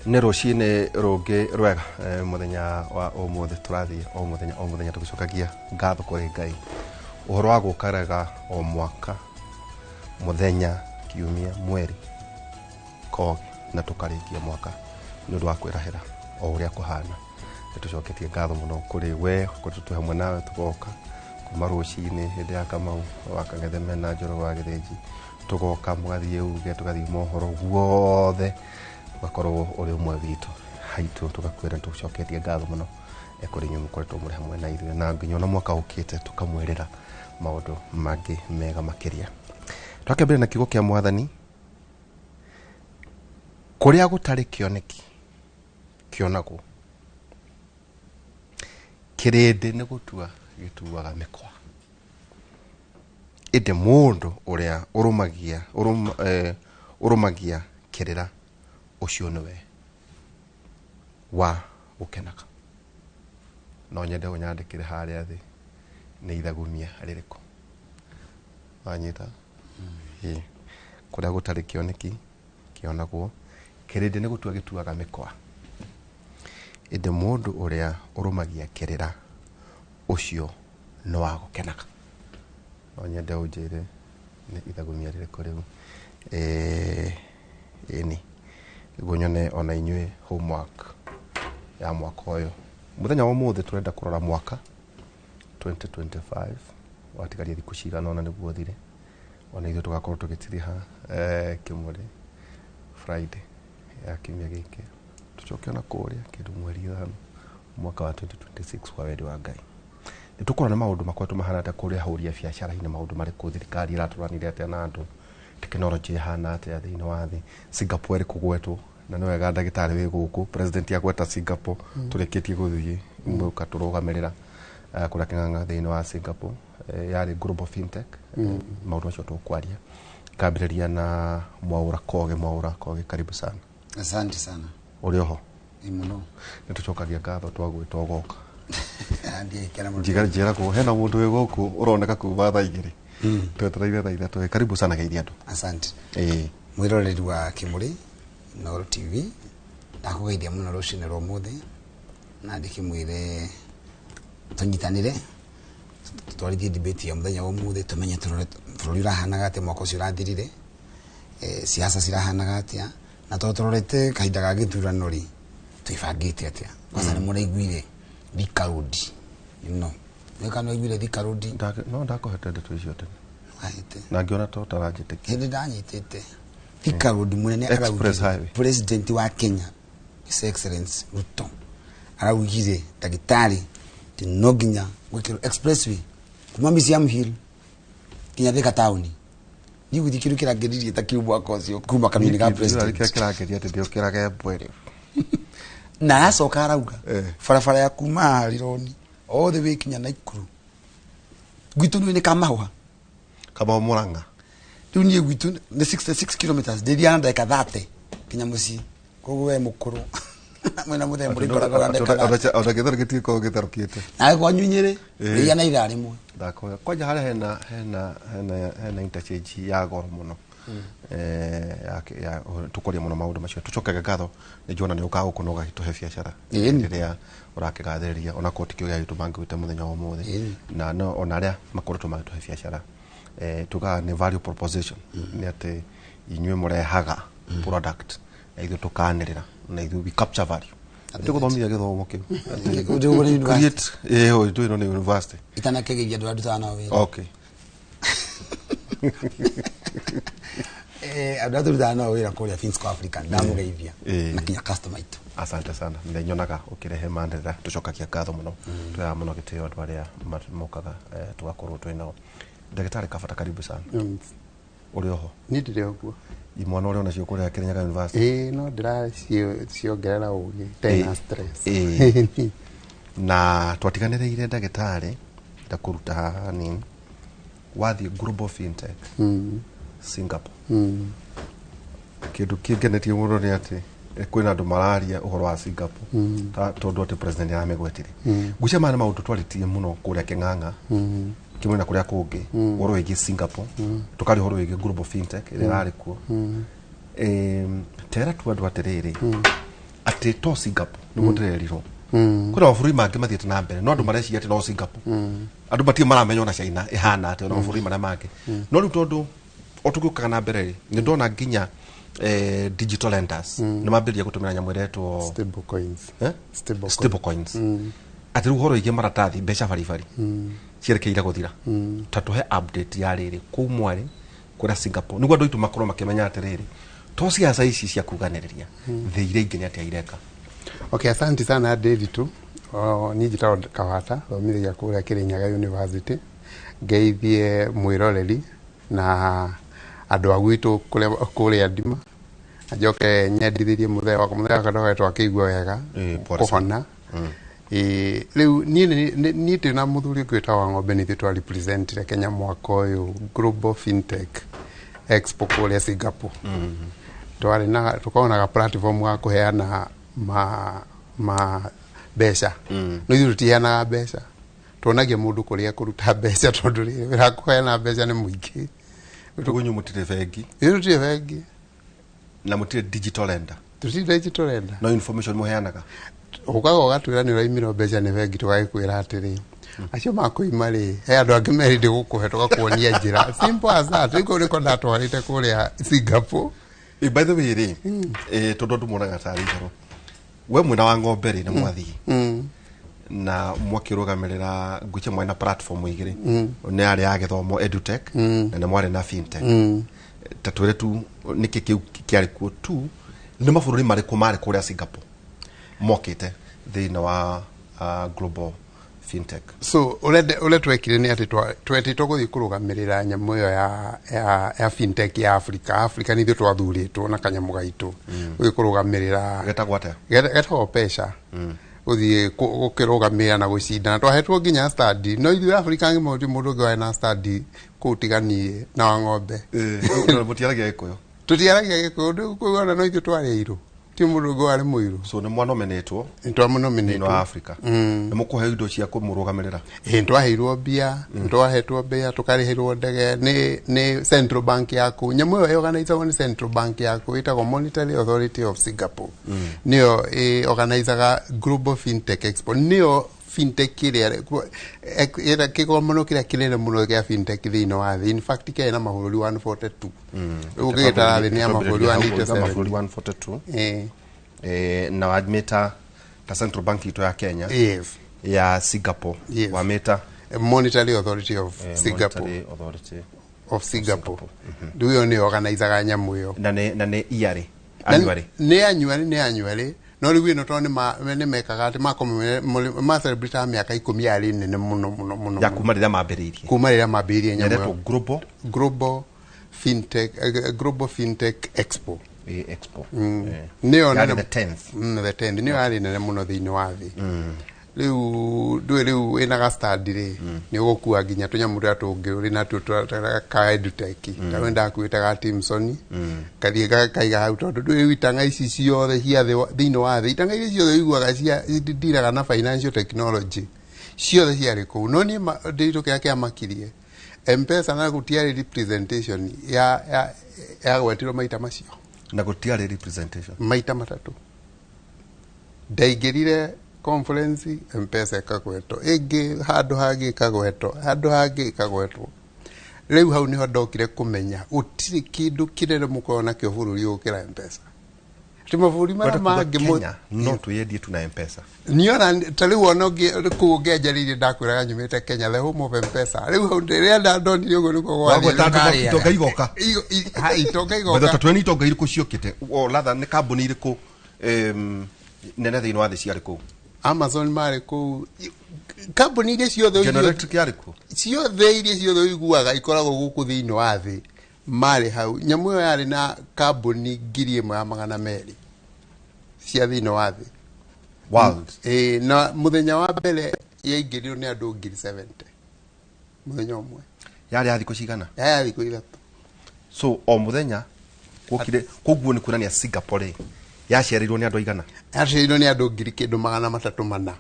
Nĩ rũcinĩ rũngĩ rwega, mũthenya wa ũmũthĩ tũrathiĩ o mũthenya o mũthenya tũgĩcokagia ngatho kũrĩ Ngai ũhoro wa gũkaraga o mwaka mũthenya kiumia mweri kogi na tũkarĩkia mwaka nĩ ũndũ wa kwĩrahĩra o ũrĩa kũhana. Nĩ tũcoketie ngatho mũno kũrĩ we kũrĩ twĩ hamwe nawe tũgoka kuma rũcinĩ hĩndĩ ya Kamau wa Kang'ethe na Njoroge wa Gĩthĩnji, tũgoka mũgathiĩ uge tũgathiĩ mohoro guothe, ũgakorwo ũrĩ ũmwe witũ haitũ, tũgakwĩra nĩ tũcoketie ngatho mũno kũrĩ inyuĩ mũkoretwo mũrĩ hamwe na ithuĩ, na nginya ona mwaka ũkĩte tũkamwĩrĩra maũndũ mangĩ mega makĩria. Twakĩambĩrĩria na kiugo kĩa Mwathani, kũrĩa gũtarĩ kĩoneki kĩonagwo, kĩrĩndĩ nĩ gũtua gĩtuaga mĩkwa, ĩndĩ mũndũ ũrĩa ũrũmagia ũrũmagia kĩrĩra ũcio nĩwe wa gũkenaga. No nyende ũnyandĩkĩre harĩa thĩ nĩ ithagumia rĩrĩkũ wanyita. Ĩĩ. Kũrĩa gũtarĩ kĩoneki kĩonagwo, kĩrĩndĩ nĩ gũtua gĩtuaga mĩkwa, ĩndĩ mũndũ ũrĩa ũrũmagia kĩrĩra ũcio nĩ wa gũkenaga. No nyende ũnjĩre nĩ ithagumia rĩrĩkũ rĩu. Ĩni nĩguo nyone ona inyuĩ homework ya mwaka ũyũ. Mũthenya wa ũmũthĩ tũrenda kũrora mwaka 2025 watigaria thikũ cigana ũna nĩguo ũthire, ona ithuĩ tũgakorwo tũgĩtiriha kĩmũrĩ Friday ya kiumia gĩkĩ, tũcoke ona kũrĩa kĩndũ mweri 5 mwaka wa 2026 kwa wendi wa Ngai. Nĩ tũkũrora nĩ maũndũ makoretwo mahana atĩa kũrĩa ahũri a biacara-inĩ, maũndũ marĩkũ thirikari ĩratũranire atĩa na andũ, tekinoronjĩ ĩhana atĩa thĩinĩ wa thĩ, Singapore ĩrĩ kũgwetwo na nĩ wega ndagĩtarĩ wĩ gũkũ president agweta Singapore, tũrĩkĩtie gũthiĩ mũka tũrũgamĩrĩra kũrĩa kĩng'ang'a thĩinĩ wa Singapore, yarĩ global fintech. Maũndũ macio tũkwaria kambĩrĩria na Mwaũra Koge. Mwaũra Koge, karibu sana. Asante sana. Ũrĩ oho? Ĩ mũno. Nĩ tũcokagia ngatho twagwĩta ũgoka. Ndiĩkena mũno. Njiga njĩragwo hena mũndũ wĩ gũkũ ũroneka kuma thaa 2, twetereire thaa 3. Karibu sana, geithia andũ. Asante. Ĩĩ. Mwĩroreri wa Kĩmũrĩ Inooro TV, ndakũgeithia mũno rũcinĩ rwa ũmũthĩ na ndĩkĩmwĩre tũnyitanĩre tũtwarithie debate ya mũthenya wa ũmũthĩ, tũmenye tũrore bũrũri ũrahanaga atĩa mwaka ũcio ũrathirire, siasa cirahanaga atĩa, na tondũ tũrorete kahinda ga gĩthurano rĩ, twĩbangĩte atĩa. Kwanza nĩ mũraiguire Thika Road ĩno, nĩ kana waiguire Thika Road? No ndakũhete ndeto icio tene. Wahĩte. Na ngĩona to ũtaranjĩtĩkia. Hĩndĩ ndanyitĩte Thika Road mũnene Express araugire highway. President wa Kenya, His Excellency Ruto, araugire ndagĩtarĩ atĩ no nginya gwĩkĩrwo expressway kuma Museum Hill nginya Thika town. Niĩ gũtirĩ kĩndũ kĩrangenirie ta kĩu mwaka ũcio kuma kanua-inĩ ga Kĩrĩa president. kĩrangeria atĩ ndĩũkĩrage mbwe rĩu. Na aracoka arauga barabara ya kuma Rironi all the way kinya Naikuru gwitũ nĩ Kamahũha. Kamau Murang'a. Rĩu niĩ gwitũ nĩ 66 kilometers, ndĩthiaga na ndagĩka 30 kinya mũciĩ, koguo we mũkũrũ mwena mũthemba mũrĩkoragwo na ndagĩka 30. Ona gĩtherũ gĩtigĩkoragwo gĩtherũkĩte. Nawe kwanyu Nyĩrĩ Eh. rĩia na ithaa rĩmwe. Ndakoya kwanja harĩa hena interchange ya goro mũno. Ya tũkwaria mũno maũndũ macio. Tũcokaga ngatho nĩ njuona nĩ ũkaga gũkũ na ũgagĩtũhe biacara Ĩni. rĩrĩa ũrakĩgathĩrĩria ona korwo ti kĩo gĩagĩtũ mangĩgwĩte mũthenya wa ũmũthĩ. Ĩni. Na no ona arĩa makoretwo magĩtũhe biacara, tugaga nĩ value proposition, nĩ atĩ inyuĩ mũrehaga product na ithuĩ tũkanĩrĩra na ithuĩ we capture value. Tũgũthomithia gĩthomo kĩu. Ũndũ ũguo nĩ university. Create ũndũ ĩno nĩ university. Itanakĩgeithia andũ arĩa ndutaga nao wĩra. Okay. Andũ arĩa tũrutaga nao wĩra kũrĩa Finsco Africa, ndamũgeithia na kinya customer aitũ. Asante sana, nĩ nyonaga ũkĩrehe mandĩra, tũcokagia ngatho mũno, tũheaga mũno gĩtĩo andũ arĩa mokaga, tũgakorwo twĩ nao. Ndagĩtarĩ Kabata, karibu sana. Ũrĩ oho? Niĩ ndĩrĩ ũguo. Imwana ũrĩ onacio kũrĩa Kirinyaga University? Ĩĩ, no ndĩraciongerera ũgĩ itarĩ na stress. Ĩĩ. Na twatiganĩrĩire ndagĩtarĩ ndakũruta haha hanini wathiĩ global fintech Singapore. Kĩndũ kĩngenetie mũno nĩ atĩ kwĩna andũ mararia ũhoro wa Singapore tondũ atĩ president aramĩgwetire. Ngwĩciria maya nĩ maũndũ twarĩtie mũno kũrĩa Kĩng'ang'a kĩmwe na kũrĩa kũngĩ, ũhoro wĩgiĩ Singapore, tũkaria ũhoro wĩgiĩ global fintech ĩrĩa ĩrarĩ kuo. Tera tu andũ atĩrĩrĩ, Atĩ to Singapore nĩguo ndĩrerirwo kwĩna mabũrũri mangĩ mathiĩte na mbere, no andũ mareciria atĩ no Singapore. Andũ matirĩ maramenya ona China ĩhana atĩa, ona mabũrũri marĩa mangĩ. No rĩu tondũ o tũgĩũkaga na mbere rĩ, nĩ ndona nginya digital lenders nĩ mambĩrĩria gũtũmĩra nyamũ ĩretwo Stable coins. Eh? Stable. Stable coins, atĩ rĩu ũhoro wĩgiĩ maratathi, mbeca baribari cierekeire gũthira. Ta tũhe update ya rĩrĩ kũu mwarĩ kũrĩa Singapore, nĩguo andũ aitũ makorwo makĩmenya atĩrĩrĩ, to ciaca ici cia kuganĩrĩria, thĩ iria ingĩ nĩ atĩa ireka? Okay, asante sana Nderitu. Niĩ njĩtagwo Kawata, thomithagia kũrĩa Kirinyaga University. Ngeithie mwĩroreri na andũ a gwitũ kũrĩa Ndima. Na njoke nyendithĩrie mũthee wakwa, mũthee wakwa ndogetwo akĩigua wega Pole sana. kũhona. Rĩu niĩ ndĩ na mũthuri ũngĩ wĩtagwo Wang'ombe, nĩ ithuĩ twa representire Kenya mwaka ũyũ Global Fintech Expo kũrĩa Singapore. Twarĩ na tũkoragwo na ga platform ga kũheana ma mbeca, no ithuĩ tũtiheanaga mbeca, tuonagia mũndũ kũrĩa kũruta mbeca, tondũ rĩrĩ wĩra wa kũheana mbeca nĩ mũingĩ. Ũguo inyuĩ mũtirĩ bengi? Ithuĩ tũtirĩ bengi. Na mũtirĩ digital lender? Tũtirĩ digital lender. No information mũheanaga? Ũkaga ũgatwĩra nĩ ũraimirwo mbeca nĩ bengi, tũgagĩkwĩra atĩrĩ, acio makũima rĩ, he andũ angĩ merĩ gũkũhe, tũgakuonia njĩra. Simple as that. Rĩu kũu nĩko ndatwarĩte kũrĩa Singapore. By the way rĩ, tondũ andũ monaga tarĩ itherũ, we mwena wa ng'ombe rĩ, nĩ mwathiĩ na mwakĩrũgamĩrĩra ngwiche mwarĩ na platform igĩrĩ, nĩ yarĩ ya gĩthomo edutech na nĩ mwarĩ na fintech. Ta twĩre tu nĩkĩ kĩu kĩarĩ kuo tu, nĩ mabũrũri marĩkũ marĩ kũrĩa Singapore mokĩte thĩinĩ wa global fintech? So ũrĩa twekire nĩ atĩ twetĩtwo gũthiĩ kũrũgamĩrĩra nyamũ ĩyo ya fintech ya Africa. Africa nĩ ithuĩ twathurĩtwo na kanyamũ gaitũ gũthiĩ kũrũgamĩrĩra. Getagwo atĩa? Getagwo Pesha. Gũthiĩ gũkĩrũgamĩrĩra na gũcindana, twahetwo nginya stand, no ithuĩ Africa ng'ima gũtirĩ mũndũ ũngĩ warĩ na stand kũu tiganie na Wang'ombe. Mũtiaragia Gĩkũyũ? Tũtiaragia Gĩkũyũ. Kũu ona no ithuĩ twarĩ airũ, ti mũndũ ũngĩ warĩ mũirũ. So nĩ mwanominĩtwo nĩ thĩinĩ wa twamonominĩtwo. Africa, nĩ mũkũheo indo cia kũmũrũgamĩrĩra? Ĩ, nĩtwaheirwo mbia, nĩtwahetwo mbia, tũkarĩhĩrwo ndege nĩ central bank yaku. Nyamũ ĩyo ĩorganizagwo nĩ central bank yaku, ĩtagwo Monetary Authority of Singapore. Nĩyo ĩorganizaga Global Fintech Expo, nĩyo fintech ĩrĩa kĩgomano kĩrĩa kĩnene mũno gĩa fintech thĩinĩ wa thĩ. In fact, kĩarĩ na mabũrũri 142. Rĩu ũngĩgĩtara thĩ nĩ ya mabũrũri 187. Mabũrũri 142. Ĩ. Na wamĩta ta central bank itũ ya Kenya? Yes. Ya Singapore? Yes. Wamĩta? Monetary Authority of Singapore. Monetary Authority of Singapore. Rĩu ĩyo nĩyo organizaga nyamũ ĩyo. Na nĩ iarĩ annually? Nĩ annually, nĩ annually, no rĩu ĩno tondũ nĩ mekaga atĩ ma celebrate mĩaka 10, yarĩ nene mũno mũno mũno. Ya mũno. kuma rĩrĩa mambĩrĩirie. Kuma rĩrĩa mambĩrĩirie nyamũ Yaretwo ĩyo. Global Global Fintech Expo. Expo. Nĩyo Yarĩ nene. the 10th. The 10th nĩyo yarĩ nene mũno thĩinĩ wa thĩ. Rĩu ndũĩ, rĩu wĩna ga stand rĩ, nĩ ũgũkua nginya tũnyamũ tũrĩa tũngĩ ũrĩ natuo ka edutech, ta we ndakuĩte ga Timson, kathiĩ gakaiga hau, tondũ ndũĩ rĩu itanga ici ciothe cia thĩ thĩinĩ wa thĩ, itanga iria ciothe ũiguaga cia ndiraga na financial technology, ciothe ciarĩ kũu. No niĩ ndĩritũ kĩrĩa kĩamakirie, M-Pesa na gũtiarĩ representation ya yagwetirwo maita macio. Na gũtiarĩ representation? Maita matatũ ndaingĩrire conference, M-Pesa ĩkagwetwo, ĩngĩ handũ hangĩ ĩkagwetwo, handũ hangĩ ĩkagwetwo. Rĩu hau nĩho ndokire kũmenya gũtirĩ kĩndũ kĩnene mũkoragwo nakĩo bũrũri gũkĩra M-Pesa, ti mabũrũri marĩa Wenda kuga mangĩ Kenya no twĩyendie tu na M-Pesa? Niona ta rĩu ona kũu ũngĩanjarĩirie, ndakwĩraga nyumĩte Kenya, the home of M-Pesa. Rĩu hau rĩrĩa ndonire ũguo nĩguo Wagweta gwathiĩ. andũ itonga igoka. Itonga Wetha igoka. ta twene itonga irĩkũ ciokĩte, o rather nĩ kambuni irĩkũ nene thĩinĩ wa thĩ ciarĩ kũu? Amazon marĩ kũu, kambuni iria ciothe General Electric yarĩ kuo? Ciothe iria ciothe ũiguaga ikoragwo gũkũ thĩinĩ wa thĩ marĩ hau. Nyamũ ĩyo yarĩ na kambuni 1200 cia thĩinĩ wa thĩ. World? Ĩ, na mũthenya wa mbere yaingĩrirwo nĩ andũ 70,000 mũthenya ũmwe. Yarĩ ya thikũ cigana? Yaya thikũ 3. So o mũthenya gwokire koguo nĩ kuonania Singapore rĩ, yacereirwo nĩ andũ aigana? Yacereirwo nĩ andũ ngiri kĩndũ magana matatũ mana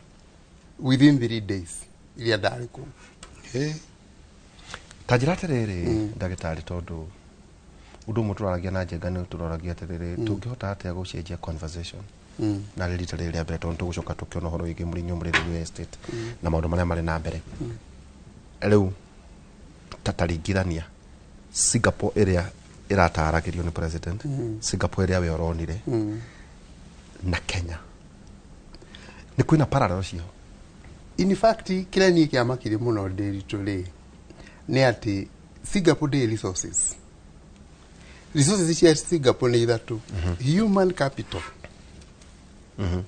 within 3 days iria ndarĩ kũu. Ta njĩra atĩrĩrĩ, ndagĩtarĩ, tondũ ũndũ ũmwe tũraragia na Njenga nĩ tũroragia atĩrĩrĩ, tũngĩhota atĩa gũcenjia conversation? Na rĩ rita rĩrĩ rĩa mbere tondũ tũgũcoka tũkĩona ũhoro wĩgiĩ mũrĩmi mũrĩ real estate na maũndũ marĩa marĩ na mbere. Rĩu ta taringithania Singapore ĩrĩa ĩrataragĩrio nĩ president, Singapore ĩrĩa we ũronire na Kenya, nĩ kwĩna parallel cio? In fact, kĩrĩa niĩ kĩamakirie mũno ndĩritũ rĩ nĩ atĩ Singapore ndĩrĩ resources. Resources cia Singapore nĩ ithatũ: human capital,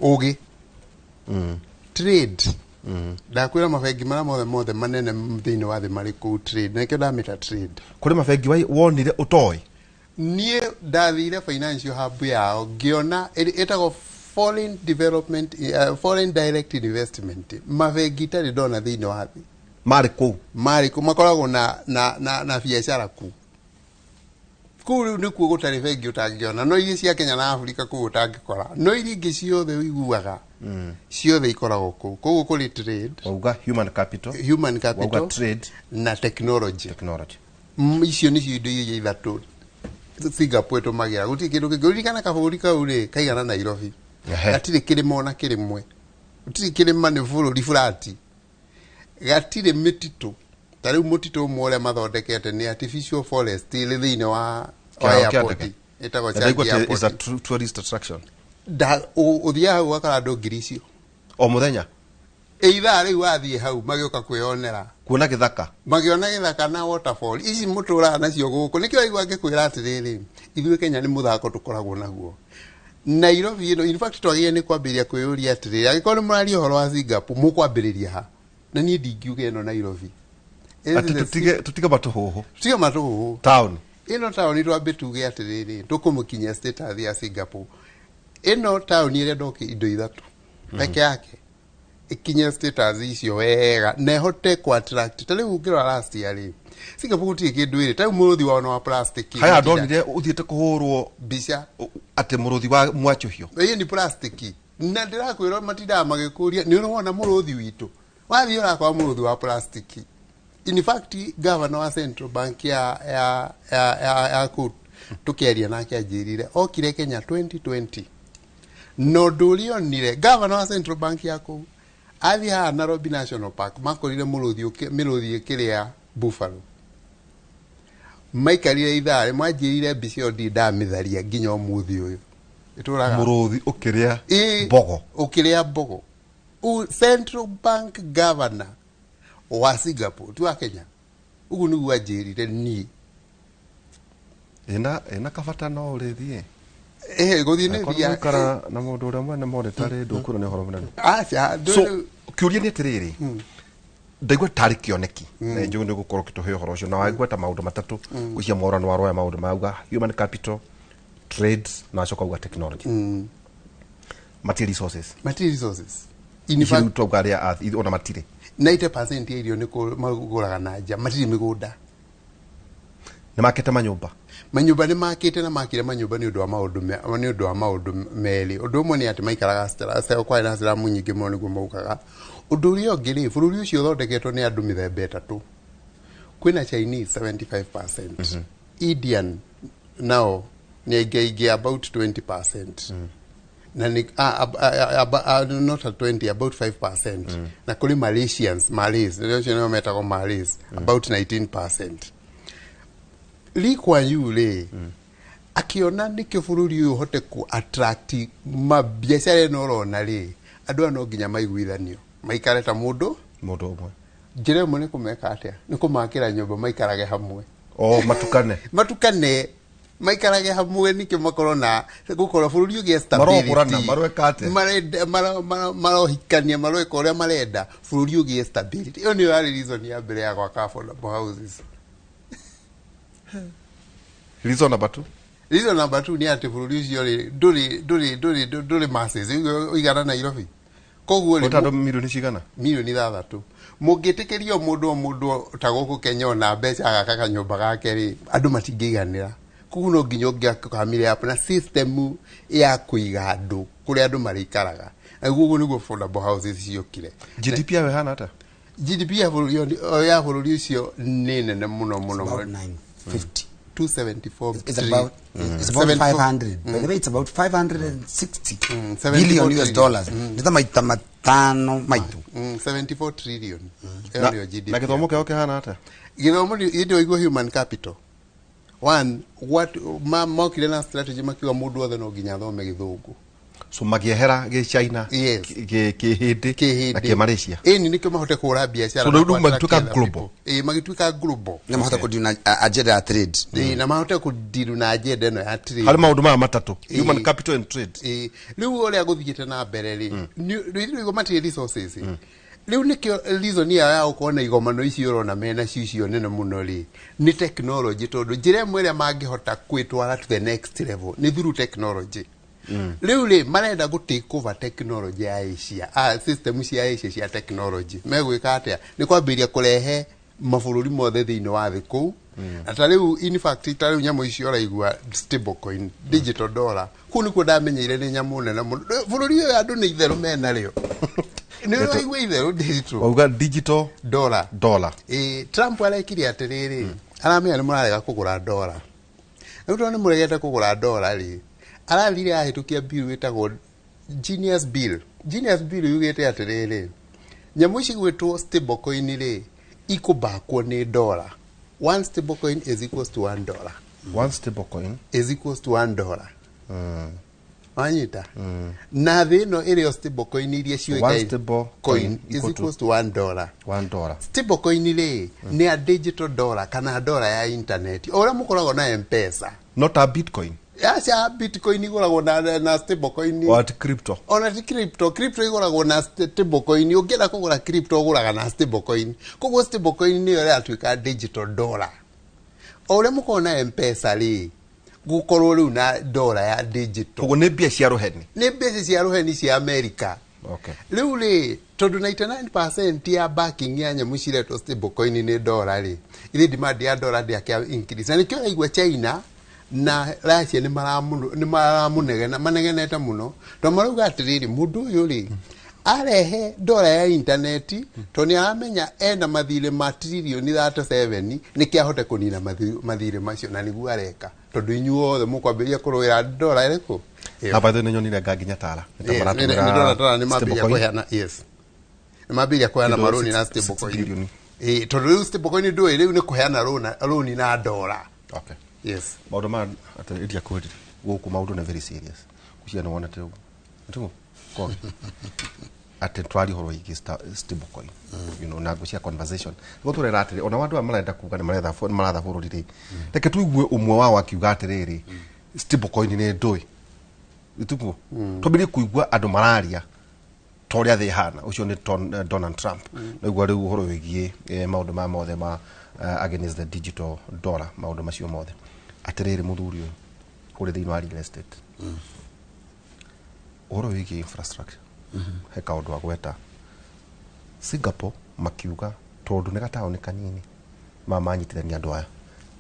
ũgĩ, trade. Ndakwĩra mabengi marĩa mothe mothe manene thĩinĩ wa thĩ marĩ kũu, trade, na nĩkĩo ndamĩta trade. Kũrĩ mabengi wonire ũtoĩ? Niĩ ndathire financial hub yao, ngĩona ĩtagwo foreign development, foreign direct investment, mabengi itarĩ ndona thĩinĩ wa thĩ. Marĩ kũu? Marĩ kũ makoragwo na biacara kuu. Kũu rĩu nĩkuo gũtarĩ bengi ũtangĩona, no iria cia Kenya na Afrika kũu ũtangĩkora, no iria ingĩ ciothe ũiguaga ciothe ikoragwo kũu. Koguo kũrĩ trade. Wauga human capital. Human capital. Wauga trade. Na technology. Technology. Icio nĩcio indo iria ithatũ Singapore ĩtũmagĩra, gũtirĩ kĩndũ kĩngĩ. Ũririkana kabũrũri kau rĩ kaigana Nairobi. Gatirĩ kĩrĩma ona kĩrĩmwe, gũtirĩ kĩrĩma, nĩ bũrũri flat, gatirĩ mĩtitũ. Ta rĩu mũtitũ ũmwe ũrĩa mathondekete nĩ artificial forest ĩrĩ thĩinĩ wa Kĩharo kĩa airport ndege. ĩtagwo Na ndaigua Changi atĩ is a Airport. Tourist attraction. Ũthiaga hau ũgakora andũ ngiri icio. O mũthenya? Ithaa rĩu wathiĩ hau magĩũka kwĩyonera. Kuona gĩthaka. Magĩona gĩthaka na waterfall ici mũtũraga nacio gũkũ. Nĩkĩo waigua ngĩkwĩra atĩrĩrĩ, ithuĩ Kenya nĩ mũthako tũkoragwo naguo. Nairobi ĩno, in fact, twagĩrĩire nĩ kwambĩrĩria kwĩyũria atĩrĩrĩ, angĩkorwo nĩ mũraria ũhoro wa Singapore, mũkwambĩrĩria ha? Na niĩ ndingiuga ĩno Nairobi. Atĩ tũtige matũhũhũ. Tiga matũhũhũ. Town. Ĩno taũni twambe tuge atĩrĩrĩ, tũkũmũkinyia status ya Singapore. Ĩno taũni ĩrĩa ndoki indo ithatũ peke yake ikinye status icio wega na ĩhote ku attract. Ta rĩu ũngĩrora last year rĩ, Singapore gũtirĩ kĩndũ ĩrĩ ta rĩu mũrũthi wao wa plastic. Haya, ndonire ũthiĩte kũhũrwo mbica. Atĩ mũrũthi wa mwachũhio. Ĩyo nĩ plastic, na ndĩrakwĩra matindaga magĩkũria nĩ ũrona mũrũthi witũ, wathiĩ ũrakora mũrũthi wa plastic. In fact, governor wa central bank ya kũu tũkĩaria nake anjĩrire okire Kenya 2020, na ũndũ ũrĩa onire, governor wa central bank ya kũu athiĩ haha Nairobi National Park, makorire mũrũthi mĩrũthi ĩkĩrĩa buffalo. Maikarire ithaa rĩmwe, anjĩrire mbica ĩyo ndirĩ ndamĩtharia nginya ũmũthĩ ũyũ ĩtũraga. Mũrũthi ũkĩrĩa Ĩ, mbogo. Ũkĩrĩa mbogo. Central bank governor wa Singapore, ti wa Kenya, ũguo nĩguo anjĩrire niĩ. Ĩna kabata no ũrĩthiĩ. Ĩhĩ, gũthiĩ nĩ Akorwo thia. gũikara na mũndũ ũrĩa mwene monetary ndũkwĩrwo nĩ ũhoro mũnene. Aca. So kĩũria nĩ atĩrĩrĩ, ndaigua tarĩ kĩoneki na njũĩ nĩ gũkorwo ũkĩtũhe ũhoro ũcio na waigua ta maũndũ matatũ gwĩcia morano waroya maũndũ mauga human capital, trade, na wacoka uga technology. Matirĩ resources. Matirĩ resources. In Ici rĩu fact, twauga arĩa ona matirĩ. 90% ya irio nĩ magũraga na nja, matirĩ mĩgũnda. Nĩ makĩte manyũmba? Manyũmba nĩ makĩte, na makire manyũmba nĩ ũndũ wa maũndũ nĩ ũndũ wa maũndũ merĩ. Ũndũ ũmwe nĩ atĩ maikaraga kwarĩ na slum nyingĩ mũno, nĩguo maugaga. Ũndũ ũrĩa ũngĩ rĩ, bũrũri ũcio ũthondeketwo nĩ andũ mĩthemba ĩtatũ. Kwĩna Chinese 75%, Indian nao nĩ aingĩ aingĩ, about 20%, na nĩ not a 20, about 5%, na kũrĩ Malaysians, Malays, ũcio nĩo metagwo Malays, about 19%. Lee Kuan Yew rĩ, akiona nĩkĩo bũrũri ũyũ ũhote ku attract mabiacara ĩno ũrona rĩ, andũ aya no nginya maiguithanio maikare ta mũndũ. Mũndũ ũmwe. Njĩra ĩmwe nĩ kũmeka atĩa? Nĩ kũmakĩra nyũmba maikarage hamwe. O matukane. Matukane, maikarage hamwe, nĩkĩo makorwo na gũkorwo bũrũri ũgĩe stability. Marogũrana, marweka atĩa? Marenda marohikania, maroeka ũrĩa marenda, bũrũri ũgĩe stability. Ĩyo nĩyo yarĩ reason ya mbere ya gwaka affordable houses. Reason number two? Reason number two nĩ atĩ bũrũri ũcio rĩ ndũrĩ masses ũigana Nairobi, koguo rĩ Ũta andũ milioni cigana? Milioni 6. Mũngĩtĩkĩria o mũndũ o mũndũ ta gũkũ Kenya ona mbeca agaka kanyũmba gake rĩ, andũ matingĩiganĩra. Koguo no nginya ũngĩakamire up na system ya kũiga andũ kũrĩa andũ marĩikaraga, na guo nĩguo affordable houses ciokire. GDP yayo ĩhana atĩa? GDP ya bũrũri ũcio nĩ nene mũno mũno About mũno. 950. 274 It's about it's about 74 500. By the way, it's about 560 74 billion US trillion. dollars. Nĩ ta maita matano maitu. 74 trillion. Ĩyo Na nĩyo GDP. na gĩthomo kĩao kĩhana atĩa? Gĩthomo nĩ ũigua human capital one what ma mokire na strategy makiuga mũndũ wothe no nginya athome gĩthũngũ. So magiehera gĩ China, Yes. kĩhĩndĩ kĩhĩndĩ na kĩmalaysia. Ĩni nĩkĩo mahote kũhũra biacara So na rĩu kũ magĩtuĩka attract other global. people. Ĩĩ, magĩtuĩka global. Na mahote kũdeal na agenda ya trade. Ĩĩ, na mahote kũdeal na agenda ĩno ya trade. Harĩ maũndũ maya matatũ, Ĩĩ. human capital and trade. Ĩĩ, rĩu ũrĩa gũthiĩte na mbere rĩ, rĩu matirĩ resources. Rĩu nĩkĩo reason yao ya gũkorwo na igomano ici ũrona mena cio icio nene mũno rĩ, nĩ technology, tondũ njĩra ĩmwe ĩrĩa mangĩhota kwĩtwara to the next level nĩ through technology. Rĩu rĩ, marenda gũ take over technology ya Asia, system cia Asia cia technology. Megwĩka atĩa? Nĩ kwambĩrĩria kũrehe mabũrũri mothe thĩinĩ wa thĩ kũu. Na ta rĩu, in fact, ta rĩu nyamũ icio ũraigua stable coin, digital dollar, kũu nĩkuo ndamenyeire nĩ nyamũ nene mũno. Bũrũri ũyũ andũ nĩ itherũ menarĩo, nĩ ũraigua itherũ digital Wauga digital dollar. Dollar. Ĩ, Trump arekire atĩrĩrĩ, aramenya nĩ mũrarega kũgũra dola. Rĩu tondũ nĩ mũregete kũgũra dola rĩ, arathire ahĩtũkia bill ĩtagwo Genius Bill. Genius Bill yugĩte atĩrĩrĩ, nyamũ ici gwĩtwo stable coin rĩ, ikũbakwo nĩ dola. One stable coin is equals to $1. One stable coin is equals to $1. Wanyita? Na thĩ ĩno ĩrĩ o stable coin iria One ciũĩkaine stable coin coin is equal to equals to $1. $1. Stable coin rĩ, nĩ a digital dollar kana dollar ya internet, o ũrĩa mũkoragwo na M-Pesa. Not a bitcoin. Aca, bitcoin igũragwo na stable coin. Or at crypto. Ona ti crypto. Crypto igũragwo na stable coin. Ũngĩenda kũgũra crypto, ũgũraga na stable coin. Koguo stable coin nĩyo ĩratuĩka digital dollar. O ũrĩa mũkoragwo na M-Pesa rĩ, gũkorwo rĩu na dollar ya digital. Koguo nĩ mbia cia rũheni. Nĩ mbeca cia rũheni cia America. Rĩu rĩ, tondũ 99% ya backing ya nyamũ ciretwo stable coin nĩ dollar rĩ, ithe demand ya dollar ndĩakĩa increase, na nĩkĩo ũraigua China na Russia nĩ maramũnegena, manegenete mũno, tondũ marauga atĩrĩrĩ, mũndũ ũyũ rĩ, arehe dola ya intaneti tondũ nĩ aramenya ena mathirĩ ma tririoni 37, nĩkĩo ahote kũnina mathirĩ macio, na nĩguo areka, tondũ inyuothe mũkwambĩrĩria kũrũĩra dola ĩrĩkũ? Ĩyo. Na by the way, nĩ nyonire nga nginya Tala nĩ ta Yes, maratũmĩra nĩ ndona Tala nĩ stable mambĩrĩria coin. kũheana, yes, nĩ mambĩrĩria kũheana Kĩndũ marũni na stable six coin. billion. Ĩĩ, tondũ rĩu stable coin ndũĩ rĩu nĩ kũheana rũni na dola. Yes. Maũndũ maya atĩ iria kwĩrire gũkũ, maũndũ nĩ very serious kucia nĩ wonete ũguo tiguo koge atĩ twaria ũhoro wĩgiĩ stable coin, na ngũcia conversation nĩguo tũrera atĩrĩ, ona andũ aya marenda kuga nĩ maretha nĩ maratha bũrũri rĩ, reke tuigue ũmwe wao akiuga atĩrĩrĩ, stable coin nĩ ndũĩ tiguo twambĩrĩrie kũigua andũ mararia ta ũrĩa thĩ ĩhana. Ũcio nĩ Donald Trump. Naigua rĩu ũhoro wĩgiĩ maũndũ maya mothe ma against the digital dollar, maũndũ macio mothe. Atĩrĩrĩ, mũthuri ũyũ ũrĩ thĩinĩ wa real estate, ũhoro wĩgiĩ infrastructure, he kaũndũ agweta Singapore, makiuga tondũ nĩ gataũni kanini mamanyitithania andũ aya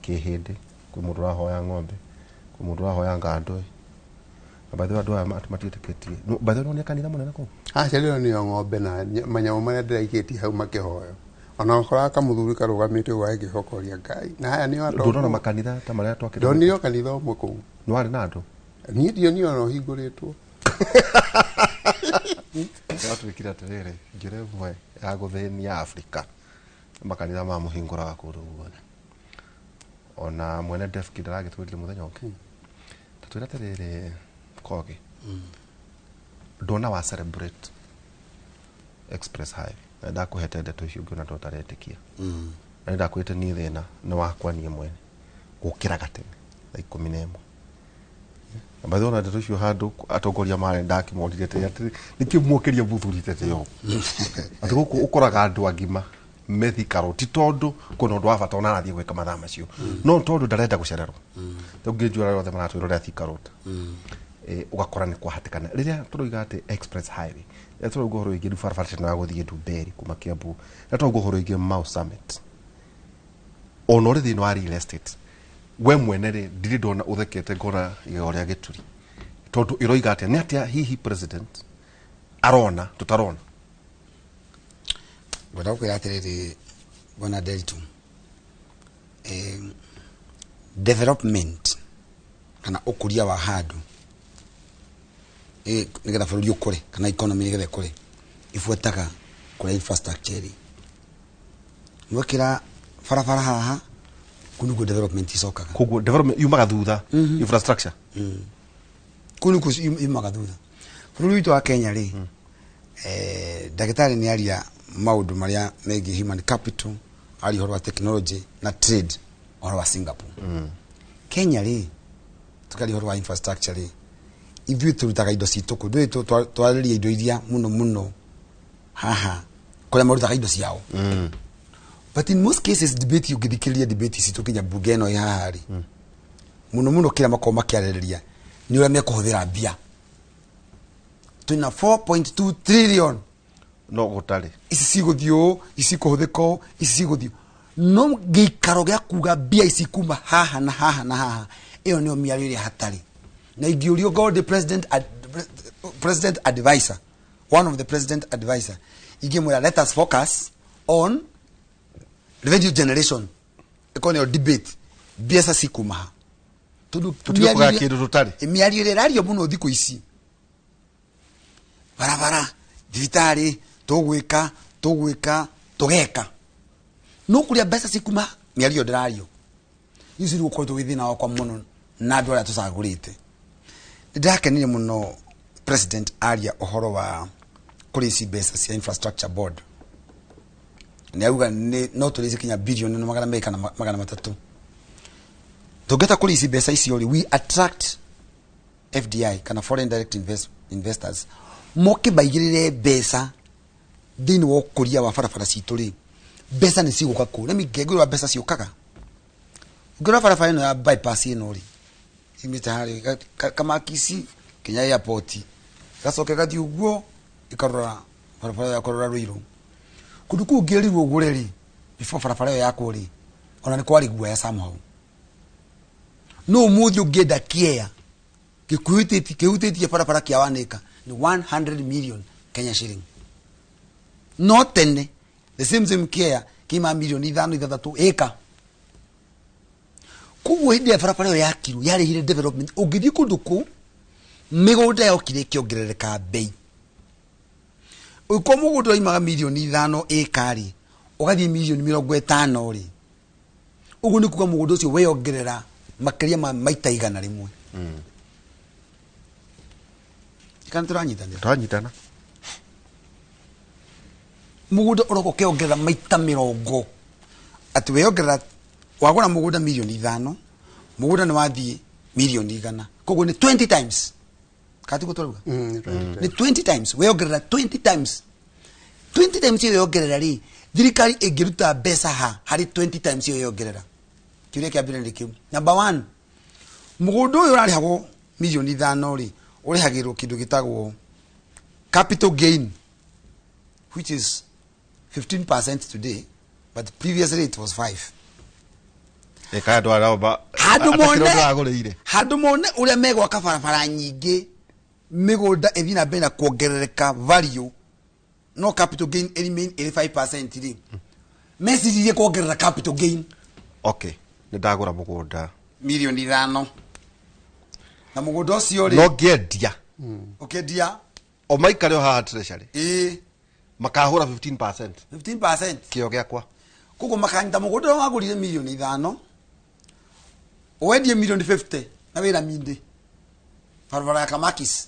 kĩhĩndĩ, kwĩ mũndũ ũrahoya ng'ombe, kwĩ mũndũ ũrahoya ngandũ. Na by the way, andũ aya matiĩtĩkĩtie. No, by the way, nĩ kanitha mũnene kũu. Aca, rĩo nĩyo ng'ombe na manyamũ marĩa ndĩraikĩtie hau makĩhoyo, ona ũkoraga kamũthuri karũgamĩte ũguo agĩhokoria Ngai na haya nĩo Ndũnona atongu. makanitha ta marĩa twakĩte? Ndonire o kanitha ũmwe kũu. Nĩ warĩ na andũ? Niĩ ndionire ona ũhingũrĩtwo. Yatwĩkire atĩrĩrĩ, njĩra ĩmwe ya gũthĩnia Afrika, makanitha ma mũhingũraga kũndũ guothe. Ona mwene Defkid aragĩtwĩrire mũthenya ũngĩ tatwĩra atĩrĩrĩ, kogi ndona wa celebrate express highway, na ndakũhete ndeto icio ũngĩona ta ũtaretĩkia, na nĩndakwĩrĩte niĩ thĩna nĩ wakwa niĩ mwene gũkĩraga tene thaa 11. Na by the way, ona ndeto icio handũ atongoria marĩ ndakĩmorire atĩ atĩ nĩkĩ muokĩria mũthuri tete ũũ, atĩ gũkũ ũkoraga andũ agima methikaro ti tondũ kwĩna ũndũ wa bata ona arathiĩ gwĩka mathaa macio, no tondũ ndarenda gũcererwo. Rĩu ngĩnjua arĩa othe maratwĩra ũrĩa Thika Road, ũgakora nĩ kwahatĩkana rĩrĩa tũroiga atĩ express highway, rĩrĩa tũrauga ũhoro wĩgiĩ rĩu barabara teno ya gũthiĩ Ndumberi kuma Kiambu, rĩrĩa tũrauga ũhoro wĩgiĩ Mau Summit, ona ũrĩ thĩinĩ wa real estate we mwene rĩ, ndirĩ ndona ũthekete ngona igego rĩa gĩturi, tondũ ĩroiga atĩa, nĩ atĩa hihi president arona tũtarona? Ngwenda gũkwĩra atĩrĩrĩ, bwana Nderitu, Development kana ũkũria wa handũ, nĩgetha bũrũri ũkũre kana economy nĩgetha ĩkũre, ibuataga kũrĩa infrastructure ĩrĩ. Mwekĩra barabara haha, kũu nĩkuo development icokaga. Koguo development yumaga thutha infrastructure. Kũu nĩkuo yumaga thutha. Bũrũri witũ wa Kenya rĩ, ndagĩtarĩ nĩ aria maũndũ marĩa megiĩ human capital, aria ũhoro wa technology na trade, ũhoro wa Singapore. Kenya rĩ, tukaria ũhoro wa infrastructure rĩ, ithuĩ tũrutaga indo citũ kũ? Ndũĩ twarĩria indo iria mũno mũno haha kũrĩa marutaga indo ciao. But in most cases, debate, ũngĩthikĩrĩria debate citũ kinya bunge ĩno ĩ haha rĩ, mũno mũno kĩrĩa makoragwo makĩarĩrĩria nĩ ũrĩa mekũhũthĩra mbia. Twĩna 4.2 trillion. No gũtarĩ. Ici cigũthiĩ ũũ, ici cikũhũthĩka ũũ, ici cigũthiĩ, no gĩikaro gĩa kuga mbia ici kuma haha na haha na haha, ĩyo nĩyo mĩario ĩrĩa hatarĩ. Na ingĩũrio ngorwo ndĩ president advisor, one of the president advisor, ingĩmwĩra, let us focus on revenue generation, ĩkorwo nĩyo debate. Mbeca cikuma ha? Tondũ Tũtige kũgaya mĩario kĩndũ tũtarĩ. Mĩario ĩrĩa ĩrario mũno thikũ ici, barabara, thibitarĩ, tũgwĩka tũgwĩka tũgeka, no kũrĩa mbeca cikuma, mĩario ndĩrario. Ici nĩ gũkoretwo wĩ thĩna wakwa mũno na andũ arĩa tũcagũrĩte. Nĩ ndĩrakenire mũno president aria ũhoro wa kũrĩ ici mbeca cia infrastructure board. Nĩ auga nĩ no tũrĩ kinya bilioni na 200 kana 300. Tũngĩhota kũrĩ ici mbeca icio rĩ, we attract FDI kana foreign direct investors, moke maigĩrĩre mbeca thĩinĩ wa ũkũria wa barabara citũ rĩ, mbeca nĩ cigũka kũu. Na ngengũrĩ mbeca ciũkaga, ũngĩrora barabara ĩno ya bypass ĩno rĩ, imĩte harĩa Kamakisi kinya airport, gacoke gathiĩ ũguo ĩkarora barabara ya kũrora Ruiru, kũndũ kũu ũngĩerirwo ũgũre rĩ, before barabara ĩyo yakwo rĩ, ona nĩ kwarĩ guoya somehow. No ũmũthĩ ũngĩenda kĩea gĩkuhĩtĩtie kĩhutĩtie barabara kĩa wanĩka nĩ 100 million Kenya shilling, no tene the same same kĩea kĩima milioni 5, 6 ĩka. Koguo hĩndĩ ĩrĩa barabara ĩyo yakirwo, yarehire development. Ũngĩthiĩ kũndũ kũu, mĩgũnda yokire ĩkĩongerereka bei. Ũngĩkorwo mũgũnda waimaga milioni 5 ĩka rĩ, ũgathiĩ milioni 50 rĩ, ũguo nĩ kuga mũgũnda ũcio weyongerera makĩria ma maita 100. Kana tũranyitanĩra? Tũranyitana. Mũgũnda ũroka ũkĩongerera maita mĩrongo, atĩ weyongerera, wagũra mũgũnda milioni 5, mũgũnda nĩ wathiĩ milioni 100. Koguo nĩ 20 times, katiguo tũrauga? 20. Nĩ 20 times, weyongerera 20 times. 20 times ĩyo yongerera rĩ, thirikari ĩngĩruta mbeca ha harĩ 20 times ĩyo yongerera? Kĩũria kĩa mbere nĩ kĩu. Number one, mũgũnda ũyũ ũrarĩhagwo milioni 5 rĩ, ũrĩhagĩrwo kĩndũ gĩtagwo capital gain, which is 15% today, but previously it was 5. Ĩka andũ arĩa Handũ mone ndagũrĩire. Handũ mone ũrĩa megwaka barabara nyingĩ, mĩgũnda ĩthiĩ na mbere na kuongerereka value, no capital gain ĩremain ĩrĩ 5% rĩ, meciririe kuongerera capital gain. Okay, nĩ ndagũra mũgũnda milioni 5, na mũgũnda ũcio no rĩ, ngĩendia ũkĩendia, o maikare o haha treasury makahũra 15%. 15%. Kĩo gĩakwa. Koguo makanyita mũgũnda ũrĩa wagũrire milioni 5, wendie milioni 50 na wĩra minde barabara ya Kamakis,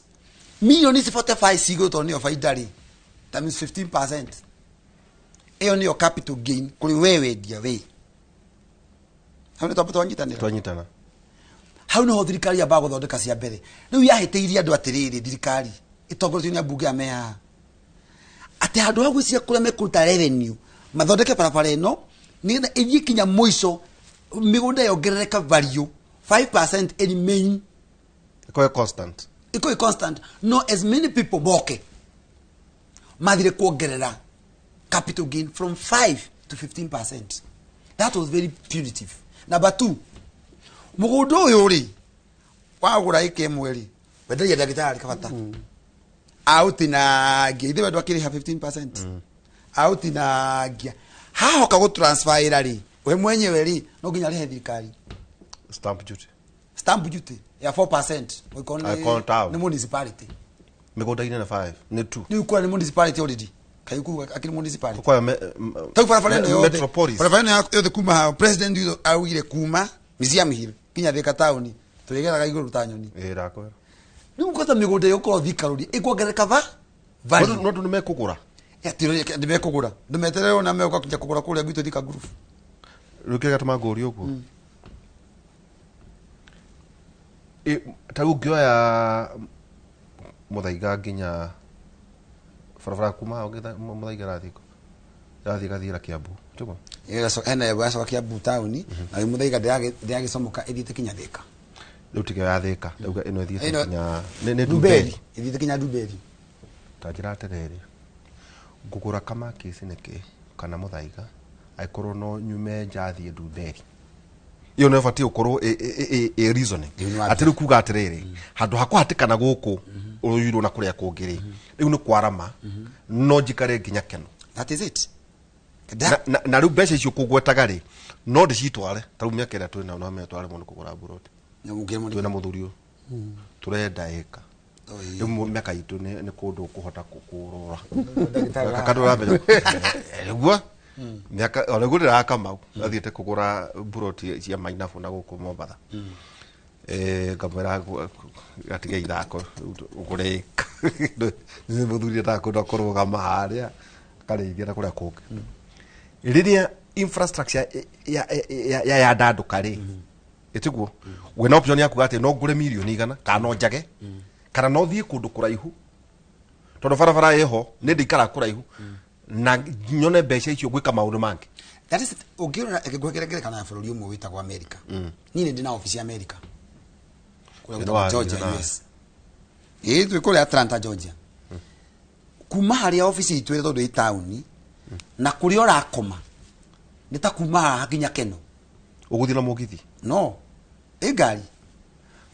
milioni ici 45 cigũ, tondũ nĩyo baida rĩ, times 15%, ĩyo nĩyo capital gain kũrĩ we wendia. We hau nĩ twamba twanyitanĩra? Twanyitana. Hau niho thirikari yambaga gũthondeka cia mbere. Rĩu yahĩtĩirie andũ atĩrĩrĩ, thirikari ĩtongoretio nĩ ambunge aya me haha, atĩ handũ ha gwĩciria kũrĩa mekũruta revenue, mathondeke barabara ĩno nĩgetha ĩthiĩ kinya mũico, mĩgũnda yongerereka value 5% ĩremain ĩkorwo constant. Ĩkorwo ĩ constant. No as many people moke mathire kuongerera capital gain from 5 to 15%. That was very punitive. Number two, mũgũnda ũyũ rĩ, wagũra ĩka ĩmwe rĩ, wendagia ndagĩtarĩ kabata aũtinangia ithe wendwa akĩrĩha 15%, aũtinangia hahoka gũ transfer ĩra rĩ, we mwenyewe rĩ, no nginya arĩhe thirikari. Stamp duty. Stamp duty ya 4% ũngĩkorwo Angĩkorwo town. nĩ municipality. Mĩgũnda-inĩ na 5 nĩ 2. Rĩu kũrĩa nĩ municipality already, kayuku akĩrĩ municipality. Kwa Tau barabara ĩno yothe, metropolis. barabara ĩno yothe kuma haha president witũ augire kuma Museum Hill nginya Thika town tũrĩgeraga igũrũ ta nyoni. Ĩ ndakwĩra. Rĩu kwanza mĩgũnda ĩgũkorwo Thika Road ĩkuongerereka va value. No andũ nĩ mekũgũra. Nĩ mekũgũra, ndũmeterere ona megũka kinya kũgũra kũrĩa gwitũ Thika Groove. Rĩu kĩrĩa gĩatũma ngũrie ũguo, ta rĩu ũngĩoya Mũthaiga nginya barabara kuma hau Mũthaiga ĩrathiĩ kũ? Ĩrathiĩ ĩgathiĩra Kiambu, tiguo? Hena yacoka Kiambu taũni na rĩu Mũthaiga ndĩragĩcomoka ĩthiĩte kinya Thika. Rĩu tiga ya Thika, ndauga ĩno ĩthiĩte Ĩno- nginya nĩ Ndumberi. Ndumberi. Ĩthiĩte kinya Ndumberi. Ta njĩra atĩrĩrĩ, ngũgũra Kamakisi nĩkĩ kana Mũthaiga angĩkorwo no nyume nja thiĩ Ndumberi? Ĩyo nĩ ĩbatiĩ gũkorwo ĩ reasoning. Ĩyo nĩ wa Atĩ rĩu kuga atĩrĩrĩ, handũ ha kũhatĩkana gũkũ ũiyũrwo na kũrĩa kũngĩ rĩ, rĩu nĩ kwarama, no njikare nginya Keno. That is it. Na rĩu mbeca icio kũgwetaga rĩ, no ndĩcitware ta rĩu mĩaka ĩrĩa twĩ nayo, no mĩtware mũno kũgũra mburoti. Twĩna mũthuri ũyũ tũrenda ĩka. Rĩu mĩaka itũ nĩ kũndũ ũkũhota kũrũra kandũ ũramenya nĩguo mĩaka ona nĩguo ndĩraga Kamau athiĩte kũgũra mburoti cia mainabu na gũkũ Mombatha. Ngamwĩra atige ithako ũgũre ĩka. Nĩ mũthuri endaga kũndũ kũrũgama harĩa akarĩithia na kũrĩa kũngĩ. Rĩrĩa infrastructure ya yandandũka rĩ, ĩtiguo wĩna option ya kuga atĩ no ngũre mirioni 100 kana no njage kana no thiĩ kũndũ kũraihu, tondũ barabara ĩho nĩ ndĩikara kũraihu na nyone mbeca icio gwĩka maũndũ mangĩ. That is it. Ũngĩrora ngũhe ngerekano ya bũrũri ũmwe wĩtagwo America. Niĩ nĩ ndĩ na obici America kũrĩa Nĩ gwĩtagwo wathiĩ Georgia, na- US. Ĩĩ, twĩ kũrĩa Atlanta, Georgia. Kuma harĩa obici itũ ĩrĩ, tondũ ĩ taũni, na kũrĩa ũrakoma nĩ ta kuma haha nginya Keno. Ũgũthiĩ na mũgithi? No ĩ ngari,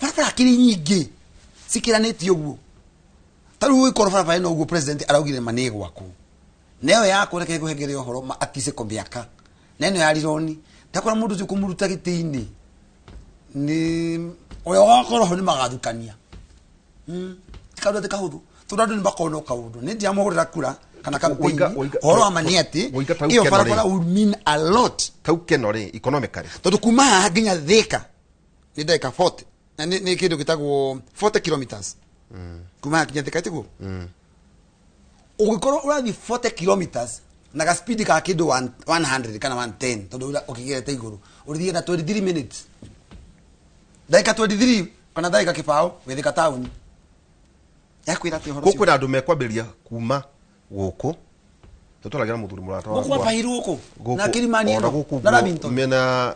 barabara kĩrĩ nyingĩ cikĩranĩtie ũguo. Ta rĩu ũgĩkorwo barabara ĩno ũguo president araugire ma nĩ ĩgwakwo, na ĩyo yakwo, reke ngũhengere ũhoro ma aticĩko mĩaka, na ĩno ya rironi ndakora mũndũ ũcio kũmũruta gĩtĩ-inĩ nĩ ũrĩa ũgakorwo ho nĩ magathukania. Ti kaũndũ atĩ kahũthũ, tondũ andũ nĩ makorwo no kaũndũ nĩ ndiamũhũrĩra kura kana campaign. Ũhoro wa ma nĩ atĩ Woiga ta rĩu ĩyo Keno rĩ. barabara will mean a lot. Tau Keno rĩ, economically. Tondũ kuma haha nginya Thika nĩ ndagĩka 40 na nĩ kĩndũ gĩtagwo 40 kilometers kuma haha nginya Thika, tiguo? Ũngĩkorwo ũrathiĩ 40 kilometers na ga speed ka kĩndũ 100 kana 110, tondũ ũkĩgerete igũrũ ũrĩthiĩ na 23 minutes, ndagĩka 23 kana ndagĩka kĩbaũ wĩ Thika taũni. Yakwĩra atĩ ũhoro Gũkũ ũcio kwĩna andũ mekwambĩrĩria kuma gũkũ tũtwaragĩra mũthuri mũrata gũkũ wakwa. Wabahirwo gũkũ Gũkũ- na Kilimani ona ĩno gũkũ na guo Lavington. mĩena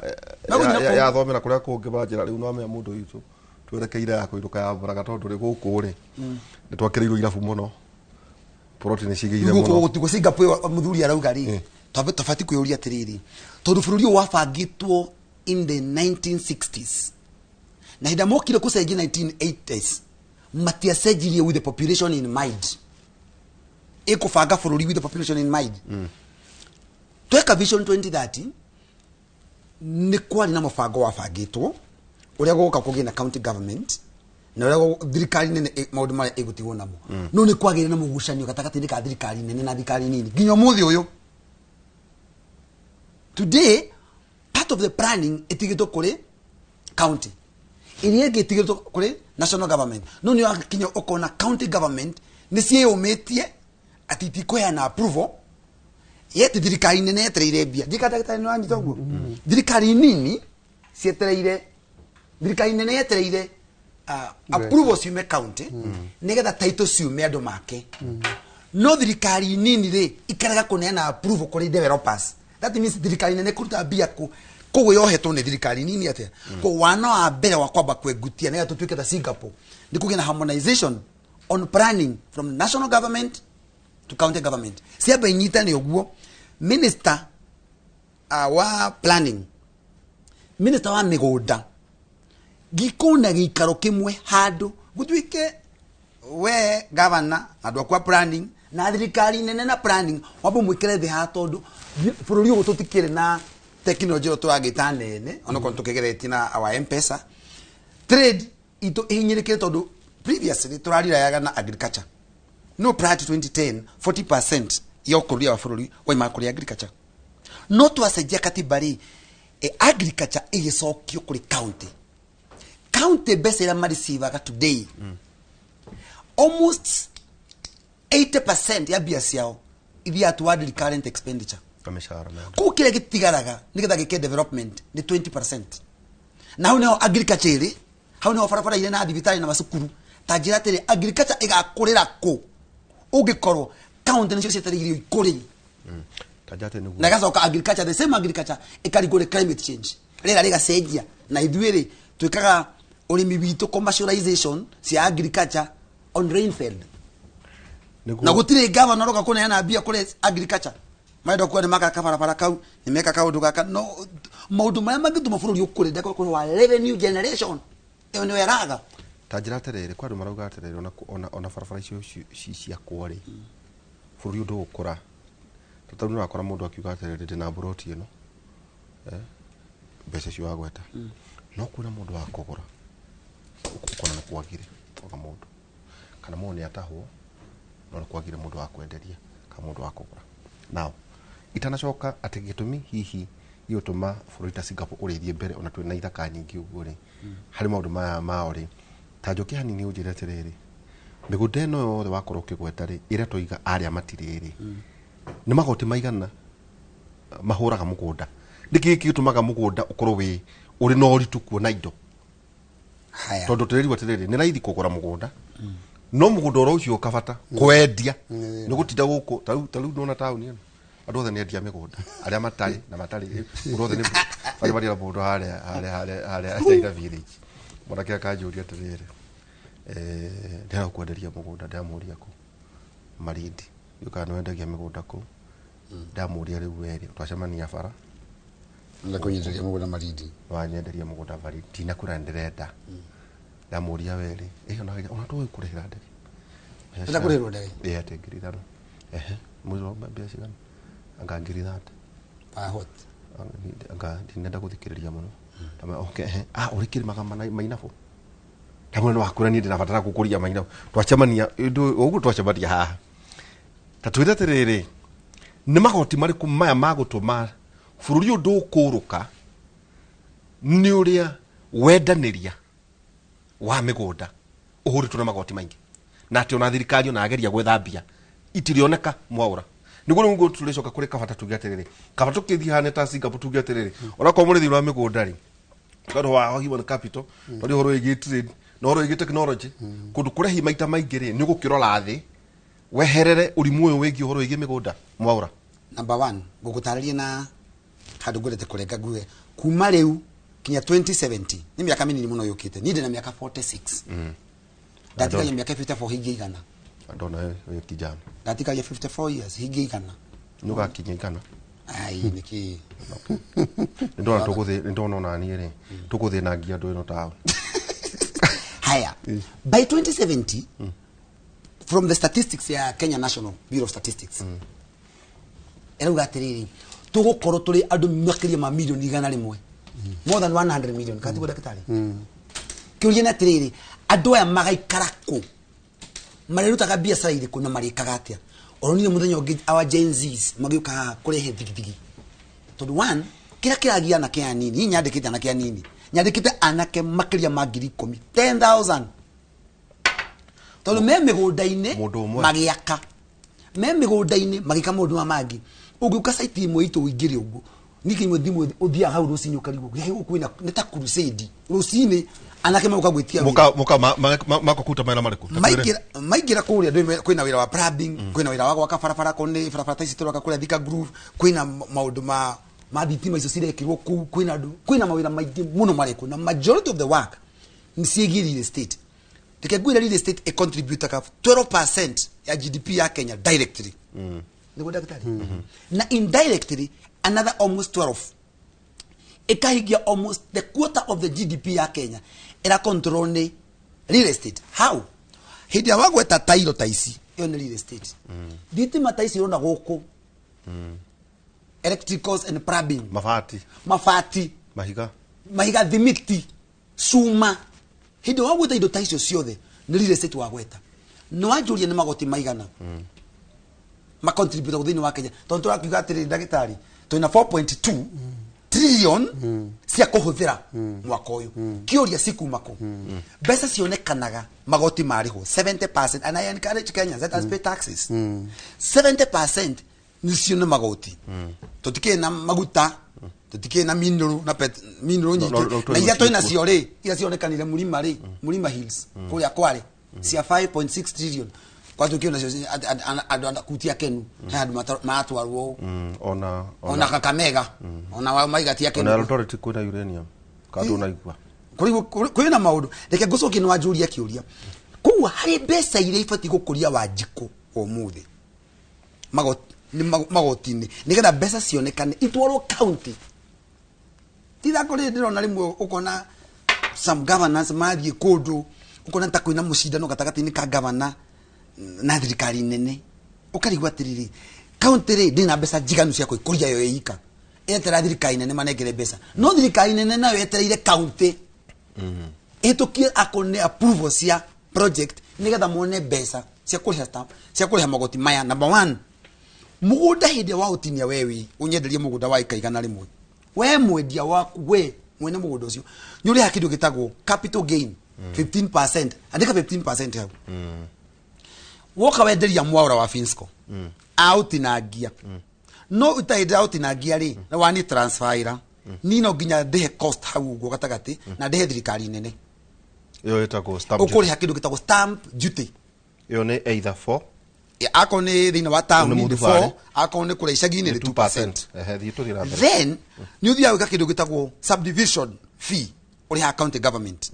Megũthiĩ na kũu. ya thome na kũrĩa kũngĩ manjĩra rĩu no menya mũndũ witũ twerekeire ya kũinũka ya mbũraga, tondũ rĩ gũkũ rĩ nĩ twakĩrĩirwo irabu mũno, poroti nĩ cigĩire gũkũ mũno. gũtigwo Singapore ĩyo mũthuri arauga rĩ, twambe tũbatiĩ kwĩyũria atĩrĩrĩ, tondũ bũrũri ũyũ wabangĩtwo in the 1960s na hĩndĩ mokire kũcenjia 1980s, matiacenjirie with the population in mind. Ĩkũbanga bũrũri with the population in mind. Tweka Vision 2030 nĩ kwarĩ na mũbango wabangĩtwo ũrĩa gũgũka kũgĩe na county government na ũrĩa thirikari nene maũndũ marĩa ĩgũtigwo namo. No nĩ kwagĩire na mũgucanio gatagatĩ-inĩ ka thirikari nene na thirikari nini nginya ũmũthĩ ũyũ. Today part of the planning ĩtigĩtwo kũrĩ county, ĩrĩa ĩngĩ ĩtigĩtwo kũrĩ national government. No nĩ wakinya ũkona county government nĩ ciĩyũmĩtie atĩ itikũheana approval, yet thirikari nene yetereire mbia. Ndika ndagĩtarĩ nĩ wanyita ũguo, thirikari nini cietereire, thirikari nene yetereire approval ciume county nigetha title ciume andũ make, no thirikari nini rĩ ikarega kũneana approval kũrĩ developers. That means thirikari nene kũruta mbia kũ koguo yohetwo nĩ thirikari nini atĩa. Ko wana wa mbere wa kwamba kwengutia nĩgetha tũtuĩke ta Singapore nĩ kũgĩa na harmonization on planning from national government to county government, ciamba inyitane ũguo. Minister wa planning, minister wa mĩgũnda, gikũna gĩikaro kĩmwe handũ gũtuĩke we gavana, andũ akwa planning na thirikari nene na planning wambe mwĩkĩre thĩ haha, tondũ bũrũri ũyũ tũtikĩrĩ na Tekinoronjĩ ĩyo tũragĩta nene onokorwo tũkĩgeretie na our M-Pesa trade itũ ihinyĩrĩkĩte, tondũ previously tũrarirayaga na agriculture. No prior to 2010, 40% ya ũkũria wa bũrũri waimaga kũrĩ agriculture. No twacenjia katiba rĩ, agriculture ĩgĩcokio kũrĩ county. County mbeca iria mareceivaga today, almost 80% ya mbia ciao ithiaga toward recurrent expenditure. Na mĩcara na Kũu kĩrĩa gĩtigaraga nĩgetha gĩke development nĩ 20%, na hau nĩho agriculture ĩrĩ, hau nĩho barabara irĩ na thibitarĩ na macukuru. Ta njĩra atĩrĩ, agriculture ĩgakũrĩra kũ ũngĩkorwo county nĩcio cietereire irio ikũrĩ? Ta njate nĩguo. Na ĩgacoka agriculture, the same agriculture, ĩkarigwo nĩ climate change, rĩera rĩgacenjia. Na ithuĩ rĩ, twĩkaga ũrĩmi witũ commercialization cia agriculture on rainfed. Nĩguo. Na gũtirĩ gavana ũroka kũneana mbia kũrĩ agriculture. Marenda kuga nĩ maka kabarabara kau, nĩ meka kaũndũ gaka, no maũndũ marĩa mangĩtũma bũrũri ũkũre ndekũrĩ wa revenue generation, ĩyo nĩyo ĩraga. Ta njĩra atĩrĩrĩ, kwa andũ marauga atĩrĩrĩ, ona barabara icio ciakwo rĩ, bũrũri ũyũ ndũgũkũra. Tondũ nĩ ũrakora mũndũ akiuga atĩrĩrĩ, ndĩna mburoti ĩno, mbeca icio wagweta, no kwĩna mũndũ wa kũgũra, ũkona nĩ kwagire kwaga mũndũ, kana mũndũ nĩ atahwo, no nĩ kwagire mũndũ wa kwenderia kana mũndũ wa kũgũra. Now itanacoka atĩ gĩtũmi hihi gĩgũtũma bũrũri ta Singapore ũrĩthiĩ mbere ona twĩna ithaka nyingĩ ũguo rĩ, harĩ maũndũ maya mao rĩ, ta njoke hanini ũnjĩre atĩrĩrĩ, mĩgũnda ĩno yothe wakorwo ũkĩgweta rĩ, ĩrĩa tũiga arĩa matirĩ rĩ, nĩ magoti maigana mahũraga mũgũnda? Nĩkĩ gĩkĩ gĩtũmaga mũgũnda ũkorwo wĩ ũrĩ na ũritũ kuona indo? Haya. Tondũ tũrĩrigwo atĩrĩrĩ, nĩ raithi kũgũra mũgũnda, no mũgũnda oro ũcio ũkabata kwendia nĩ gũtinda gũkũ. Ta rĩu ndona taũni ĩno andũ othe nĩ endia mĩgũnda, arĩa matarĩ na matarĩ, mũndũ othe nĩ barĩ na mũndũ harĩa China Village. Mwanake akanjũria atĩrĩrĩ, ndĩrenda kwenderia mũgũnda. Ndĩramũria kũ Malindi yũkaga nĩ wendagia mĩgũnda kũu. Ndamũria rĩu werĩ twacemania bara. Nda kũnyitĩria mũgũnda Malindi. Wanyenderia mũgũnda Malindi, ndinakwĩra nĩ ndĩrenda. Ndamũria werĩ, ona tũĩ kũrĩhĩra ndege. Ndĩrenda kũrĩhĩrwo ndege? Ĩ, atĩ 5,000. Ehe, mwezi wa mbia cigana? Anga 30,000. What? Anga ndinenda gũthikĩrĩria mũno. Ndamwĩra, okay, ehe, ũrĩ kĩrĩmaga mainabũ? Ndamwĩra, nĩ wakwĩra niĩ ndĩrabatara gũkũria mainabũ. Twacemania ũguo twacemania haha, ta twĩre atĩrĩrĩ, nĩ magoti marĩkũ maya magũtũma bũrũri ũyũ ndũkũrũka nĩ ũrĩa wendanĩria wa mĩgũnda ũhũrĩtwo na magoti maingĩ, na atĩ ona thirikari ona ageria gwetha mbia itirioneka? Mwaũra nĩguo rĩu tũrĩcoka kũrĩ kabata tuge atĩrĩrĩ, kaba tũkĩthiĩ hane ta Singapore, tuge atĩrĩrĩ, onakorwo mũrĩthi wa mĩgũnda rĩ, tondũ wa human capital, tondũ ũhoro wĩgiĩ trade na ũhoro wĩgiĩ technology kũndũ kũrĩa hihi maita maingĩ rĩ, nĩ ũgũkĩrora thĩ weherere ũrimũ ũyũ wĩgiĩ ũhoro wĩgiĩ mĩgũnda, Mwaũra. Number one, ngũgũtarĩria na handũ ngwendete kũrenga nguge kuma rĩu kinya 2070 nĩ mĩaka mĩnini mũno yũkĩte. Niĩ ndĩna mĩaka 46, ndatigaria mĩaka 54 hingie 100. Ndona wĩ kijana. Ndatigaria 54 years hingie 100. Nĩ ũgakinya 100. Ai, nĩkĩ? Nĩ ndona tũgũthĩ, nĩ ndona ona niĩ rĩ, tũgũthĩnangia andũ ĩno taũ. Haya, by 2070, from the statistics ya Kenya National Bureau of Statistics, ĩrauga atĩrĩrĩ, tũgũkorwo tũrĩ andũ makĩria ma milioni 100, more than 100 million. Katiguo ndagĩtarĩ? Kĩũria nĩ atĩrĩrĩ, andũ aya magaikara kũ? Marĩrutaga biacara irĩkũ na marĩkaga atĩa? Oronire mũthenya ũngĩ our Gen Zs magĩũka haha kũrehe thigithigi, tondũ one, kĩrĩa kĩragia anake anini, niĩ nyandĩkĩte anake anini, nyandĩkĩte anake makĩria ma 10,000, 10,000, tondũ me mĩgũnda-inĩ. Mũndũ ũmwe. Magĩaka me mĩgũnda-inĩ, magĩka maũndũ maya mangĩ. Ũngĩũka site ĩmwe itũ ũingĩre ũguo, ningĩ imwe thimũ ũthiaga hau rũcinĩ ũkarigwo gũkũ kwĩna nĩ ta crusade. Rũcinĩ anake magoka gwĩtia wĩra. Mũka makokuta mawĩra marĩkũ? Ta twĩre. Maingĩra kũrĩa kwĩna wĩra wa plumbing, kwĩna wĩra wa gwaka barabara, korwo nĩ barabara ta ici tũraka kũrĩa Thika Groove, kwĩna maũndũ ma thitima icio cirekĩrwo kũu, kwĩna andũ, kwĩna mawĩra maingĩ mũno marekwo, na majority of the work nĩ ciĩgiĩ real estate. Reke ngwĩre, real estate ĩcontributaga 12% ya GDP ya Kenya directly, nĩguo ndagĩtarĩ, na indirectly another almost 12, ĩkahingia almost the quarter of the GDP ya Kenya ĩra control nĩ real estate. How? Hĩndĩ ĩrĩa wagweta tairo ta ici, ĩyo nĩ real estate. Thitima ta ici ũrona gũkũ, Electricals and plumbing. Mabati. Mabati. Mahiga. Mahiga, thimiti, cuma. Hĩndĩ ĩrĩa wagweta indo ta icio ciothe nĩ real estate wagweta. Nĩ wanjũria nĩ magoti maigana macontribute thĩinĩ wa Kenya, tondũ tũrakiuga atĩrĩrĩ, ndagĩtarĩ, twĩna 4.2 trillion cia kũhũthĩra mwaka ũyũ. Kĩũria, cikuma kũ? Mbeca cionekanaga magoti marĩhwo 70%, and I encourage Kenyans, let us pay taxes. 70% nicio nĩ magoti. Tũtikĩrĩ na maguta, tũtikĩrĩ na mineral na pet mineral No, nyingĩ. no, Na iria twĩ twĩ nacio rĩ, iria cionekanire mũrima rĩ, Mũrima Hills kũrĩa Kware, cia 5.6 trillion, kwatũkĩo nacio andũ kutia kenu he andũ maratwarwo. Ona ona Kakamega ona wa maiga ti ona akenu. Eldoret kwĩna uranium kandũ naigua. Kwĩ na maũndũ. Reke ngũcokie, nĩ wanjũria kĩũria. Koguo harĩ mbeca iria ibatiĩ gũkũria Wanjikũ ũmũthĩ nĩ magoti-inĩ, nĩgetha mbeca cionekane itwarwo county. Tithako rĩrĩ ndĩrona rĩmwe ũkona some governors mathiĩ kũndũ, ũkona ta kwĩna mũcindano gatagatĩ-inĩ ka governor na thirikari nene. Ũkarigwo atĩrĩrĩ, county rĩ ndĩna mbeca njiganu cia kwĩkũria yo ĩika, etera thirikari nene manengere mbeca, no thirikari nene nayo yetereire county ĩhĩtũkie akorwo nĩ approval cia project, nĩgetha mone mbeca cia kũrĩha stamp, cia kũrĩha magoti maya. Number one, mũgũnda hĩndĩ ĩrĩa waũtinia, we wĩ ũnyenderie mũgũnda wa ĩka 100, we mwendia waku, we mwene mũgũnda ũcio, nĩ ũrĩhaga kĩndũ gĩtagwo capital gain 15%. Andĩka 15% hau. Woka wenderia Mwaura wa Finsco, aũtinangia, no ũtarĩ ndĩraũtinangia rĩ, na wani transfer ni no nginya ndĩhe cost hau ũguo gatagatĩ na ndĩhe thirikari nene. Ĩyo ĩtagwo stamp duty. Ũkũrĩha kĩndũ gĩtagwo stamp duty. Ĩyo nĩ either 4 Akorwo nĩ thĩinĩ wa taũni Nĩ nĩ mũthubarĩ. 4, akorwo nĩ kũrĩa icagi-inĩ nĩ 2%. Ehe, thiĩ tũthiĩ na mbere. Then nĩ ũthiaga gwĩka kĩndũ gĩtagwo subdivision fee, ũrĩhaga county government,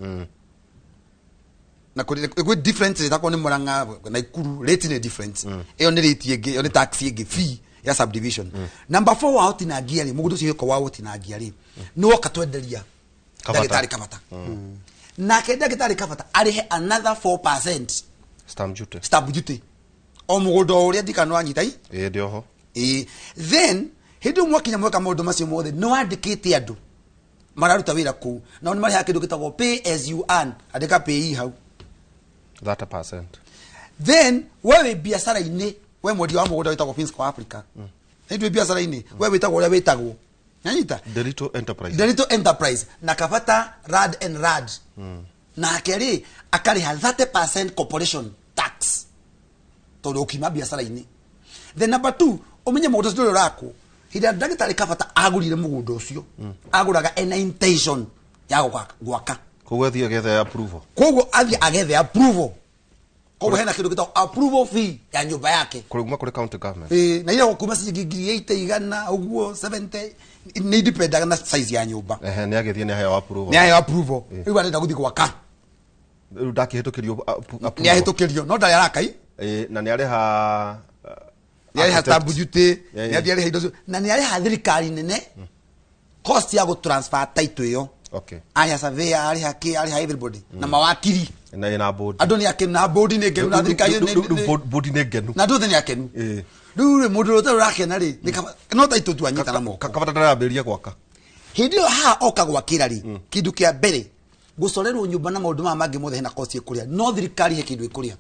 na kwĩ different rate. Akorwo nĩ Murang'a na Ikuru, rate nĩ different. Ĩyo nĩ rate ĩngĩ, ĩyo nĩ tax ĩngĩ, fee ya subdivision. Number 4, waũtinangia rĩ, mũgũnda ũcio wĩko waũtinangia rĩ, nĩ woka twenderia Kabata. ndagĩtarĩ Kabata, nake ndagĩtarĩ Kabata arĩhe another 4% Stamp duty. Stamp duty o mũgũnda o ũrĩa ndikana wanyita i. Ĩĩ, ndĩ oho. Ĩĩ, then hĩndĩ ĩyo mwakinya mweka maũndũ macio mothe, nĩ wandĩkĩte andũ mararuta wĩra kũu, nao nĩ marĩhaga kĩndũ gĩtagwo pay as you earn. Andĩka pay hau. 30%. Then we wĩ biacara-inĩ, we mwendia wa mũgũnda wĩtagwo Finsco Africa, nĩ ndwĩ biacara-inĩ, we wĩtagwo ũrĩa wĩtagwo, nanyita. Delito Enterprise. Delito Enterprise na Kabata Rad and Rad, nake rĩ akarĩha 30% corporation tax tondũ ũkiuma biacara-inĩ. Then number two, ũmenye mũgũnda ũcio ndũrĩ ũrakwo. Hĩndĩ ĩrĩa ndagĩtarĩ Kabata agũrire mũgũnda ũcio, agũraga ena intention ya gwaka. Koguo athiĩ agethe approval. Koguo athiĩ agethe approval, koguo hena kĩndũ gĩtagwo approval fee ya nyũmba yake. Kuma kũrĩ county government. Ĩĩ, na ira kuma ciringi 80,000, 100 ũguo, 70, nĩ dependaga na size ya nyũmba. Ehe, nĩ agĩthiĩ nĩ aheo approval. Nĩ aheo approval, rĩu arenda gũthiĩ gwaka. Rĩu ndakĩhĩtũkĩrio approval. Nĩ ahĩtũkĩrio no ndarĩ arakai. Ĩĩ, na nĩ arĩha Nĩ arĩha architect. stamp duty. Yeah. Nĩ athiĩ arĩha indo cio na nĩ arĩha thirikari nene cost ya gũtransfer title ĩyo. Arĩha surveyor, arĩha kĩ, arĩha everybody na mawakiri. Na ĩna board. Andũ nĩ akenu na board nĩ ngenu na thirikari Rĩu board nĩ ngenu. Na andũ othe nĩ akenu. Rĩu rĩ, mũndũ ũrĩa ũtarĩ ũrakena rĩ, nĩ no title tu anyita na moko. Kabata ndarambĩrĩria gwaka. Hĩndĩ ĩyo haha oka gwakĩra rĩ, kĩndũ kĩa mbere gũcorerwo nyũmba na maũndũ maya mangĩ mothe, hena cost ĩkũrĩa, no thirikari he kĩndũ ĩkũrĩa.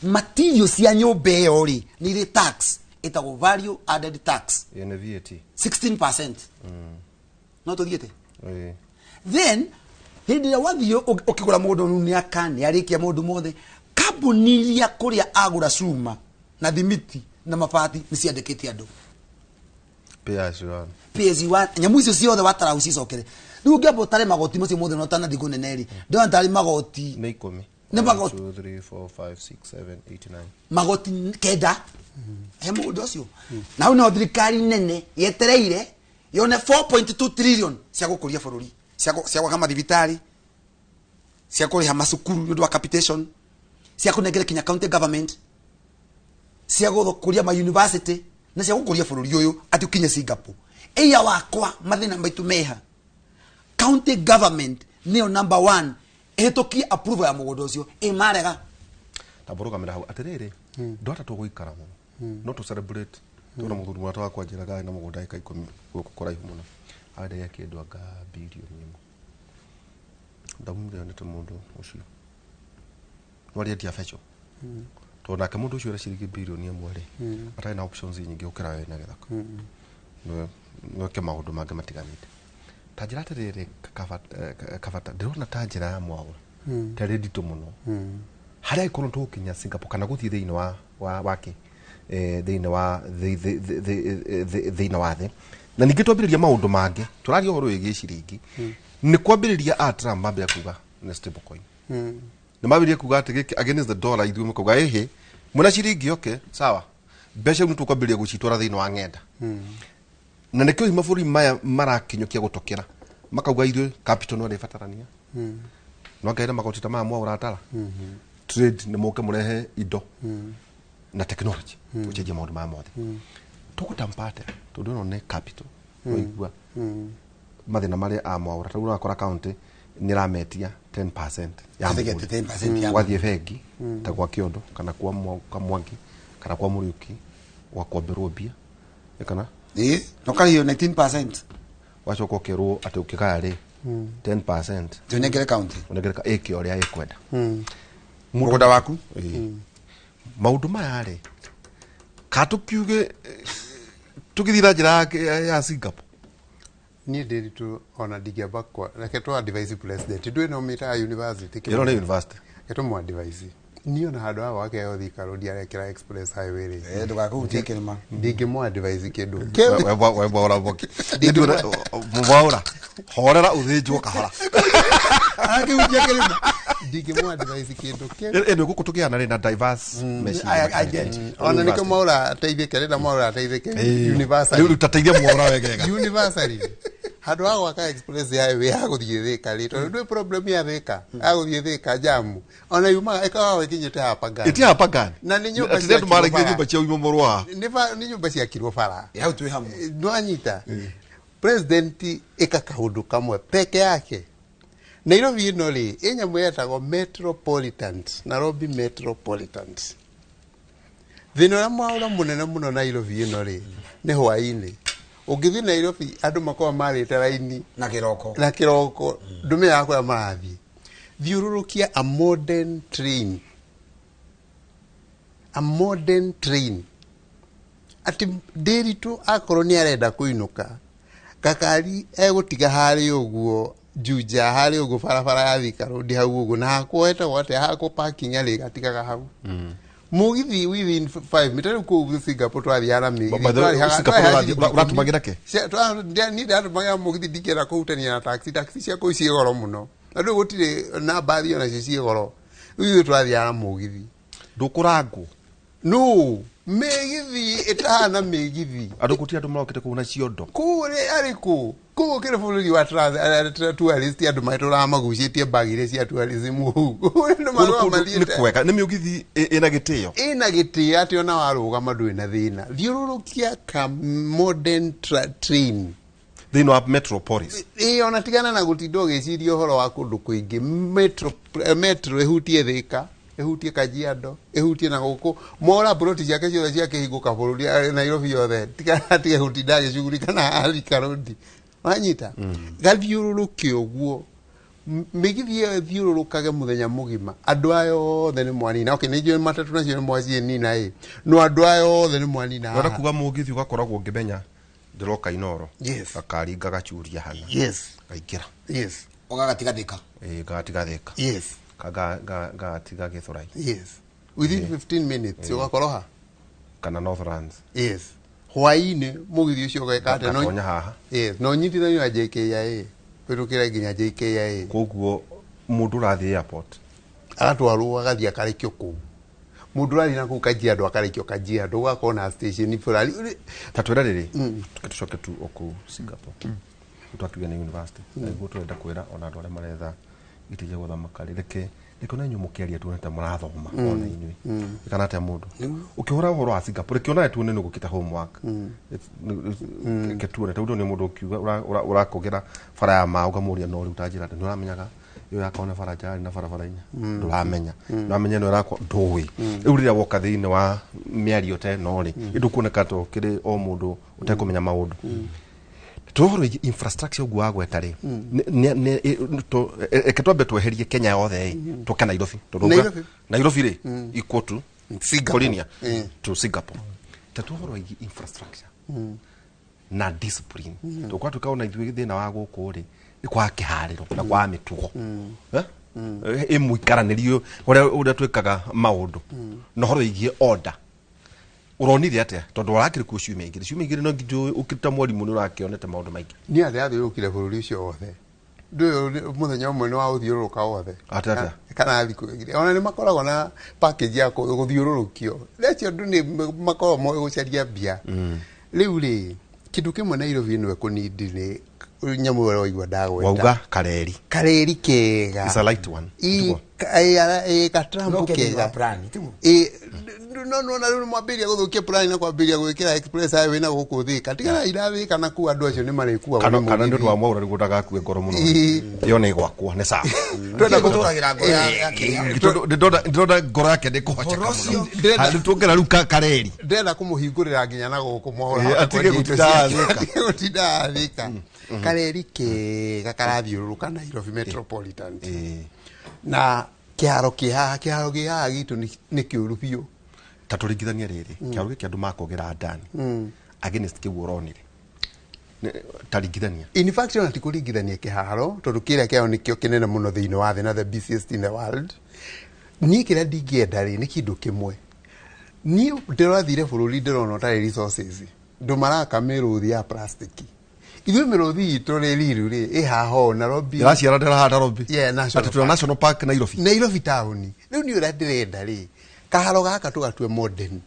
Material cia nyũmba ĩyo rĩ, nĩ irĩ tax ĩtagwo value added tax. Ĩyo nĩ VAT. 16%, no tũthiĩte. Then hĩndĩ ĩrĩa wathiĩ ũkĩgũra mũgũnda rĩu, nĩ aka nĩ arĩkia maũndũ mothe, kambuni iria kũrĩa agũra cuma na thimiti na mabati nĩ ciandĩkĩte andũ. Pay as you earn. Pay as you earn. Nyamũ icio ciothe watara ũcicokere. Rĩu ũngĩamba ũtare magoti macio mothe na ũtanathiĩ kũnene rĩ, ndĩrona tarĩ magoti Nĩ 10. Nĩ magoti. 2 3 4 5 6 7 8 9. Magoti 9 he mũgũnda ũcio, na hau nĩho thirikari nene yetereire yone 4.2 trillion cia gũkũria bũrũri, cia gwaka mathibitarĩ, cia kũrĩha macukuru nĩ ũndũ wa capitation, cia kũnengera kinya county government, cia gũkũria ma university na cia gũkũria bũrũri ũyũ atĩ ũkinye Singapore. Ĩya wakwa, mathĩna maitũ meha county government nĩyo number one ĩhĩtũkie approval ya mũgũnda ũcio, ĩmarega. Tambũrũgamĩra hau atĩrĩrĩ, ndwata tũgũikara mũno no tũ celebrate. Tuna muthuri mwata wakwa njiraga na mugunda eka 10 guku kuraihu muno. Arendagia kindu anga bilioni 1. Ndamumire nĩ mundu ucio. No arendia fecho. Tondũ nake mundu ucio ũrĩa ciringi bilioni 1 rĩ, atarĩ na options nyingĩ gũkĩra we na gĩthaka. Nweke maũndũ mangĩ matiganĩte. Ta njĩra atĩrĩrĩ kabata ndĩrona ta njĩra ya Mwaura ta ĩrĩ nditũ mũno. Harĩa ĩkorwo tũgũkinya Singapore kana gũthiĩ thĩinĩ wa wake thĩinĩ wa thĩinĩ wa thĩ. Na ningĩ twambĩrĩria maũndũ mangĩ tũraria ũhoro wĩgiĩ ciringi nĩ kwambĩrĩria a Trump mambĩrĩria kuga nĩ stable coin. Nĩ mambĩrĩria kuga atĩ gĩkĩ against the dollar ithuĩ makauga ĩhĩ mwena ciringi okay sawa mbeca rĩu nĩtũkwambĩrĩria gũcitwara thĩinĩ wa ng'enda. Na nĩkĩo mabũrũri maya marakinyũkia gũtokera makauga ithuĩ capital no ĩrĩbatarania no ngaire magoti ta maya Mwaura atara trade nĩ mũke mũrehe indo na technology gũcenjia maũndũ maya mothe tũgũtampa atĩa tondũ ĩno nĩ capital waigua mathĩna marĩa a Mwaura ta rĩu ũrakora county nĩ ĩrametia 10% ya Ĩtegete 10% ya wathiĩ bengi ta gwa Kiondo kana kwa Mwangi kana kwa Mũriũki ũgakomberwo mbia kana ĩ no karĩhio 19% wacoka ũkerwo atĩ ũkĩgaya rĩ 10% tũnengere county ũnengereka ĩke ũrĩa ĩkwenda mũgũnda waku maũndũ maya rĩ ka tũkiuge tũgĩthiĩ na njĩra ya Singapore niĩ ndĩritũ ona ndingĩamba kwa reke tũ advise president ndũĩ no mĩtaga university ĩno nĩ university reke tũmũ advise niĩ ona handũ haha wakeo Thika Road arekĩra express highway rĩ ndũgakũhutie kĩrĩma ndingĩmũ advise kĩndũ we Mwaura Mboki Mwaura horera ũthĩnjwo kahora akĩhutia kĩrĩma ndingĩmũ advise kĩndũ kĩu ĩno gũkũ tũgĩana rĩ na diverse meciria I get. Ona nĩkĩo Mwaura ateithĩke rĩrĩa Mwaura ateithĩke rĩu university tateithia Mwaura wegega university handũ ha gwaka express highway ya gũthiĩ Thika rĩ tondũ ndwĩ problem ya Thika ya gũthiĩ Thika jamu ona yumaga ĩkoragwo ĩkinyĩte haha Pangani ĩtia Pangani Na nĩ nyũmba atĩ andũ maragia ciakirwo nyũmba cia ũgima mũrwa nĩ nyũmba ciakirwo bara hau twĩ hamwe nwanyita president ĩka kaũndũ kamwe peke yake Nairobi ĩno rĩ ĩ nyamũ yetagwo metropolitans Nairobi metropolitans thĩna ũrĩa Mwaura mũnene mũno Nairobi ĩno rĩ nĩ hwaĩ-inĩ ũngĩthiĩ Nairobi andũ makoragwo marĩte raini na kĩroko na kĩroko ndũmenyaga kũrĩa marathiĩ thiũrũrũkia a modern train a modern train atĩ ndĩritũ akorwo nĩ arenda kũinũka gakari egũtiga harĩa ũguo Juja harĩa ũguo barabara ya Thika Road hau ũguo na hakwo hetagwo atĩa hakwo parking arĩ gatigaga hau mũgithi within 5 mita rĩu kũu Singapore twathiaga na mĩgithi By the way, Singapore ũratũmagĩra kĩ? Niĩ ndatũmagĩra mũgithi ndingĩenda kũhutania na taxi taxi cia kũu ciĩ goro mũno na rĩu gũtirĩ na mbathi onacio ciĩ goro rĩu ithuĩ twathiaga na mũgithi ndũkũrangwo no mĩgithi ĩtahana mĩgithi andũ gũtirĩ andũ marokĩte kũu na ciondo kũu rĩ arĩ kũ kũu kĩrĩ bũrũri wa tourist andũ matũraga magucĩtie bag iria cia tourism kũu andũ Kũndũ marũa kũndũ nĩ mathiĩte kwega nĩ mĩũgithi ĩna gĩtĩo ĩna gĩtĩo atĩ ona warũgama ndũrĩ na thĩna thiũrũrũkia ka modern train thĩinĩ wa metropolis ĩ ona tigana na gũtinda ũgĩciria ũhoro wa kũndũ kũingĩ metro, metro ĩhutie Thika ĩhutie Kajiado ĩhutie na gũkũ Mwaura ploti ciake ciothe ciakĩhingũka bũrũri Nairobi yothe tigana tige gũtinda agĩcugurika na Thika Road wanyita gathiũrũrũke ũguo mĩgithi ĩyo ĩthiũrũrũkage mũthenya mũgima andũ aya othe nĩ mwanina okay nĩ njũĩ matatũ nacio nĩ mwaciĩnina ĩ no andũ aya othe nĩ mwanina wenda haha kuga mũgithi ũgakoragwo ũngĩmenya ndĩroka Inoro Yes. gakari ngagacuria hana yes ngaingĩra yes ũgagatiga Thika ĩ ngagatiga Thika yes ngagatiga Gĩthũrai yes within 15 minutes ũgakorwo ha kana Northlands yes hwaĩ-inĩ mũgithi ũcio ũgeka atĩa ngatonya haha yes no ũnyitithanio na JKIA wĩtũkĩre nginya JKIA koguo mũndũ ũrathiĩ airport agatwarwo agathiĩ akarekio kũu mũndũ ũrathiĩ na kũu Kajiado akarekio Kajiado ũgakorwo na station fulani ta twĩra rĩrĩ tũcoke tu o kũu Singapore twakiuga nĩ university na nĩguo tũrenda kwĩra ona andũ arĩa maretha itĩ cia gũthamaka rĩ reke reke ona inyuĩ mũkĩaria tuone ta mũrathoma ona inyuĩ kana atĩa mũndũ ũkĩhũra ũhoro wa Singapore reke onawe tuone nĩ gũkĩta homework reke tuone tondũ nĩ mũndũ ũkiuga ũrakũgĩra bara ya ma ũkamũria no rĩu ta njĩra nĩ ũramenyaga Ĩyo yakwa na baranja yarĩ na barabara inya, ndũramenya, ndũramenya ĩno ĩrakwo ndũĩ. Rĩu rĩrĩa woka thĩinĩ wa mĩario ta ĩno rĩ, ĩndũkuoneka ta ũkĩrĩ o mũndũ ũtekũmenya maũndũ. Tũhoro wĩgiĩ infrastructure ũguo wagweta rĩ, reke twambe tweherie Kenya yothe ĩ, tũke Nairobi tondũ Nairobi. Nairobi rĩ equal to Singapore. Korinia to Singapore. Ta tũhoro wĩgiĩ infrastructure na discipline, tũkwa tukaona ithuĩ thĩna wa gũkũ rĩ nĩ kwaga kĩharĩro na kwaga mĩtugo. Eh? Ĩ mũikaranĩrio ũrĩa twĩkaga maũndũ na ũhoro wĩgiĩ order ũronire atĩa, tondũ ũrakĩrĩ kuo ciumia igĩrĩ, ciumia igĩrĩ no nginya ũkĩruta mwarimũ nĩ ũrakĩonete maũndũ maingĩ. Niĩ ndĩrathiũrũrũkire bũrũri ũcio wothe. Ndũĩ mũthenya ũmwe nĩ wa gũthiũrũrũka wothe. Atĩa, atĩa? Kana thikũ igĩrĩ. Ona nĩ makoragwo na package ya gũthiũrũrũkio. Acio andũ nĩ makoragwo moĩ gũcaria mbia. Rĩu rĩ, kĩndũ kĩmwe Nairobi ĩno ĩkũnindi nĩ nyamũ ĩyo waigua ndagweta. Wauga kareri. Kareri kega. It's a light one. Ĩ, Tiguo? gatrambo No kĩndũ kega. wa plan, tiguo? Ĩ, no nona rĩu mwambĩrĩria gũthũkia plan na kwambĩrĩria gwĩkĩra express highway na gũkũ Thika. Tigana irathika na kuu andũ acio nĩ marĩkuagwo Kana nĩ kana nĩ ũndũ mũgithi. wa Mwaura nĩguo ndagakue ngoro mũno. Ĩ. Ĩyo nĩ gwakwo nĩ sawa. Twenda Gũtũragĩra ngoro ya kĩrĩa. Tondũ ndĩrona ngoro yake nĩ kũhoceka Ũhoro mũno. ũcio- Ndĩrenda- Rĩu tuongera rĩu kareri. Ndĩrenda kũmũhingũrĩra nginya na gũkũ Mwaura. Ĩ, atige gũtinda athĩka. Atige gũtinda athĩka. Kareri kega karathiũrũrũka Nairobi Metropolitan. Na kĩharo kĩ haha, kĩharo kĩ haha gitũ nĩ kĩũru biũ. Ta tũringithanie rĩrĩ kĩharo gĩkĩ andũ makogera ndani against kĩu ũronire. Ta ringithania. In fact, ona ti kũringithania kĩharo tondũ kĩrĩa kĩao nĩkĩo kĩnene mũno thĩinĩ wa thĩ na the busiest in the world. Niĩ kĩrĩa ndingĩenda rĩ nĩ kĩndũ kĩmwe. Niĩ ndĩrathire bũrũri ndĩrona ũtarĩ resources. Andũ maraka mĩrũthi ya plastic. Ithuĩ mĩrũthi itũ rĩ riru rĩ ĩ haha ũũ Nairobi. Ĩraciara ndĩraha Nairobi. Yeah, National Atĩ twĩna Park. National Park Nairobi. Nairobi town. Rĩu niĩ ũrĩa ndĩrenda rĩ, kaharo gaka tũgatue modern.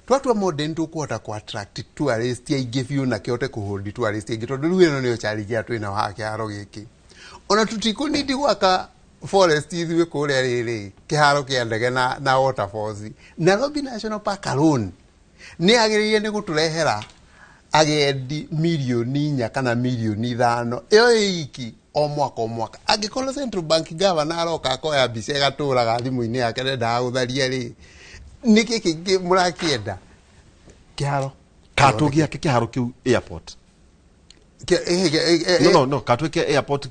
Twatua modern tũkũhota kũ attract tourist aingĩ biũ na kĩhote kũ hold tourist aingĩ tondũ rĩu ĩno nĩyo challenge ĩrĩa twĩnayo haha kĩharo gĩkĩ. Ona tũtikũnindi gwaka forest ithuĩ kũrĩa rĩrĩ kĩharo kĩa ndege na waterfalls. Nairobi National Park alone nĩ yagĩrĩire nĩ gũtũrehera agendi 4 mirioni kana 5 mirioni ĩyo ĩ iki o mwaka o mwaka. Angĩkorwo Central Bank governor aroka akoya mbica ĩgatũraga thimũ-inĩ yake ndendaga gũtharia rĩ, nĩkĩ kĩngĩ mũrakĩenda kĩharo? Katũgĩake kĩharo kĩu airport. No, katwĩke airport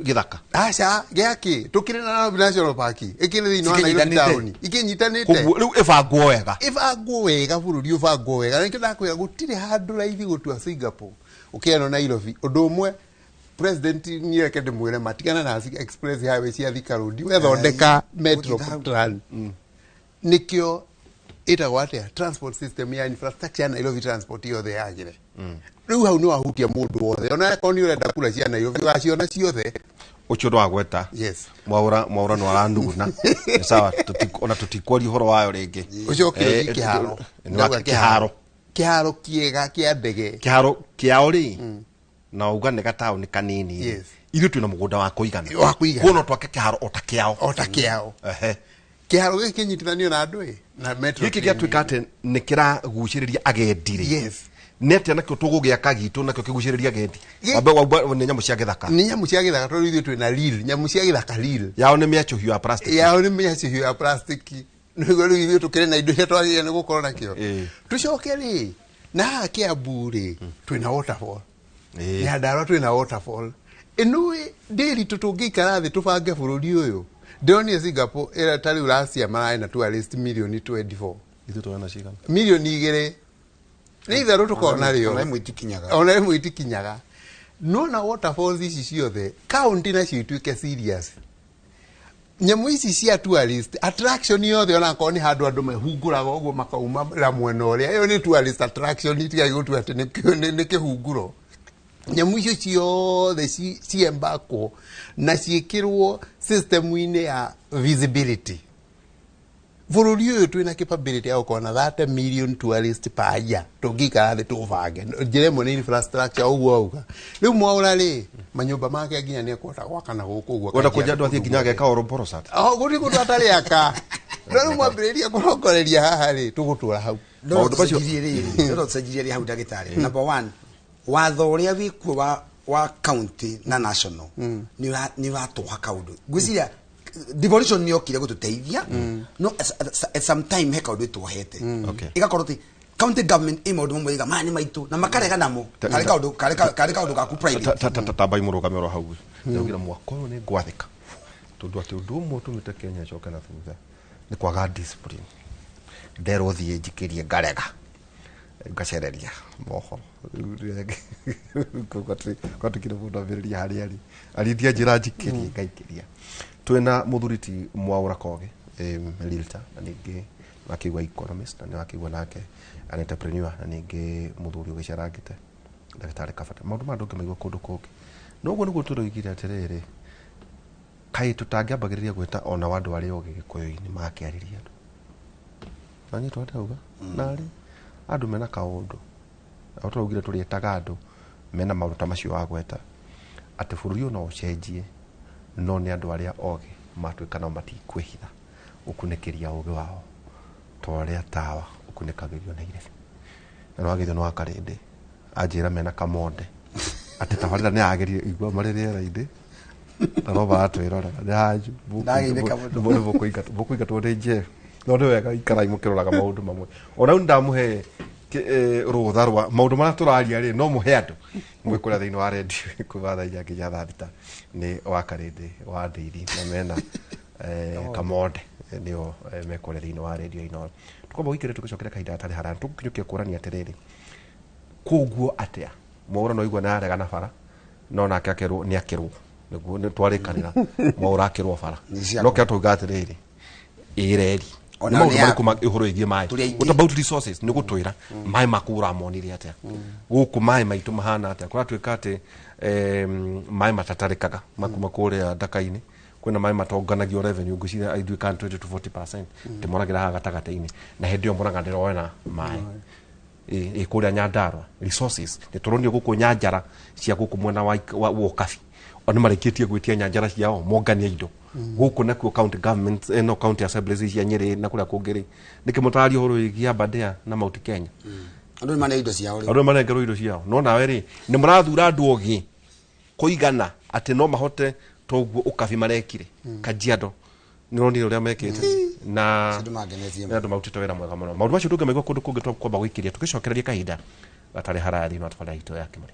gĩthaka. Aca, gĩakĩ tũkĩrĩ na Nairobi National Park ĩkĩrĩ thĩinĩ wa Nairobi Cikĩnyitanĩte. town ikĩnyitanĩte. Koguo rĩu ĩbangwo wega. Ĩbangwo wega, bũrũri ũbangwo wega. Na nĩkĩo ndakwĩra gũtirĩ handũ raithi gũtua Singapore ũkĩeno Nairobi. Ũndũ ũmwe president niĩ reke ndĩmwĩre matigana na express highway cia Thika Road, wethondeka metro Gũtinda hau. tran nĩkĩo ĩtagwo atĩa, transport system ya infrastructure ya Nairobi transport yothe yagĩre. Rĩu hau nĩ wahutia mũndũ wothe, ona akorwo nĩ ũrenda kura cia Nairobi waciona ciothe. Ũcio ndwagweta. Yes. Mwaura nĩ aranuguna. Nĩ sawa, ona tũtikwaria ũhoro wayo rĩngĩ. Ũcoke Eh, ũthiĩ kĩharo. nĩ wake kĩharo. Kĩharo kĩega kĩa ndege. Kĩharo kĩao rĩ, na uga nĩ gataũni kanini. Yes. Ithuĩ twĩna mũgũnda wa kũigana. Wa kũigana. Kuo no twake kĩharo o ta kĩao. O ta kĩao. Ehe. Kĩharo gĩkĩ kĩnyitithanio na andũ ĩ na metro Gĩkĩ train. gĩatuĩka atĩ nĩ kĩragucĩrĩria agendi rĩ, Yes. nĩ atĩa nakĩo tũgũgĩaka gitũ nakĩo kĩgucĩrĩria agendi? Wambe nĩ nyamũ cia gĩthaka. Nĩ nyamũ cia gĩthaka tondũ ithuĩ twĩna real nyamũ cia gĩthaka real. Yao nĩ mĩacũhio ya plastic. Yao nĩ mĩacũhio ya plastic. Nĩguo rĩu ithuĩ tũkĩrĩ na indo iria twagĩrĩire nĩ gũkorwo nakĩo. Tũcoke rĩ na haha Kiambu rĩ twĩna waterfall. Nyandarua twĩna waterfall ĩnũĩ ndĩri tũngĩikara thĩ tũbange bũrũri ũyũ. Ndĩronire Singapore ĩrĩa ta rĩu last year mararĩ na tourist 24 mirioni. Ithuĩ tũrona cigana? 2 mirioni nĩ itherũ tũkorwo narĩo. Ona ĩmwe itikinyaga. Ona ĩmwe itikinyaga. Nona waterfalls ici ciothe kaunti nacio ituĩke serious, nyamũ ici cia tourist attraction yothe, ona akorwo nĩ handũ andũ mehungũraga ũguo makauma na mwena ũrĩa, ĩyo nĩ tourist attraction, itigai gũtua atĩ nĩ kĩhunguro. Nyamũ icio ciothe ciembakwo na ciĩkĩrwo system-inĩ ya visibility. Bũrũri ũyũ twĩna capability ya gũkorwo na 30 million tourist per year tũngĩikara thĩ tũbange. Njĩra ĩmwe nĩ infrastructure ũguo auga. Rĩu Mwaũra rĩ, manyũmba make nginya nĩ ekũhota gwaka na gũkũ ũguo. Wenda kũnja andũ athiĩ nginya ageka oro Borosat. Oh, gũtirĩ kũndũ atarĩ aka. No rĩu mwambĩrĩria kũrongoreria haha rĩ, tũgũtũra hau. No Maũndũ macio- tũcenjirie rĩrĩ, no tũcenjirie rĩ hau ndagĩtarĩ. Number one, watho ũrĩa wĩkuo wa Wa county na national ni ũratũha kaũndũ. Ngwĩciria devolution nĩ yokire gũtũteithia, no at some time he kaũndũ ĩtwohete. Ĩgakorwo atĩ county government ĩ maũndũ mamwe ĩga maya nĩ maitũ na makarega namo karĩ kaũndũ karĩ kaũndũ gaku private. Tambai mũrũgame oro hau. Ndaugire mwaka ũyũ nĩ ngwathĩka, tondũ atĩ ũndũ ũmwe ũtũmĩte Kenya ĩcoke na thutha nĩ kwaga discipline. Nderwo thiĩ njikĩrie ngarega, ngacereria mohoro gwatukire mũndũ ambĩrĩria harĩa arĩ arithia njĩra njikĩrie ngaikĩria. Twĩna mũthuri ti Mwaũra Kogi, realtor, na ningĩ wakĩigua economist, na nĩ wakĩigua nake an entrepreneur, na ningĩ mũthuri ũgĩcerangĩte ndagĩtarĩ Kabata. Maũndũ maya ndũngĩmaigua kũndũ kũngĩ. No ũguo nĩguo tũroigire atĩrĩrĩ, kaĩ tũtangĩambagĩrĩria gwĩta ona wa andũ arĩa ogĩ Gĩkũyũ-inĩ makĩarĩria andũ na niĩ twatauga narĩ andũ mena kaũndũ na tũraugire tũrĩetaga andũ mena maũndũ ta macio wagweta atĩ bũrũri ũyũ no ũcenjie, no nĩ andũ arĩa ogĩ matuĩka nao matikwĩhitha gũkunĩkĩria ũgĩ wao ta ũrĩa tawa ũkunĩkagĩrio na irebe. Na nĩ wagĩthio nĩ wa Karĩndĩ anjĩra mena kamonde atĩ tabarĩra nĩ yagĩrire igua marĩ rĩera-inĩ na no maratwĩrorera nĩ hanyu Ndagĩire kamondo. mũkũingatwo nĩ Jeff. No nĩ wega ikarai mũkĩroraga maũndũ mamwe. Ona rĩu nĩndamũhe rũtha rwa maũndũ marĩa tũraria rĩ, no mũhe andũ mwĩ kũrĩa thĩinĩ wa redio kuma thaa 4 nginya thaa 6 nĩ wa Karĩndĩ wa Ndĩiri na mena kamonde nĩo me kũrĩa thĩinĩ wa redio Inooro. Tũkwamba gũikĩrĩria tũgĩcokera kahinda gatarĩ haraya tũgũkinyũkia kũrania atĩrĩrĩ, koguo atĩa Mwaũra no igua nĩararega na bara no nake akerwo nĩ akĩrwo nĩguo nĩ twarĩkanĩra Mwaũra akĩrwo bara Nĩ ciakwa. no kĩrĩa tauga atĩrĩrĩ ĩreri Ona nĩ maũndũ nĩ marĩkũ ũhoro wĩgiĩ maĩ? Tũrĩ aingĩ. What about resources? Nĩ gũtwĩra maĩ maku ũramonire atĩa gũkũ, maĩ maitũ mahana atĩa? Kũratuĩka atĩ maĩ matatarĩkaga makuma kũrĩa ndaka-inĩ, kwĩna maĩ matonganagio revenue ngwĩciria ithuĩ kana 20 to 40% ndĩmonagĩra haha gatagatĩ-inĩ, na hĩndĩ ĩyo monaga ndĩrona maĩ ĩ kũrĩa Nyandarua. Resources nĩ tũronio gũkũ nyanjara cia gũkũ mwena wa Ũkabi o nĩ marĩkĩtie gwĩtia nyanjara ciao mongania indo gũkũ nakuo county government, no county assemblies cia Nyĩrĩ na kũrĩa kũngĩ rĩ, nĩkĩ mũtararia ũhoro wĩgiĩ Aberdare na Mount Kenya? Andũ nĩ maneo indo ciao rĩu. Andũ nĩ manengerwo indo ciao, no nawe rĩ nĩ mũrathura andũ ogĩ kũigana atĩ no mahote toguo Ũkabi marekire Kajiado nĩ ũronire ũrĩa mekĩte na Andũ mangenetie. Nĩ andũ marutĩte wĩra mwega mũno. Maũndũ macio ndũngĩmaigua kũndũ kũngĩ, tũkwamba gũikĩria tũgĩcokereria kahinda gatarĩ haraya thĩinĩ wa tabarĩra itũ ya Kĩmũrĩ.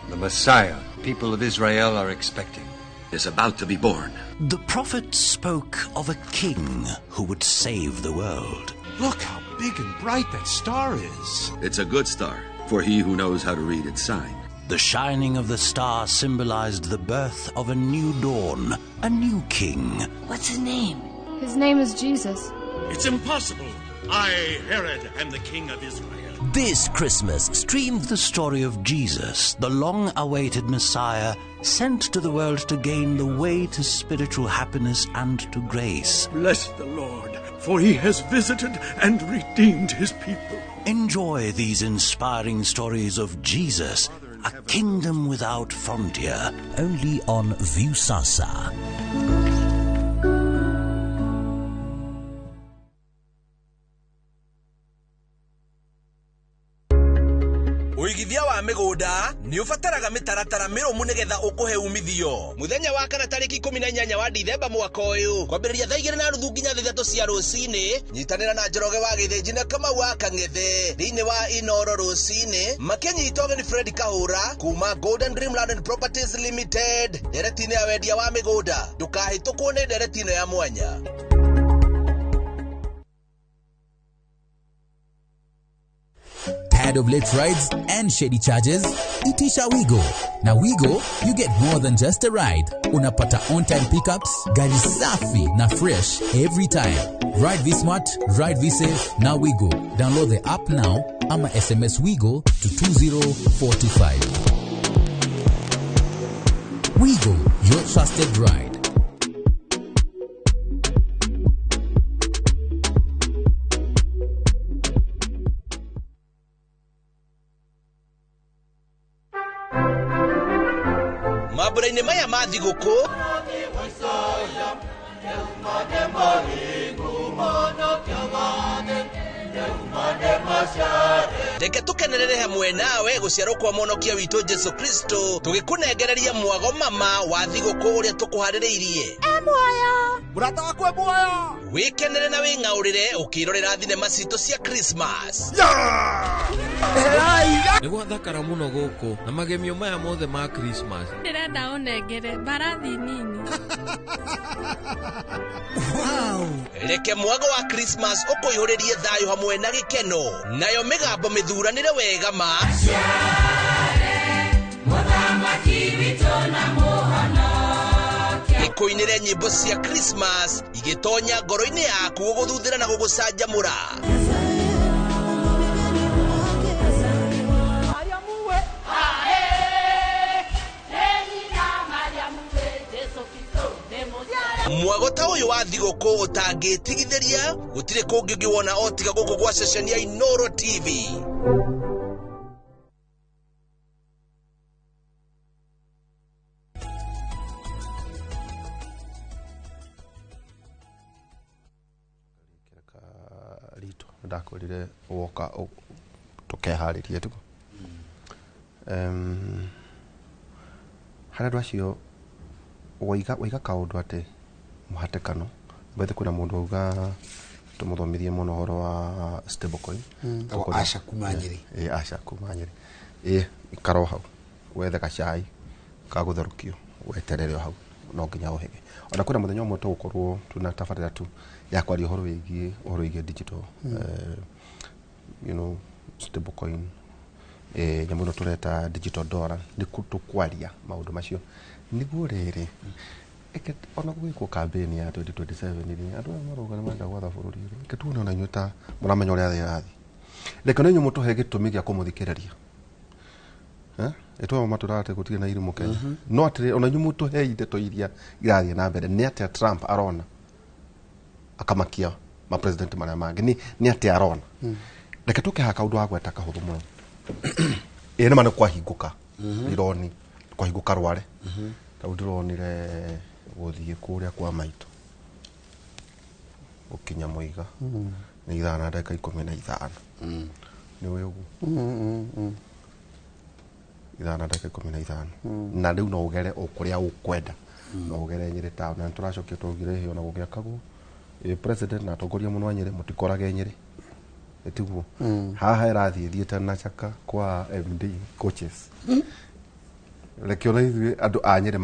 The Messiah people of Israel are expecting is about to be born. The prophet spoke of a king who would save the world. Look how big and bright that star is. It's a good star for he who knows how to read its sign. The shining of the star symbolized the birth of a new dawn, a new king. What's his name? His name is Jesus. It's impossible. I, Herod, am the king of Israel. This Christmas, stream the story of Jesus, the long-awaited Messiah, sent to the world to gain the way to spiritual happiness and to grace. Bless the Lord, for he has visited and redeemed his people. Enjoy these inspiring stories of Jesus, a kingdom without frontier, only on Viusasa. Ũigithia wa mĩgũnda nĩ ũbataraga mĩtaratara mĩrũmu nĩgetha ũkũhe umithio. Mũthenya wa kana tarĩki 18 wa Dithemba mwaka ũyũ kwambĩrĩria thaa 2:30 nginya 3 cia rũcinĩ, nyitanĩra na Njoroge wa Gĩthĩnji na Kamau wa Kang'ethe thĩinĩ wa Inooro rũcinĩ makĩnyita ũgeni Fred Kahũra kuma Golden Dreamland and Properties Limited ndereti-inĩ ya wendia wa mĩgũnda. Ndũkahĩtũkwo nĩ ndereti ĩno ya mwanya. Tired of late rides and shady charges? Itisha Wigo. Now Wigo, you get more than just a ride. Unapata on-time pickups, gari safi na fresh every time. Ride V-Smart, ride V-Safe, now Wigo. Download the app now ama SMS Wigo to 20425. Wigo, your trusted ride. Mambura-inĩ maya ma thigũkũ Reke tukenerere hamwe nawe guciarwo kwa mwonokia witũ Jesu Kristo tũgĩkũnengereria mwago mama wa thigũkũ ũrĩa tũkũharĩrĩirie. Muoyo mũrata wakwa muoyo wĩkenere na wĩng'aũrĩre ũkĩrorera thinema citũ cia Christmas. Nĩ gwathakara mũno gũkũ na magemio maya mothe ma Christmas. Ndĩrenda ũnengere mbarathi nini. Wow. Reke mwago wa Christmas ũkũihũrĩrie thayũ hamwe na gĩkeno, nayo mĩgambo mĩthuranĩre wega ma ĩkũinĩre nyĩmbo cia Christmas igĩtonya ngoro-inĩ yaku gũgũthuthĩra na gũgũcanjamũra. Mwago ta ũyũ wa thigũkũ ũtangĩtigithĩria gũtirĩ kũngĩ ũngĩwona o tiga gũkũ gwa ceceni ya Inooro TV. Rito ndakwĩrire woka tũkeharĩrie tu. Harĩ andũ acio waiga kaũndũ atĩ mũhatĩkano bethe kwĩna mũndũ auga tũmũthomithie mũno ũhoro wa stablecoin. Asha kuma Nyĩrĩ. Asha kuma Nyĩrĩ. Ikara o hau wethe gacai ka gũtherũkio weterere o hau no nginya ũhĩge. Ona kwĩna mũthenya ũmwe tũgũkorwo twĩna tabarĩra tu ya kwaria ũhoro wĩgiĩ digital, you know, stablecoin, nyamũ ĩno tũreta digital dollar, nĩ tũkwaria maũndũ macio nĩguo rĩrĩ ona gwĩkwo campaign ya 2027 rĩ andũ aya marauga nĩ marenda gwatha bũrũri rĩ reke tuone ona inyuĩ ta mũramenya ũrĩa thĩ ĩrathiĩ. Reke ona inyuĩ mũtũhe gĩtũmi gĩa kũmũthikĩrĩria. Ĩtũhe matũraga atĩ gũtirĩ na irimũ Kenya, no atĩrĩ ona inyuĩ mũtũhei ndeto iria irathiĩ na mbere. Nĩ atĩa Trump arona akamakia ma president marĩa mangĩ? Nĩ atĩa arona? Reke tũke haha kaũndũ wa gweta kahũthũ mũno. Ĩĩ nĩma nĩ kwahingũka Rironi, kwahingũka Rware. Tau ndĩronire gũthiĩ kũrĩa kwa maitũ gũkinya Mũiga nĩ 5:15. Nĩ ũĩ ũguo? 5:15. Na rĩu no ũgere o kũrĩa ũkwenda, no ũgere Nyĩrĩ town. Na nĩtũracokia twaugire ĩhĩ ona gũgĩakagwo president na atongoria mũno a Nyĩrĩ mũtikorage Nyĩrĩ, ĩtiguo haha ĩrathiĩ thiĩte na caka kwa MD coaches. Reke ona ithuĩ andũ a Nyĩrĩ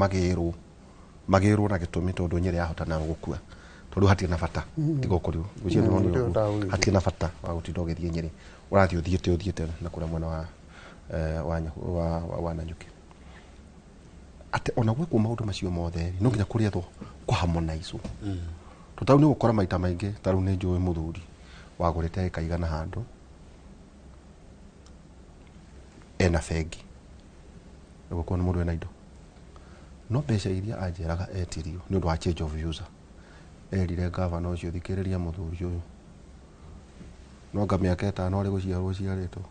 magĩrwo na gĩtũmi tondũ Nyĩrĩ yahota na gũkua tondũ hatirĩ na bata tiga ũkorirwo ngwĩciria nĩwonire ũguo hatirĩ na bata wa gũtinda ũgĩthiĩ Nyĩrĩ, ũrathiĩ ũthiĩte na kũrĩa mwena wa Nanyuki. Atĩ ona gwĩkwo maũndũ macio mothe no nginya kũrĩethwo kũharmonize. Tondũ nĩ ũgũkora maita maingĩ ta rĩu nĩ njũĩ mũthuri wagũrĩte ĩka igana handũ ena bengi ũgũkorwo nĩ mũndũ ena indo, no mbeca iria anjĩraga etirio nĩ ũndũ wa change of user erire gavana ũcio thikĩrĩria mũthuri ũyũ no anga mĩaka 5 arĩ gũciarwo ciarĩtwo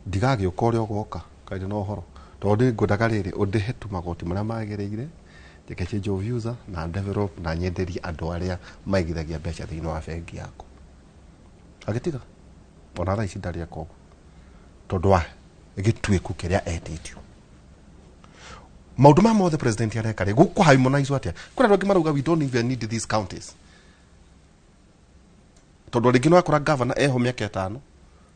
ndigagĩũka ũrĩa ũgoka kaĩ na ũhoro tondũ nĩ ngwendaga rĩrĩ ũndĩhe tu magoti marĩa magĩrĩire njĩke change of user na develop na nyenderie andũ arĩa maigithagia mbeca thĩinĩ wa bengi yakwa. Agĩtiga ona thaa ici ndarĩ eka ũguo tondũ wa gĩtuĩku kĩrĩa etĩtio. Maũndũ maya mothe president areka rĩ gũkũ harmonize atĩa? Kwĩna andũ angĩ marauga we don't even need these counties tondũ rĩngĩ nĩ wakora governor eho mĩaka 5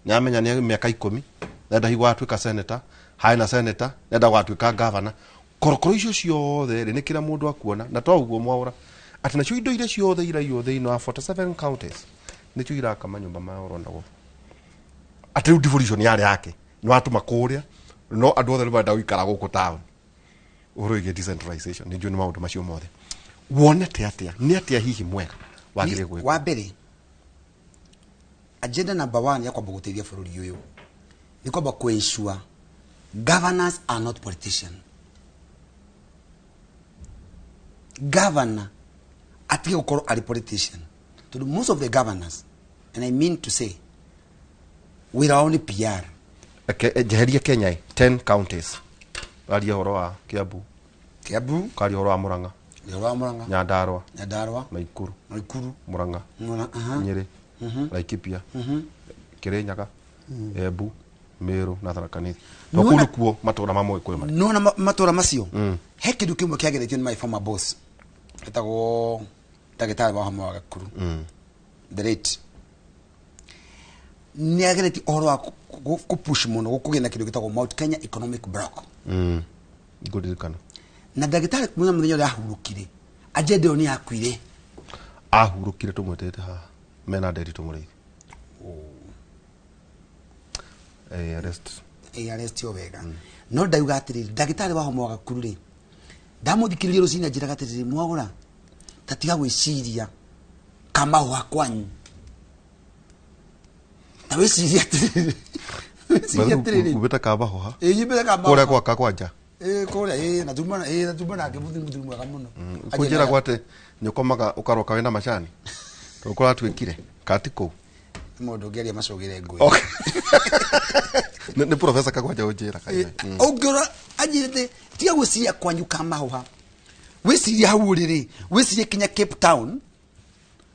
nĩamenya nĩ mĩaka 10 nenda hihi gwatuĩka senator harĩ na senator nenda gwatuĩka governor. Korokoro icio ciothe rĩ nĩ kĩrĩa mũndũ akuona na to ũguo mwaũra atĩ nacio indo iria ciothe iraiywo thĩinĩ wa 47 counties nĩcio iraka manyũmba maya ũrona gũkũ. Atĩ rĩu devolution yarĩ yake nĩ watũma kũrĩa no andũ othe nĩ marenda gũikara gũkũ town. Ũhoro wĩgiĩ decentralization nĩ njũĩ nĩ maũndũ macio mothe wonete atĩa? Nĩ atĩa hihi mwega wagĩrĩire gwĩkwo? Wa mbere agenda number 1 ya kwamba gũteithia bũrũri ũyũ nĩ kwamba kũ-ensure governors are not politicians. Governor atige gũkorwo arĩ politician tondũ most of the governors, and I mean to say, wĩra wao nĩ PR. Njeherie Kenya 10 counties aria ũhoro wa Kiambu, karia ũhoro wa Murang'a, Wa Murang'a, Nyandarua, Nyandarua, Naikuru, Naikuru, Murang'a, Nyeri, Laikipia, Kirinyaga, Embu, Meru na Tharaka Nithi. To kuu nikuo matũra ma Mũgĩkũyũ marĩ. Nona matũra macio he kĩndũ kĩmwe kĩageretio nĩ my former boss etagwo ndagĩtarĩ wa homa wa Gakuru, the late, nĩ ageretie ũhoro wa kũpush mũno gũkũgĩa na kĩndũ gĩtagwo Mount Kenya Economic Block. Ngũririkana. Na ndagĩtarĩ mũthenya mũthenya ũrĩa ahurũkire, agenda ĩyo nĩ yakuire. Ahurũkire tũmwĩtĩte haha mena Nderitu Mũrĩithi. Arrest. Arrest yo wega. No ndauga atĩrĩrĩ, ndagĩtarĩ wa homa wa Gakuru rĩ, ndamũthikĩrĩria rũcinĩ anjĩraga atĩrĩrĩ, Mwagũra, ta tiga gwĩciria kamahũa kwanyu. Ta wĩcirie atĩrĩrĩ. Wĩcirie atĩrĩrĩ. Ubĩte kamahũa. Ĩĩ, nyumĩte kamahũa. Kũrĩa gwaka kwanja. Ĩĩ, kũrĩa, ĩĩ, na tuma, ĩĩ, na tuma nake mũthuri mwega mũno. Kũnjĩra gwa atĩ nĩũkomaga ũkaroka wĩna macani. Tondũ kũratuĩkire, kati kũu. Mũndũ ũngĩaria macũgĩre ngũĩ. Okay. Nĩ Professor Kagwanja ũnjĩra kaine. Ũngĩrora anjĩrĩte tiga gwĩciria kwanyu kamahũha. Wĩcirie hau ũrĩ rĩ, wĩcirie kinya Cape Town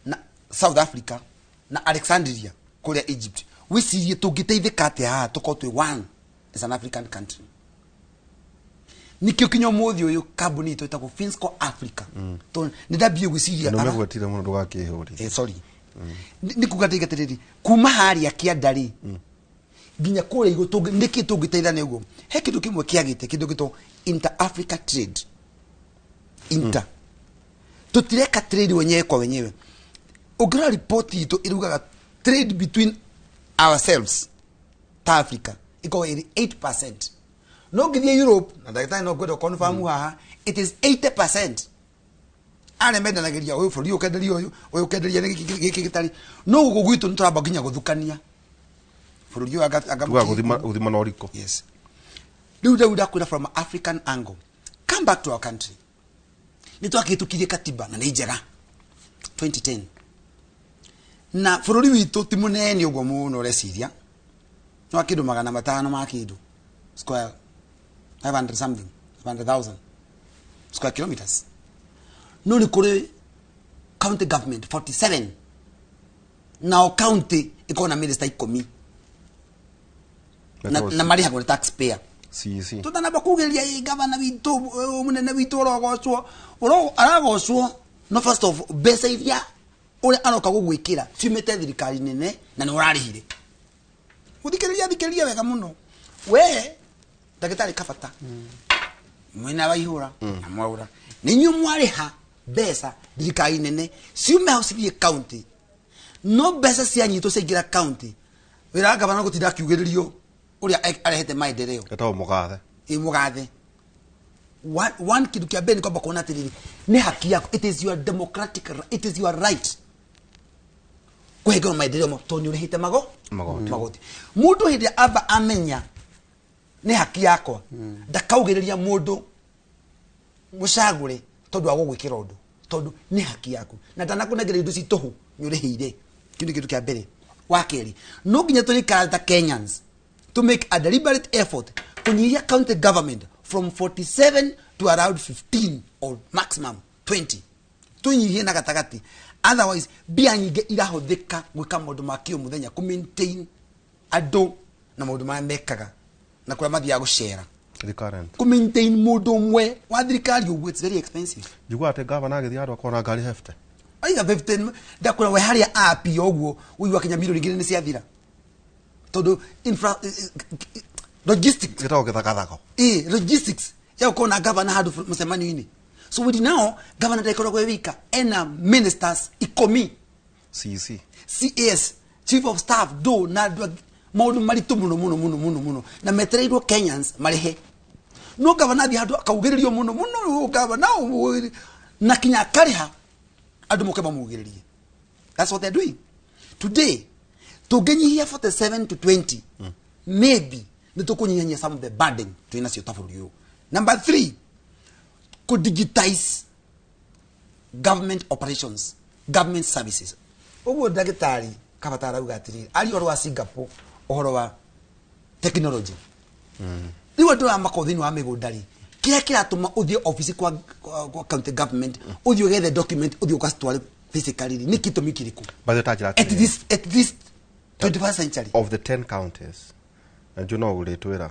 na South Africa na Alexandria kũrĩa Egypt. Wĩcirie tũngĩteithĩka atĩa haha tũkorwo twĩ one as an African country. Nikĩo kinya ũmũthĩ ũyũ kambuni itũ ĩtagwo Finsco Africa. Tondũ nĩ ndambie gwĩciria Nĩ ũmĩgwetire mũno ndũgakĩhũrithie. Sorry. Nĩ kuga ndaiga atĩrĩrĩ, kuma harĩa kĩanda rĩ nginya kũrĩa igũrũ nĩkĩ tũngĩteithania ũguo. He kĩndũ kĩmwe kĩagĩte, kĩndũ gĩtagwo inter Africa trade. Inter. Tũtireka trade wenyewe kwa wenyewe. Ũngĩrora ripoti itũ ĩrugaga trade between ourselves ta Africa ĩkoragwo ĩrĩ 8%. No ngĩthiĩ Europe na ndagĩtarĩ no ngwenda confirm haha, it is 80%. Arĩa mendanagĩria ũyũ bũrũri ũkenderia ũyũ, ũyũ ũkenderia gĩkĩ gĩtarĩ. No gũkũ gwitũ nĩ tũramba nginya gũthukania. Bũrũri ũyũ anga Tuga gũthima na ũrikũ. Yes. Rĩu ndau ndakwĩra from African angle. Come back to our country. Nĩ twakĩhĩtũkirie katiba na nĩ njega 2010. Na bũrũri witũ ti mũnene ũguo mũno ũreciria. No kĩndũ 500 ma kĩndũ. Square 500 something, 500,000 square kilometers. No nĩ kũrĩ county government 47. Nao county ĩkoragwo na minister 10. Na marĩhagwo nĩ taxpayer. CEC. Tũtanamba kugĩrĩria ĩ gavana witũ mũnene witũ ũrogocwo, aragocwo no first of mbeca iria ũrĩa aroka gũgwĩkĩra ciumĩte thirikari nene na nĩ ũrarĩhire. Gũthikĩrĩria thikĩrĩria wega mũno. We ndagĩtarĩ Kabata mwena wa Ihũra na Mwaũra nĩ inyuĩ mwarĩha mbeca thirikari nene ciume hau cithiĩ county, no mbeca cianyitwo ciaingĩra county wĩra wa gavana gũtinda akiugĩrĩrio ũrĩa arehete maendeleo. Etagwo mũgathe. Ĩ mũgathe. One kĩndũ kĩa mbere nĩ kwamba kuona atĩrĩrĩ, nĩ haki yaku, it is your democratic, it is your right kũhengerwo maendeleo tondũ nĩ ũrĩhĩte magoti. Mũndũ hĩndĩ ĩrĩa amba amenya nĩ haki yakwa, ndakaugĩrĩria mũndũ mũcagũre tondũ wa gũgwĩkĩra ũndũ, tondũ nĩ haki yaku na ndanakũnengera indo ci tũhũ nĩ ũrĩhĩire. Kĩu nĩ kĩndũ kĩa mbere. Wa kerĩ, no nginya tũrĩikara ta Kenyans to make a deliberate effort kũnyihia county government from 47 to around 15 or maximum 20. Tũnyihie na gatagatĩ, otherwise mbia nyingĩ irahũthĩka gwĩka maũndũ ma kĩũmũthenya, kũ maintain andũ na maũndũ marĩa mekaga na kũrĩa mathiaga gũcera. Recurrent. Kũ maintain mũndũ ũmwe wa thirikari ũguo, it's very expensive. Njiguaga atĩ gavana agĩthiĩ handũ akona ngari 50. Aiga 15 ndakwĩra we harĩa api ũguo ũigua kinya milioni igĩrĩ nĩ ciathira. Tondũ infra logistics gĩtagwo gĩthagathago. Ĩ logistics ya gũkorwo na gavana handũ mũcemanio-inĩ. So we now gavana ndakoragwo e wika, ena ministers 10, CEC, CAS, chief of staff, do na andũ angĩ. Maũndũ maritũ mũno mũno mũno mũno mũno na metereirwo Kenyans marĩhe. No gavana athiĩ handũ akaugĩrĩrio mũno mũno gavana na kinya akarĩha andũ moke mamugĩrĩrie. That's what they're doing today. Tũngĩnyihia 47 to 20, maybe nĩ tũkũnyihanyihia some of the burden twĩ nacio ta bũrũri ũyũ. Number 3, kũ digitize government operations, government services. Ũguo ndagĩtarĩ Kabata arauga atĩrĩrĩ, aria ũhoro wa Singapore, ũhoro wa technology. Rĩu andũ aya makoragwo thĩinĩ wa mĩgũnda rĩ, Kĩrĩa kĩratũma ũthiĩ obici kwa county government, ũthiĩ ũgethe document, ũthiĩ ũgacitware physically, nĩ gĩtũmi kĩrĩkũ? By the time At this 21st century of the 10 counties, na njũ no ũrĩtwĩra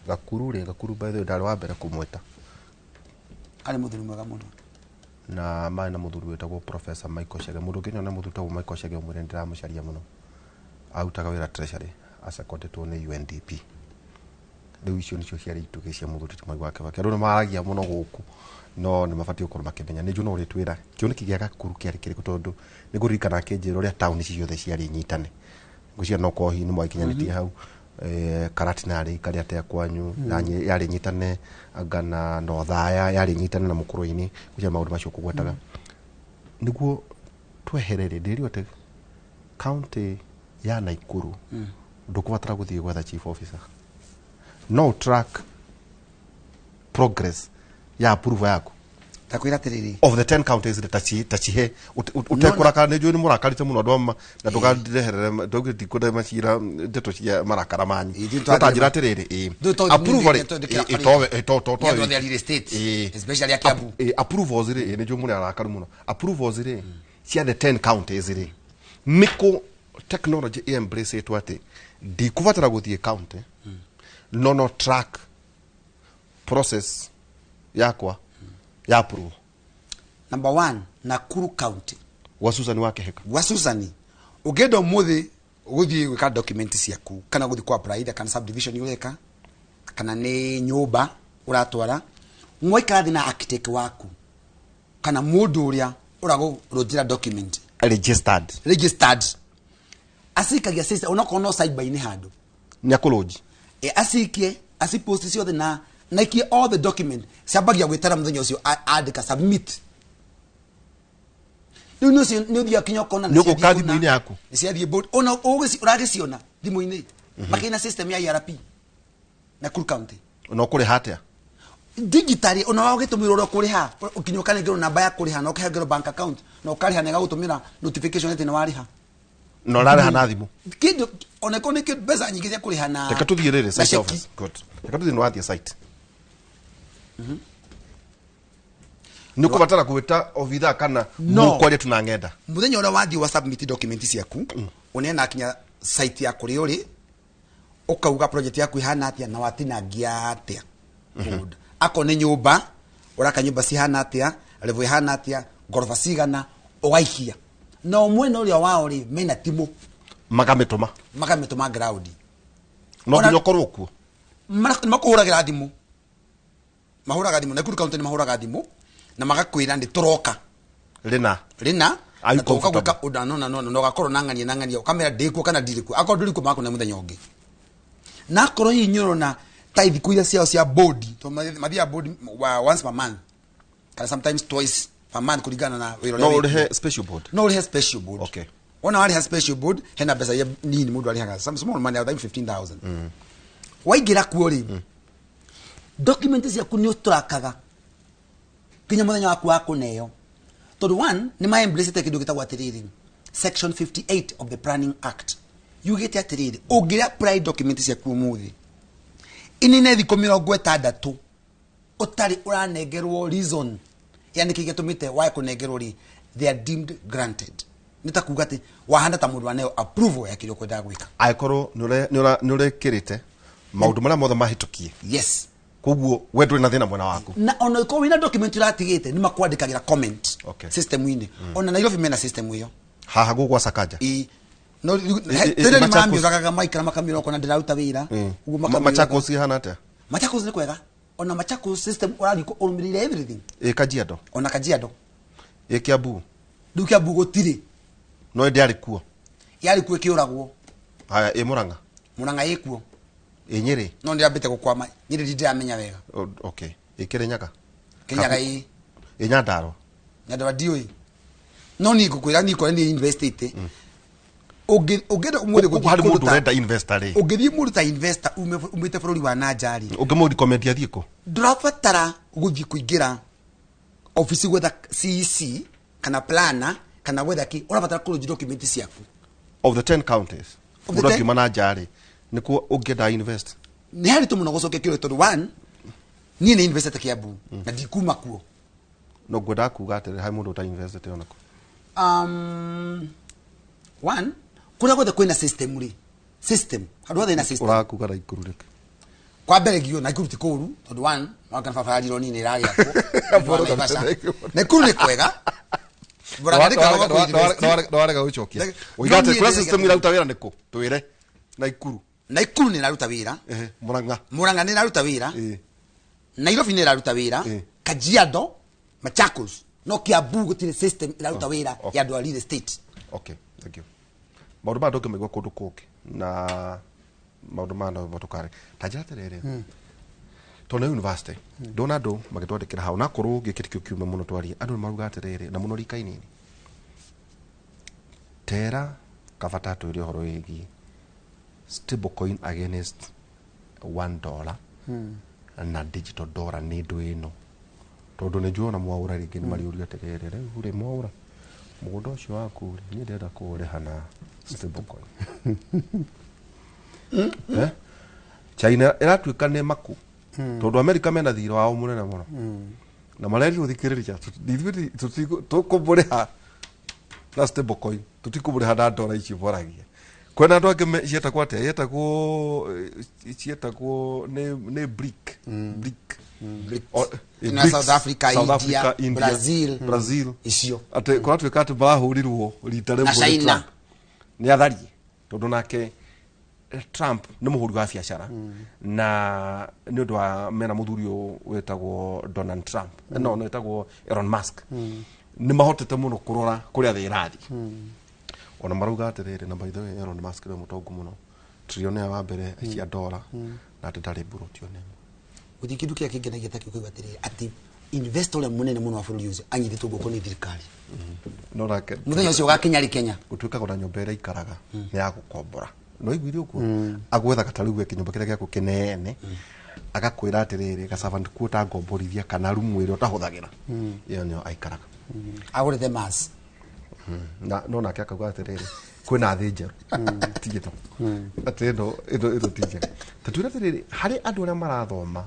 Gakuru rĩ, Gakuru by the way ndarĩ wa mbere kũmwĩta. Arĩ mũthuri mwega mũno. Na marĩ na mũthuri wĩtagwo Professor Michael Chege. Mũndũ ũngĩnyona mũthuri wĩtagwo Michael Chege ũmwĩre nĩndĩramũcaria mũno. Arutaga wĩra Treasury, acekondetwo nĩ UNDP. Rĩu icio nĩcio ciarĩ itugĩ cia mũthuri ti Mwai wa Kibaki. Andũ nĩmaragia mũno gũkũ, no nĩmabatiĩ gũkorwo makĩmenya. Nĩ njũĩ no ũrĩtwĩra kĩoneki gĩa Gakuru kĩarĩ kĩrĩkũ, tondũ nĩngũririkana akĩnjĩra ũrĩa taũni ici ciothe ciarĩ nyitane. Ngwĩciria no korwo hihi nĩmwagĩkinyanĩtie hau. Karatina yarĩ ikare atĩa kwanyu, yarĩ nyitane anga na Nothaya, yarĩ nyitane na Mũkũrwe-inĩ, ngwĩciria maũndũ macio kũgwetaga. Nĩguo twehere rĩ, ndĩrirwo atĩ county ya Nakuru ndũkũbatara gũthiĩ gwetha chief officer. No track progress ya approval yaku. Takwĩra atĩrĩrĩ, Of the 10 counties rĩ, tacihe ũtekũrakara. Nĩ njũĩ nĩ mũrakarĩte mũno andũ ama na ndũkandireherere, ndaugire ndikwenda macira ndeto cia marakara manyu. No ta njĩra atĩrĩrĩ, approval rĩ, approvals rĩ, nĩ njũĩ mũrĩ arakaru mũno. Approvals rĩ cia the 10 counties rĩ, nĩkũ technology embrace ĩtwo atĩ ndikũbatara gũthiĩ county, no track process yakwa ya approval. Number 1, Nakuru County. Gwa Susan wa Kihika. Gwa Susan. Ũngĩenda ũmũthĩ gũthiĩ gwĩka document ciaku, kana gũthiĩ kwa apply kana subdivision ũreka, kana nĩ nyũmba ũratwara, mwaikara thĩ na architect waku kana mũndũ ũrĩa ũragũrũnjĩra document. Registered. Acikagia system onokorwo no cyber-inĩ handũ. Nĩ akũrũnji. Acikie, acipost ciothe na naikie all the document ciambagia gwĩtara mũthenya ũcio andĩka submit. Rĩu nĩ ũthiaga kinya ũkona nĩ ũgũka thimũ-inĩ yaku, nĩ ciathiĩ board, ona ũragĩciona thimũ-inĩ makĩna system ya ERP Nakuru County. Na ũkũrĩha atĩa? Digitally, ona wa ũgĩtũmĩrwo ũrĩa ũkũrĩha, ũkinya ũkanengerwo namba ya kũrĩha na ũkahengerwo bank account na ũkarĩha na ĩgagũtũmĩra notification atĩ nĩ warĩha. Na ũrarĩha na thimũ. Kĩndũ ona korwo nĩ mbeca nyingĩ cia kũrĩha na reke tũthiĩ rĩrĩ site office. Good. Reke tũthiĩ, nĩ wathiĩ site. Nĩ ũkũbatara gwĩta obitha kana mũkwaria tu na ng'enda. Mũthenya ũrĩa wathiĩ wa submit document ciaku, ũneana kinya site ya kũrĩa ũrĩ, ũkauga project yaku ihana atĩa na watinangia atĩa. Akorwo nĩ nyũmba, ũraka nyũmba cihana atĩa, level ihana atĩa, ngoroba cigana, ũgaikia. Na mwena ũrĩa wao rĩ, mena timu makamĩtũma ground. No nginya ũkorwo kuo. Makũhũragĩra thimũ. Mahũraga thimũ, Nakuru County nĩ mahũraga thimũ na magakwĩra nĩ tũroka. Rĩna. Na tũgoka gwĩka ũndũ na na ũgakorwo na ng'ania ũkamera ndĩkuo kana ndirĩ kuo. Akorwo ndũrĩ kuo makũne mũthenya ũngĩ. Na akorwo hihi nĩ ũrona ta ithikũ iria ciao cia board, tondũ mathiaga board once per month kana sometimes twice per month kũringana na wĩra ũrĩa. No ũrĩhe special board. No ũrĩhe special board. Okay. Wona warĩha special board hena mbeca iria nini mũndũ arĩhaga, some small money, like 15,000. Waingĩra kuo rĩ, document ciaku nĩ ũtũrakaga nginya mũthenya waku wa kũneo. Tondũ one, nĩ ma-embrace kĩndũ gĩtagwo atĩrĩrĩ, section 58 of the Planning Act yugĩte atĩrĩrĩ, ũngĩrĩ apply document ciaku ũmũthĩ inine thikũ 60 ũtarĩ ũranengerwo reason, yani kĩrĩa gĩtũmĩte wae kũnengerwo rĩ, they are deemed granted. Nĩ ta kuga atĩ wahana ta mũndũ waneo approval ya kĩrĩa ũkwendaga gwĩka. Angĩkorwo nĩ ũrekĩrĩte maũndũ marĩa mothe mahĩtũkie. Yes. Koguo we ndũrĩ na thĩna mwena waku. Na ona ikorwo wĩna document ũratigĩte nĩ makwandĩkagĩra comment system-inĩ. Ona Nairobi mena system ĩyo. Haha gũgwa Sakaja. No tene nĩ mamĩũragaga maikara makamĩũra ũkona ndĩraruta wĩra. Machakos ihana atĩa? Machakos nĩ kwega. Ona Machakos system ũrathiĩ ũrũmĩrĩire everything. Kajiado. Ona Kajiado. Kiambu. Rĩu Kiambu gũtirĩ. No ĩndĩ yarĩ kuo. Yarĩ kuo ĩkĩũragwo. Haya, Murang'a. Murang'a ĩkuo. Nyĩrĩ. No ndĩrambĩte gũkwama. Nyĩrĩ ndiramenya wega. Okay. Kĩrĩnyaga. Kĩrĩnyaga ĩ. Nyandarua. Nyandarua ndiũĩ. No niĩ ngũkwĩra niĩ korwo nĩ investĩte. Ũngĩenda ũmũthĩ gũthiĩ harĩ mũndũ ũrenda investor rĩ. Ũngĩthiĩ mũndũ ta investor umĩte bũrũri wa na nja rĩ. Ũngĩmũ-recommend athiĩ kũ? Ndũrabatara gũthiĩ kũingĩra obici gwetha CEC kana planner kana gwetha kĩ, ũrabatara kũrũnji document ciaku. Of the 10 counties. Mũndũ akiuma na nja rĩ, nĩkuo ũngĩenda invest. Nĩ haritũ mũno gũcokia kĩũria tondũ one, Niĩ nĩ investete Kiambu na ndikuma kuo. No ngwendaga kuga atĩrĩ, harĩ mũndũ ũta investete onako? One, kũrĩa guothe kwĩna system rĩ, system handũ hothe ina system. Ũrakuga Naikuru rĩkĩ? Kwa mbere gio Naikuru ti kũru tondũ one mwaka barabara nini nĩ ĩragĩakwo. Naikuru nĩ kwega. Nĩwarega gũcokia. Ũiga atĩ kũrĩa system iraruta wĩra nĩkũ? Twĩre. Naikuru. Naikuru nĩ ĩraruta wĩra. Murang'a. Murang'a nĩ ĩraruta wĩra. Nairobi nĩ ĩraruta wĩra. Kajiado, Machakos. No Kiambu gũtirĩ system ĩraruta wĩra ya andũ a real estate. Okay, thank you. Maũndũ maya ndũngĩmaigua kũndũ kũngĩ na maũndũ maya no tũkare. Ta njĩra atĩrĩrĩ, tondũ nĩ university, ndona andũ magĩtwandĩkĩra hau, na korwo gĩkĩ tikĩo kiumia mũno twarie, andũ nĩ maruga atĩrĩrĩ, na mũno rika inini. Tera kabata twĩre ũhoro wĩgiĩ stable coin against $1 na digital dollar nĩ ndũ ĩno. Tondũ nĩ njũĩ ona mwaũra rĩngĩ nĩ mariũrio atĩrĩrĩ, rĩu rĩ mwaũra mũgũnda ũcio waku rĩ, niĩ ndĩrenda kũũrĩha na stable coin. China ĩratuĩka nĩ maku tondũ America mena thirĩ wao mũnene mũno na marerirwo thikĩrĩria ithuĩ tũkũmũrĩha na stable coin, tũtikũmũrĩha na dola icio mwaragia. Kwĩna andũ angĩ cietagwo atĩa, cietagwo nĩ BRIC, BRIC. Na South Africa, India, Brazil, icio atĩ kũratuĩka atĩ marahũrirwo rita rĩmwe nĩ Trump. Nĩ atharie tondũ nake Trump nĩ mũhũri wa biacara na nĩ ũndũ wa mena mũthuri ũyũ wĩtagwo Donald Trump, no no wĩtagwo Elon Musk, nĩ mahotete mũno kũrora kũrĩa thĩ ĩrathiĩ. Ona marauga atĩrĩrĩ, na by the way Elon Musk nĩ mũtongu mũno, trillionaire wa mbere cia dola, na atĩ ndarĩ mburoti ona ĩmwe. Gũtirĩ kĩndũ kĩrĩa kĩngenagia ta kĩu kũigua atĩrĩrĩ, atĩ investor ũrĩa mũnene mũno wa bũrũri ũcio anyitĩtwo guoko nĩ thirikari. No nake mũthenya ũcio ũgakinya rĩ Kenya? Gũtuĩkaga ona nyũmba ĩrĩa aikaraga nĩ ya gũkombora. No iguire ũguo agwethaga ta rĩu kĩnyũmba kĩrĩa gĩaku kĩnene, agakwĩra atĩrĩrĩ, gacaba kuo ngomborithia kana rumu ĩrĩa ũtahũthagĩra, ĩyo nĩyo aikaraga. Agũrĩte Mars. Na no nake akauga atĩrĩrĩ, kwĩna thĩ njerũ ti ĩno, atĩ ĩno ĩno ti njega. Ta twĩre atĩrĩrĩ, harĩ andũ arĩa marathoma,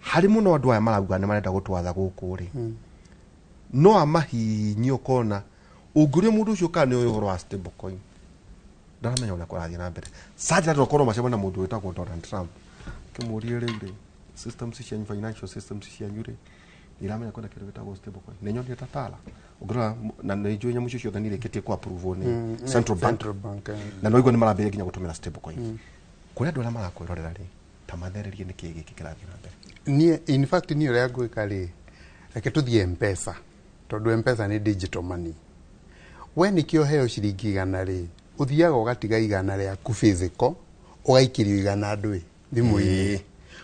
harĩ mũno andũ aya marauga nĩ marenda gũtwatha gũkũ rĩ, no amahinyie ũkona ũngĩũria mũndũ ũcio kana nĩ ũĩ ũhoro wa stable coin, ndaramenya ũrĩa kũrathiĩ na mbere. Sajra tokorwo macemania na mũndũ wĩtagwo Donald Trump, kĩmũrie rĩu rĩ, systems cianyu, financial systems cianyu rĩ, iramenya kwĩna kĩndũ gĩtagwo stable coin. Nĩ nyonire Tatala ũngĩrora, na nĩ njũĩ nyamũ icio ciothe nĩ irĩkĩtie ku approve nĩ Central Bank, na no igua nĩ marambĩrĩria nginya gũtũmĩra stable coin. Kũrĩ andũ arĩa marakwĩrorera rĩ, ta mathererie nĩ kĩĩ gĩkĩ kĩrathiĩ na mbere. Niĩ in fact niĩ ũrĩa ngwĩka rĩ, reke tũthiĩ M-Pesa, tondũ M-Pesa nĩ digital money. We nĩkĩo heo ciringi 100 rĩ, ũthiaga ũgatiga 100 rĩaku physical, ũgaikĩrio 100 ndũĩ thimũ-inĩ.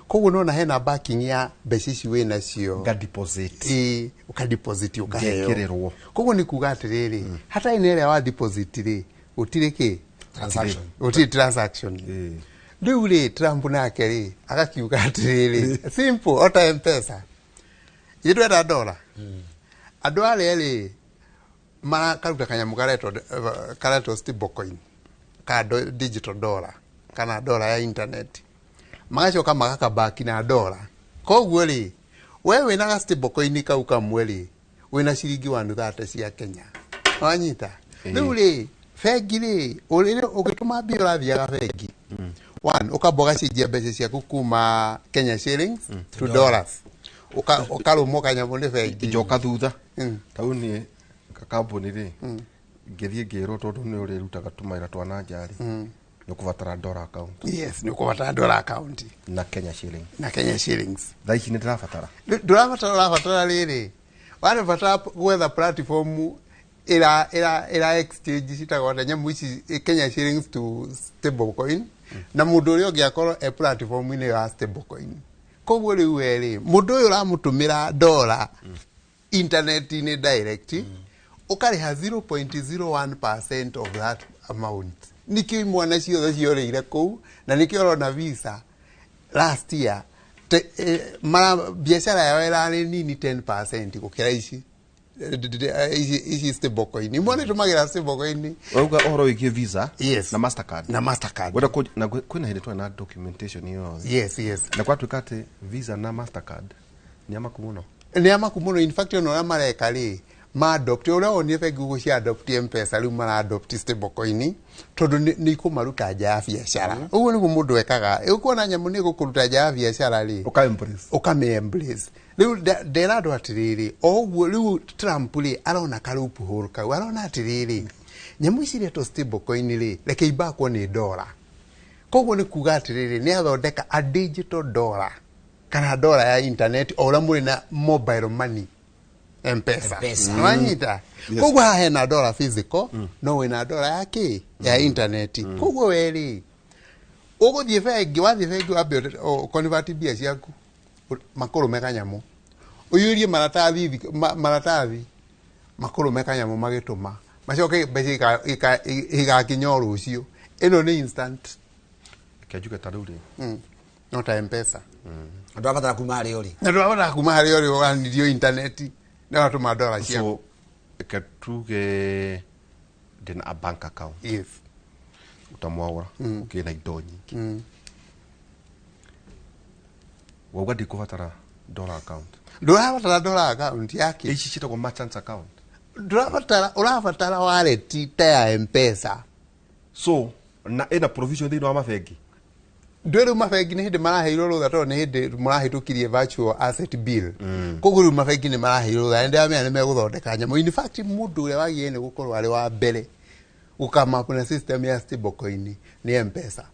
Koguo nona hena backing ya mbeca ici wĩ nacio. Ũka deposit. Ĩĩ, ũka deposit ũkaheo. Ngekĩrĩrwo. Koguo nĩ kuga atĩrĩrĩ, hatarĩ na ĩrĩa wa deposit rĩ, gũtirĩ kĩ? Transaction. Gũtirĩ transaction. Rĩu rĩ, Trump nake rĩ, agakiuga atĩrĩrĩ, simple, ota M-Pesa. Ithuĩ twenda dola. Andũ arĩa rĩ, marakaruta kanyamũ karetwo stable coin, ka digital dollar, kana dola ya internet. Magacoka magakabaki na dola. Koguo rĩ, we wĩna ga stable coin kau kamwe rĩ, wĩna ciringi 130 cia Kenya. Wanyita? Rĩu rĩ, bengi rĩ, ũgĩtũma mbia ũrathiaga bengi. One, ũkamba ũgacenjia mbeca ciaku kuma Kenya shillings to dollars. Ũkarũmwo kanyamũ nĩ bengi. Njoka thutha. Tau niĩ kambuni rĩ, ngĩthiĩ ngĩrwo tondũ nĩ ũrĩrutaga tũmawĩra twa na nja rĩ, nĩ ũkũbatara dollar account. Yes, nĩ ũkũbatara dollar account. Na Kenya shilling. Na Kenya shillings. Thaa ici nĩ ndĩrabatara. Ndũrabatara, ũrabatara rĩrĩ. Warabatara gwetha platform ĩra exchange citagwo atĩa nyamũ ici Kenya shillings to stable coin, na mũndũ ũrĩa ũngĩ akorwo e platform-inĩ ya stable coin. Koguo rĩu we rĩ, mũndũ ũyũ ũramũtũmĩra dollar internet-inĩ direct, ũkarĩha 0.01% of that amount. Nĩkĩo imwana ciothe ciorĩire kũu, na nĩkĩo ũrona Visa last year biacara yao ĩrarĩ nini 10% gũkĩra ici. Ici stablecoin imwe nĩ stablecoin. Wauga ũhoro wĩgiĩ Visa yes. na Mastercard. Na Mastercard. Wenda na kwĩna hĩndĩ twarĩ na documentation ĩyo. Yes, yes. Na gwatuĩka atĩ Visa na Mastercard nĩ amaku mũno. Nĩ amaku mũno. In fact, ona ũrĩa mareka rĩ, ma adopt ũrĩa wonire bengi ũguo cia adopt M-Pesa, rĩu mara adopt stablecoin tondũ nĩ ikũmaruta nja ya biacara. Ũguo nĩguo mũndũ ekaga. Ũkuona nyamũ nĩ ĩgũkũruta nja ya biacara rĩ, ũka embrace. Ũkamĩ embrace. Rĩu ndera andũ atĩrĩrĩ, o ũguo rĩu Trump rĩ arona ka loophole kau, arona atĩrĩrĩ, nyamũ ici iretwo stablecoin rĩ, reke ibakwo nĩ ndora. Koguo nĩ kuga atĩrĩrĩ, nĩ athondeka a digital dollar kana dollar ya internet, o ũrĩa mũrĩ na mobile money, M-Pesa. M-Pesa. Nĩwanyita? Koguo haha hena dollar physical, no wĩna dollar ya kĩ? Ya internet. Koguo we rĩ, ũgũthiĩ bengi, wathiĩ bengi wambe convert mbia ciaku, makũrũme kanyamũ, ũiyũrie maratathi, maratathi makũrũme kanyamũ magĩtũma, macoke mbeca igakinya o rũciũ. Ĩno nĩ instant. Reke njuge ta rĩu rĩ, No ta M-Pesa. Andũ abatara kuma harĩa ũrĩ. Na ndũrabatara kuma harĩa ũrĩ, ũganirio intaneti na ũgatũma dola ciaku. So reke tuge ndĩna a bank account. Yes. Utamwaũra ũkĩna indo nyingĩ. Wauga ndikũbatara dollar account. Ndũrabatara dollar account yake. Ici ciĩtagwo merchants account. Ndũrabatara, ũrabatara wallet ta ya M-Pesa. So na ĩna provision thĩinĩ wa mabengi. Ndũĩ rĩu mabengi nĩ hĩndĩ maraheirwo rũtha tondũ nĩ hĩndĩ marahĩtũkirie virtual asset bill. Koguo rĩu mabengi nĩ maraheirwo rũtha, nĩndĩramenya nĩ megũthondeka nyamũ. In fact, mũndũ ũrĩa wagĩrĩire nĩ gũkorwo arĩ wa mbere gũkama up na system ya stablecoin nĩ M-Pesa.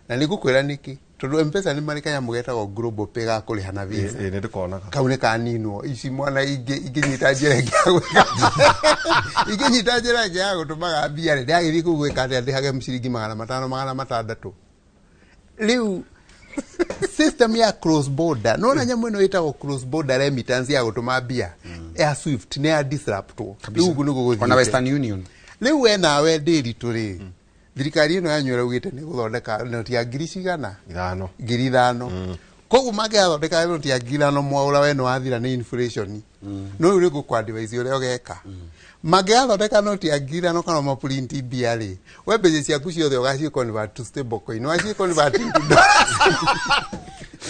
Na nĩ ngũkwĩra nĩkĩ, tondũ M-Pesa nĩ marĩ kanyamũ getagwo Global Pay ga kũrĩha na Visa. Ĩ, nĩ ndĩkonaga. Kau nĩ kaninwo. Ici mwana ingĩnyita njĩra ĩngĩ ya gwĩka, ingĩnyita njĩra ĩngĩ ya gũtũmaga mbia rĩ, ndagĩthiĩ kũu gwĩka atĩa ndĩhage ciringi 500 600. Rĩu system ya cross border, nona nyamũ ĩno ĩtagwo cross border remittance ya gũtũma mbia ya Swift nĩ ya disruptwo. Rĩu ũguo nĩguo gũthiĩte. Ona Western Union. Rĩu we nawe ndĩritũ rĩ, thirikari ĩno yanyu ĩraugĩte nĩ gũthondeka noti ya ngiri cigana? 5,000. 5,000. Koguo mangĩgathondeka noti ya 5,000 mwaũra we nĩ wathira nĩ inflation. No rĩu nĩngũkũ advise ũrĩa ũgeka. Mangĩgathondeka noti ya 5,000 kana mapurinti mbia rĩ, we mbeca ciaku ciothe ũgaciĩ convert to stable coin, waciĩ convert into dollars.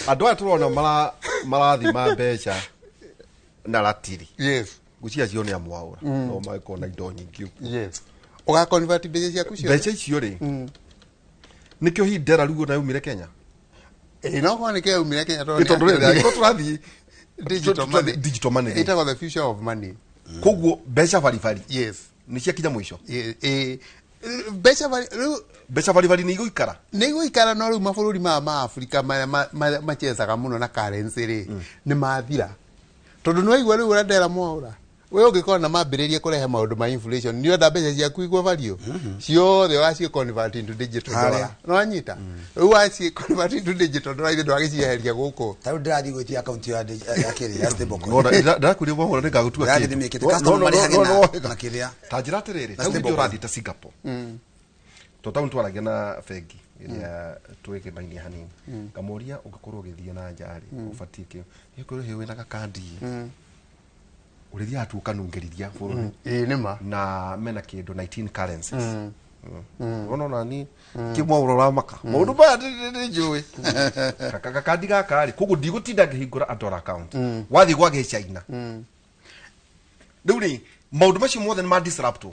Andũ aya tũrona marathima mbeca na ratiri. Yes. Ngwĩciria acio nĩ amwaũra. No magĩkorwo na indo nyingĩ ũguo. Yes. Ũga convert mbeca ciaku ciothe. Mbeca icio rĩ, nĩkĩo hihi ndera rĩu ona yaumire Kenya? Ĩ, no korwo nĩkĩo yaumire Kenya tondũ Ĩ, tondũ rĩ, angĩkorwo tũrathiĩ digital money. Digital money. Ĩtagwo the future of money. Koguo mbeca baribari. Yes. Nĩ ciakinya mũico. Ĩ, mbeca bari rĩu, mbeca baribari nĩ igũikara. Nĩ igũikara, no rĩu mabũrũri maya ma Afrika marĩa machezaga mũno na currency rĩ, nĩ mathira. Tondũ nĩ waigua rĩu ũrĩa ndera mwaũra. We ũngĩkorwo na mambĩrĩrie kũrehe maũndũ ma inflation, nĩ ũrenda mbeca ciaku igwe value ciothe ũgaciĩ convert into digital dollar. Nĩ wanyita? Rĩu waciĩ convert into digital dollar, ithuĩ ndwagĩcieheria gũkũ. Ta rĩu ndĩrathiĩ gwĩtia account ya kĩrĩa, ya stablecoin. Nona, ndĩrakwĩria mwaũra nĩ ngagũtua Ndĩrathiĩ kĩndũ. ndĩmĩkĩte. Customer marĩhage na kĩrĩa. Ta njĩra atĩrĩrĩ, Na ta rĩu stablecoin. ũrathiĩ ta Singapore. Tondũ taũni twaragia na bengi ĩrĩa twĩgĩmainie hanini. Ngamũria ũngĩkorwo ũgĩthiĩ na nja rĩ, ũbatiĩ kĩ? Nĩũkorwo hĩ wĩna gakandi. Ũrĩthiaga tu ũkanungĩrithia bũrũri. Ĩ, nĩ ma. Na mena kĩndũ 19 currencies. Ona ona ni kĩmwaũra ũramaka. Maũndũ maya nĩ njũĩ. Gakandi gaka rĩ, koguo ndigũtinda ngĩhingũra a dollar account. Wathiĩ gwa gĩcaina. Rĩu rĩ, maũndũ macio mothe nĩ ma disrupt.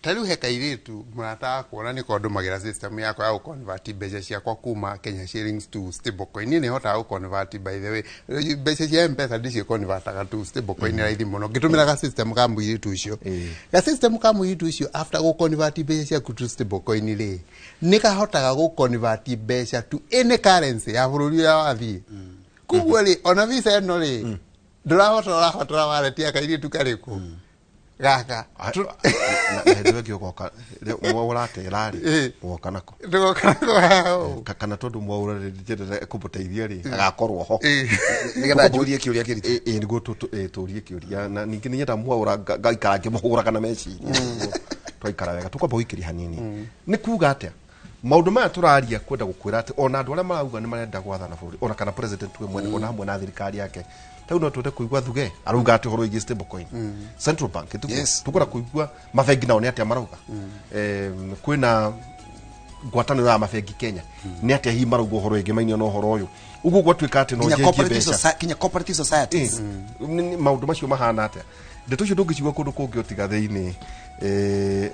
Ta rĩu he kairĩtu mũrata wakwa, na nĩko ndũmagĩra system yakwa ya gũconvert mbeca ciakwa kuma Kenya shillings to stablecoin. Niĩ nĩhotaga gũconvert, by the way, mbeca cia M-Pesa ndiciconvertaga to stablecoin raithi mũno ngĩtũmĩra ga system ka mũirĩtu ũcio. Ga system ka mũirĩtu ũcio, after gũconvert mbeca ciaku to stablecoin rĩ, nĩ kahotaga gũconvert mbeca to any currency ya bũrũri ũrĩa wathiĩ. Koguo rĩ, ona visa ĩno rĩ, ndũrabatara, ũrabatara wallet ya kairĩtu karĩkũ gaka. Na hĩndĩ ĩyo ĩngĩ ũgoka mwaũratera rĩ, ũgoka nako. Ndũgoka nako. Kana tondũ mwaũra rĩ, njendete kũmũteithia rĩ, agakorwo ho. Nĩgetha njũrie kĩũria kĩritũ. Ĩ, nĩguo tũrie kĩũria. Na ningĩ nĩ nyenda mwaũra ngaikara ngĩmũhũraga na meciria. Twaikara wega, tũkwamba gũikĩria hanini. Nĩ kuga atĩa? Maũndũ maya tũraria kwenda gũkwĩra atĩ ona andũ arĩa marauga nĩ marenda gwathana bũrũri, ona kana president we mwene, ona hamwe na thirikari yake, Tau no twende kuigua Thuge arauga ati horo wĩgiĩ stable coin. Central Bank tukwenda kuigua mabengi nao nĩ atĩa marauga. Kwĩna ngwatanĩro ya mabengi Kenya nĩ atĩa hihi marauga ũhoro wĩgĩmainie na ũhoro ũyũ. Ũguo gwatuĩka atĩ no njenjie mbeca. Kinya cooperative societies. Maũndũ macio mahana atĩa? Ndeto icio ndũngĩciigua kũndũ kũngĩ ũtiga thĩinĩ.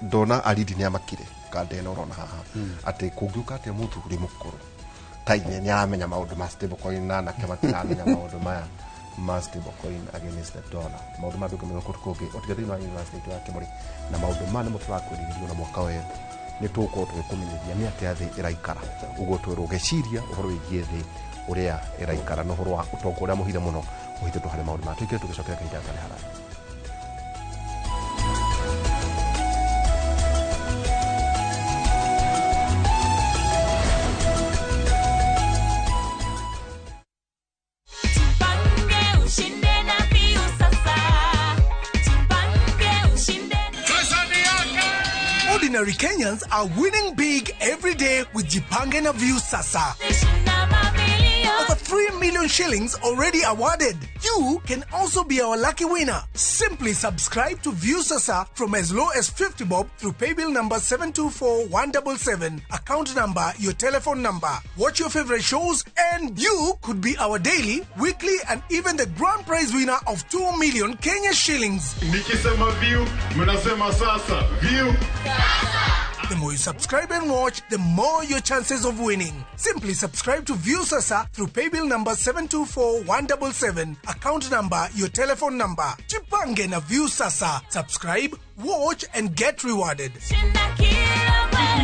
Ndona Aridi nĩ amakire kandena ũrona haha atĩ kũngĩũka atĩa mũthuri mũkũrũ taine nĩ aramenya maũndũ ma stable coin na anake matiramenya maũndũ maya ma stable coin against the dollar. Maũndũ maya ndũngĩmenya kũndũ kũngĩ ũtiga thĩinĩ wa university ya Kĩmũrĩ, na maũndũ maya nĩmo tũrakwĩrirĩrio na mwaka ũyũ nĩ tũgũkorwo tũgĩkũmenyithia nĩ atĩa thĩ ĩraikara. Ũguo twĩrwo ũgeciria ũhoro wĩgiĩ thĩ ũrĩa ĩraikara na ũhoro wa ũtonga ũrĩa mũhithe mũno ũhithĩtwo harĩ maũndũ maya. Tũikire tũgĩcokera kahinda gatarĩ haraya. Ordinary Kenyans are winning big every day with Jipange na Viusasa. Over 3 million shillings already awarded. You can also be our lucky winner. Simply subscribe to Viusasa from as low as 50 bob through paybill number 724177, account number, your telephone number. Watch your favorite shows and you could be our daily, weekly and even the grand prize winner of 2 million Kenya shillings. Nikisema view, mnasema sasa. View. The more you subscribe and watch, the more your chances of winning. Simply subscribe to Viusasa through paybill number 724177, account number, your telephone number. Jipange na Viusasa. Subscribe, watch and get rewarded.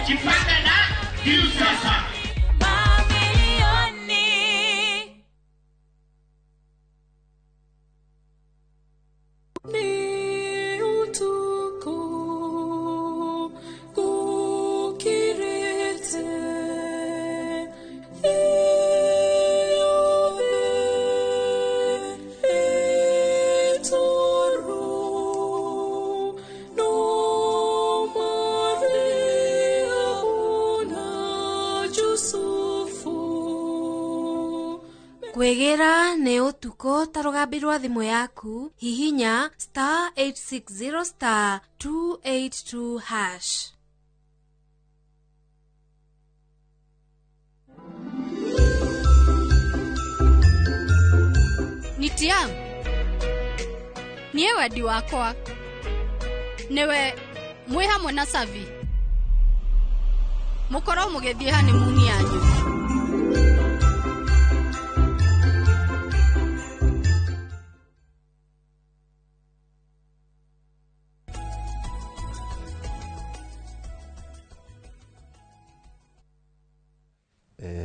Jipange na Viusasa. Kwĩgĩra nĩ ũtukũ ta rũgambi rwa thimũ yaku, hihinya star 860 star 282 hash. Nitiam, niĩ wendi wakwa nĩwe mwĩ hamwe na Savi mũkorwo mũgĩthiĩ honeymoon yanyu.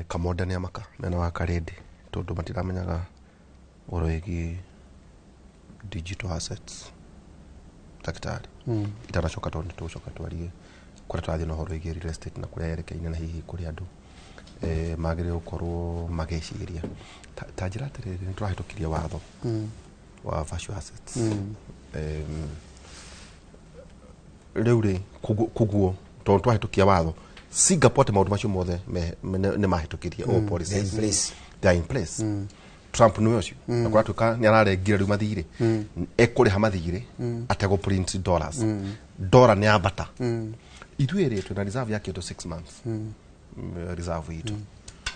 Kamonda nĩ amaka mena wa Karĩndĩ tondũ matiramenyaga ũhoro wĩgiĩ digital assets. Daktari itanacoka tondũ nĩtũgũcoka twarie kũrĩa tũrathiĩ na ũhoro wĩgiĩ real estate na kũrĩa yerekeire na hihi kũrĩa andũ magĩrĩirwo gũkorwo magĩciria. Ta njĩra atĩrĩrĩ, nĩ tũrahĩtũkirie watho wa virtual assets. Rĩu rĩ koguo tondũ twahĩtũkia watho Singapore maũndũ macio mothe nĩ mahĩtũkirie all policies they are in place. Trump nĩwe ũcio na kũratuĩka nĩ ararengire rĩu mathirĩ ekũrĩha mathirĩ ategũ print dollars. Dollar nĩ yambata. Ithuĩ rĩ twĩna reserve ya kĩndũ 6 months reserve itũ.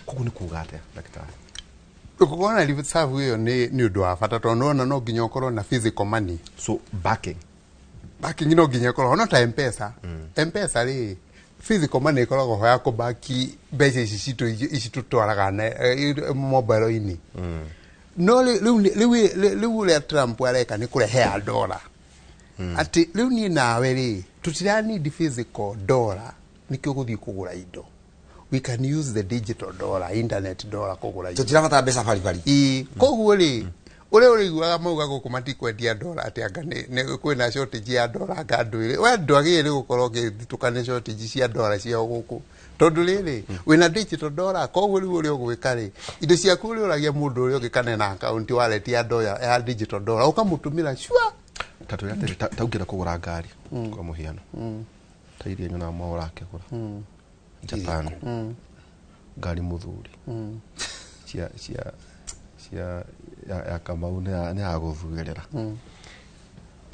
Koguo nĩ kuga atĩa daktari? Gũkorwo na reserve ĩyo nĩ ũndũ wa bata tondũ nĩwona no nginya ũkorwo na physical money. So backing no nginya ĩkorwo no ta M-Pesa. M-Pesa rĩ physical money ĩkoragwo ho ya kũbaki mbeca ici citũ ici tũtwaraga mobile-inĩ. No rĩu ũrĩa Trump areka nĩ kũrehe dollar. Atĩ rĩu niĩ nawe rĩ tũtira need physical dollar nĩkĩo gũthiĩ kũgũra indo. We can use the digital dollar, internet dollar kũgũra indo. Tũtirabatara mbeca baribari. Ĩĩ, koguo rĩ ũrĩa ũrĩiguaga mauga gũkũ matikwendia dollar atĩ anga nĩ kwĩna shortage ya dollar anga andũ we ndwagĩrĩire nĩ gũkorwo ũgĩthitũka nĩ shortage cia dollar ciao gũkũ tondũ rĩrĩ wĩna digital dollar koguo rĩu ũrĩa ũgwĩka rĩ indo ciaku ũrĩa ũragia mũndũ ũrĩa ũngĩ kana na account wallet ya dollar ya digital dollar ũkamũtũmĩra sure. Ta twĩre atĩrĩ ta ũngĩenda kũgũra ngari kwa mũhiano ta iria nyonaga mwaũra akĩgũra Japan ngari mũthuri cia cia cia ya Kamau nĩ ya gũthugĩrĩra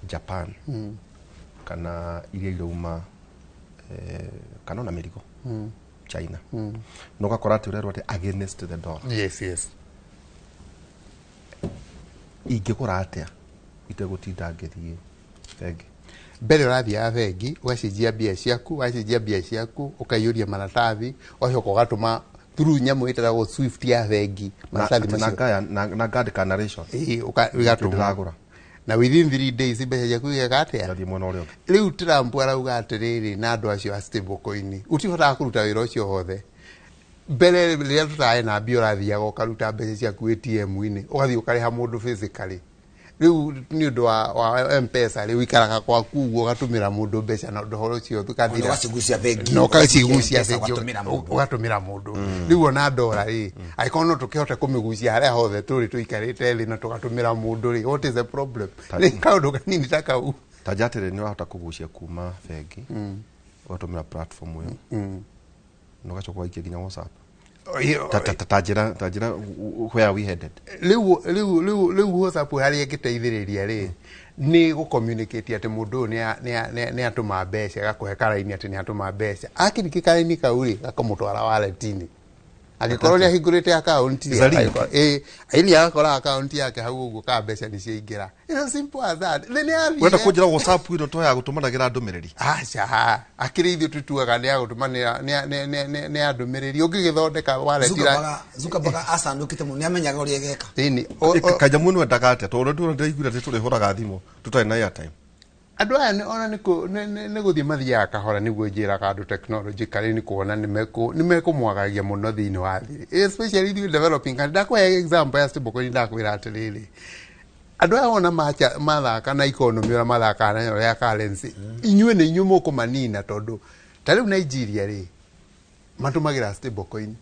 Japan kana iria irauma kana ona mĩrigo China na ũgakora atĩ ũrerwo atĩ against the dollar. Yes. Ingĩgũra atĩa itegũtinda ngĩthiĩ bengi? Mbere ũrathiaga bengi ũgacenjia mbia ciaku, wacenjia mbia ciaku ũkaiyũria maratathi, ũgacoka ũgatũma through nyamũ ĩtagwo swift ya bengi maratathi macio na ngandĩka narration. Ĩĩ, ũgatũma Ndĩragũra na within 3 days mbeca ciaku igeka atĩa? Ngathiĩ mwena ũrĩa ũngĩ. Rĩu Trump arauga atĩrĩrĩ na andũ acio a stablecoin ũtihotaga kũruta wĩra ũcio wothe. Mbere rĩrĩa tũtarĩ na mbia ũrathiaga ũkaruta mbeca ciaku ATM-inĩ ũgathiĩ ũkarĩha mũndũ physically. Rĩu nĩ ũndũ wa M-Pesa rĩu ikaraga kwaku ũguo ũgatũmĩra mũndũ mbeca na ũhoro ũcio ũgathira. Ũgacigucia bengi. Na ũgacigucia M-Pesa bengi ũgatũmĩra mũndũ. Ũgatũmĩra mũndũ. Rĩu ona ndora rĩ, angĩkorwo no tũkĩhote kũmĩgucia harĩa hothe tũrĩ tũikarĩte thĩ na tũgatũmĩra mũndũ rĩ, what is the problem? Nĩ kaũndũ kanini ta kau. Ta nja atĩrĩ, nĩ ũrahota kũgucia kuma bengi ũgatũmĩra platform ĩyo na ũgacoka ũgaikia nginya WhatsApp. Ta njĩra where are we headed? Rĩu WhatsApp harĩa ĩngĩteithĩrĩria rĩ nĩ gũ-communicate atĩ mũndũ ũyũ nĩ atũma mbeca, agakũhe karaini atĩ nĩ atũma mbeca. Akiriki karaini kau rĩ gakamũtwara wallet-inĩ. Angĩkorwo nĩ ahingũrĩte akaunti rĩ, ĩni agakora akaunti yake hau ũguo ka mbeca nĩ ciaingĩra. It's as simple as that. Nĩ nĩ Ũrenda kũnjĩra WhatsApp ĩno to ya gũtũmanagĩra ndũmĩrĩri? Aca, akĩrĩ ithuĩ tũtuaga nĩ ya gũtũmanĩra nĩ ya ndũmĩrĩri. Ũngĩgĩthondeka wallet Zuckerberg acandũkĩte mũno, nĩ amenyaga ũrĩa egeka. Ĩni, Kanyamũ nĩ wendaga atĩa? Tondũ ndĩrona ndĩraiguire atĩ tũrĩhũraga thimũ tũtarĩ na airtime. Andũ aya ona nĩ gũthiĩ mathiaga kahora nĩguo njĩraga andũ technologically nĩ kuona nĩ mekũmwagagia mũno thĩinĩ wa thĩ, especially ithuĩ developing country. Ndakũhe example ya stablecoin, ndakwĩra atĩrĩrĩ, andũ aya wona mathaka na economy ũrĩa mathakaga nayo ya currency, inyuĩ nĩ inyuĩ mũkũmanina tondũ ta rĩu Nigeria rĩ matũmagĩra stablecoin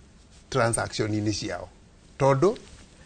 transaction-inĩ ciao tondũ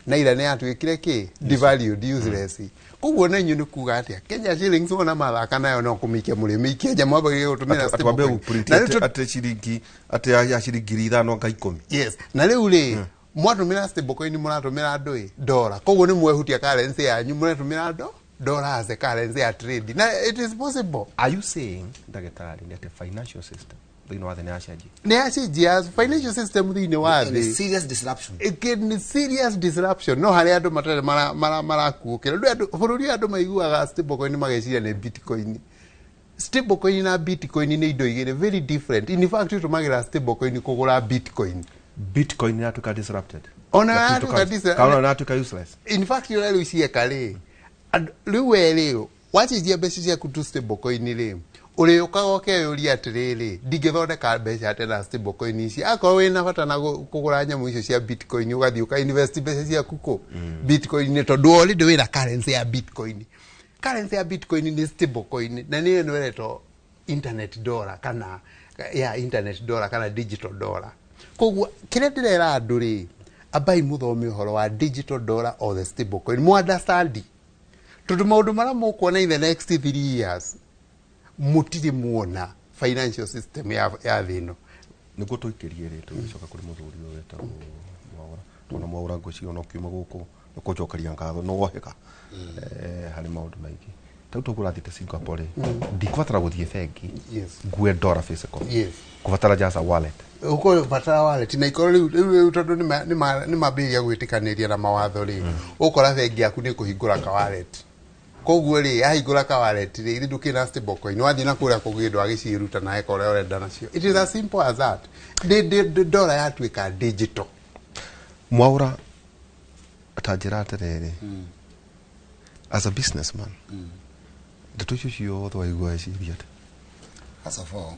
naira nĩ yatuĩkire kĩ devalued, useless. Koguo na inyuĩ nĩ kuga atĩa Kenya shillings wona mathaka nayo no kũmĩikia mũrĩmĩikia nja mwambagĩrĩrie gũtũmĩra Atwambe stablecoin. gũprint Na rĩu atĩ ciringi atĩ ya ciringi 5,000 nga 10. Yes, na rĩu rĩ mwatũmĩra stablecoin mũratũmĩra andũ ĩ dola, koguo nĩ mwehutia currency yanyu mũratũmĩra andũ dola as a currency ya trade, na it is possible. Are you saying ndagĩtarĩ nĩ atĩ financial system thĩinĩ wa thĩ nĩ yacenjia? Nĩ yacenjia financial system thĩinĩ wa thĩ. Serious disruption. Nĩ serious disruption. No harĩa andũ matarĩ marakuũkĩra. Ndũĩ andũ bũrũri ũyũ andũ maiguaga stablecoin mageciria nĩ bitcoin. Stablecoin na bitcoin nĩ indo igĩrĩ very different. In fact tũtũmagĩra stablecoin kũgũra bitcoin. Bitcoin nĩ yatuĩka disrupted. Ona yatuĩka disrupted. Kana yatuĩka useless. In fact ũrĩa rĩu cieka rĩ, rĩu we rĩ wacenjia mbeca ciaku to stablecoin rĩ, ũrĩũkaga ũkeyũria atĩrĩrĩ, ndingĩthondeka mbeca atĩa na stablecoin ici. Akorwo wĩna bata na kũgũra nyamũ icio cia bitcoin ũgathiĩ ũka invest mbeca ciaku kũ bitcoin-inĩ tondũ already wĩna currency ya bitcoin. Currency ya bitcoin nĩ stablecoin na nĩyo ĩno ĩretwo internet dollar kana ya internet dollar kana digital dollar. Koguo kĩrĩa ndĩrera andũ rĩ, ambai mũthome ũhoro wa digital dollar or the stablecoin mu understand tondũ maũndũ marĩa mũkuona in the next 3 years mũtirĩ muona financial system ya thĩ ĩno. Nĩguo tũikĩrie rĩ tũgĩcoka kũrĩ mũthuri ũyũ wĩtagwo Mwaũra. Tondũ Mwaũra ngwĩciria ona ũkiuma gũkũ nĩ kũnjokeria ngatho nĩ wohĩga harĩ maũndũ maingĩ. Ta rĩu tũkũrathiĩte Singapore rĩ, ndikũbatara gũthiĩ bengi ngue dollar physical. Kũbatara just a wallet. Ũkũbatara wallet na ikorwo rĩu tondũ nĩ mambĩrĩria gwĩtĩkanĩria na mawatho rĩ, ũkora bengi yaku nĩ ĩkũhingũra ka wallet. Koguo rĩ yahingũra ka wallet rĩ, ithuĩ ndũkĩrĩ na stablecoin wathiĩ na kũrĩa kũngĩ ndwagĩciruta na eka ũrĩa ũrenda nacio. It is as simple as that. Dollar yatuĩka digital. Mwaũra ta njĩra atĩrĩrĩ, as a businessman ndeto icio ciothe waigua eciria atĩa? First of all,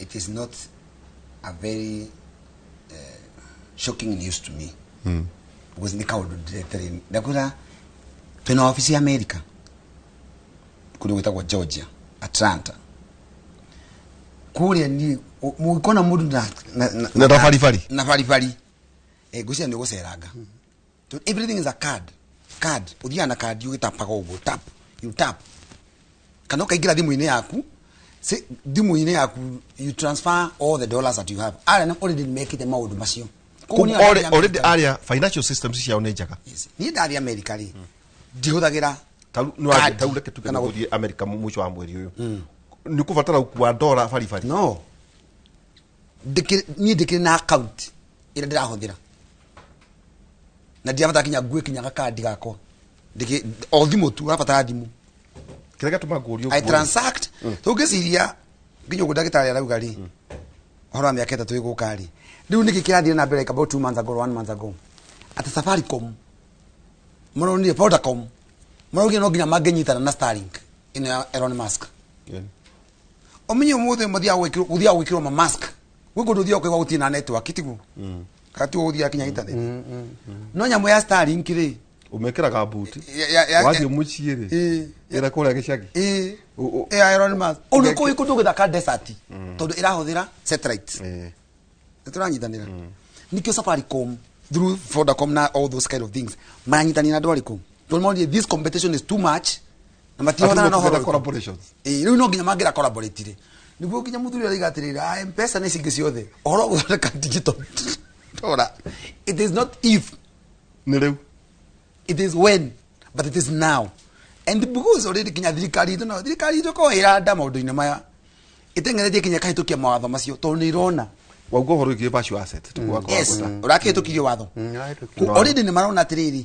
it is not a very shocking news to me. Because nĩ kaũndũ ndĩretereire. Ndakwĩra twĩna wabici ya America kũndũ gwĩtagwo Georgia, Atlanta. Kũrĩa ni mũngĩkona mũndũ na baribari. Na baribari. Ngwĩciria nĩ ũgũceranga. Everything is a card. Card. Ũthiaga na card ũgĩtapaga ũguo, tap, you tap. Kana ũkaingĩra thimũ-inĩ yaku, thimũ-inĩ yaku you transfer all the dollars that you have. Arĩa already mekĩte maũndũ macio. Already area financial systems ciao nĩ njega. Niĩ ndathiĩ America rĩ, ndihũthagĩra tau reke tuge gũthiĩ America mũico wa mweri ũyũ, nĩ ũkũbatara gũkua ndora baribari? No, niĩ ndĩkĩrĩ na account ĩrĩa ndĩrahũthĩra na ndirabatara kinya ngue kinya gakandi gakwa, o thimũ tu, ũrabatara thimũ. Kĩrĩa gĩatũma ngũrie I transact. Tũngĩciria nginya ũguo ndagĩtarĩ arauga rĩ, ũhoro wa mĩaka 3 ĩgũka rĩ, rĩu nĩkĩ kĩrathiĩ na mbere about 2 months ago or 1 month ago, atĩ Safaricom maronire Vodacom maraugire no nginya mangĩnyitana na Starlink ĩno ya Elon Musk. Ũmenye ũmũthĩ gũthiaga gwĩkĩrwo ma mask gwĩ kũndũ ũthiaga ũkaigua gũtirĩ na network, tiguo? Kana tiguo gũthiaga kinya internet? No nyamũ ya Starlink rĩ, ũmekĩraga buti wathiĩ mũciĩ rĩ, ĩra kũrĩa gĩcagi ya Elon Musk, ũndũ kũu kũndũ gĩthaka desert, tondũ ĩrahũthĩra satellite. Nĩtũranyitanĩra nikĩo Safaricom through Vodacom na all those kind of things maranyitanĩra na andũ arĩkũ, tondũ monire this competition is too much na matirahotana na ũhoro. Collaborations. Rĩu no nginya mangĩra collaborate rĩ, nĩguo nginya mũthuri araiga atĩrĩrĩ, M-Pesa na ici ingĩ ciothe, ũhoro wa gũthondeka digital dollar, it is not if, nĩ rĩu, it is when, but it is now. And because already kinya thirikari itũ, no thirikari itũ ko ĩranda maũndũ-inĩ maya, ĩteng'eretie kinya ĩkahĩtũkia mawatho macio, tondũ nĩ irona wauga ũhoro wĩgiĩ virtual asset. Yes, ũrakĩhĩtũkirie watho already, nĩ marona atĩrĩrĩ,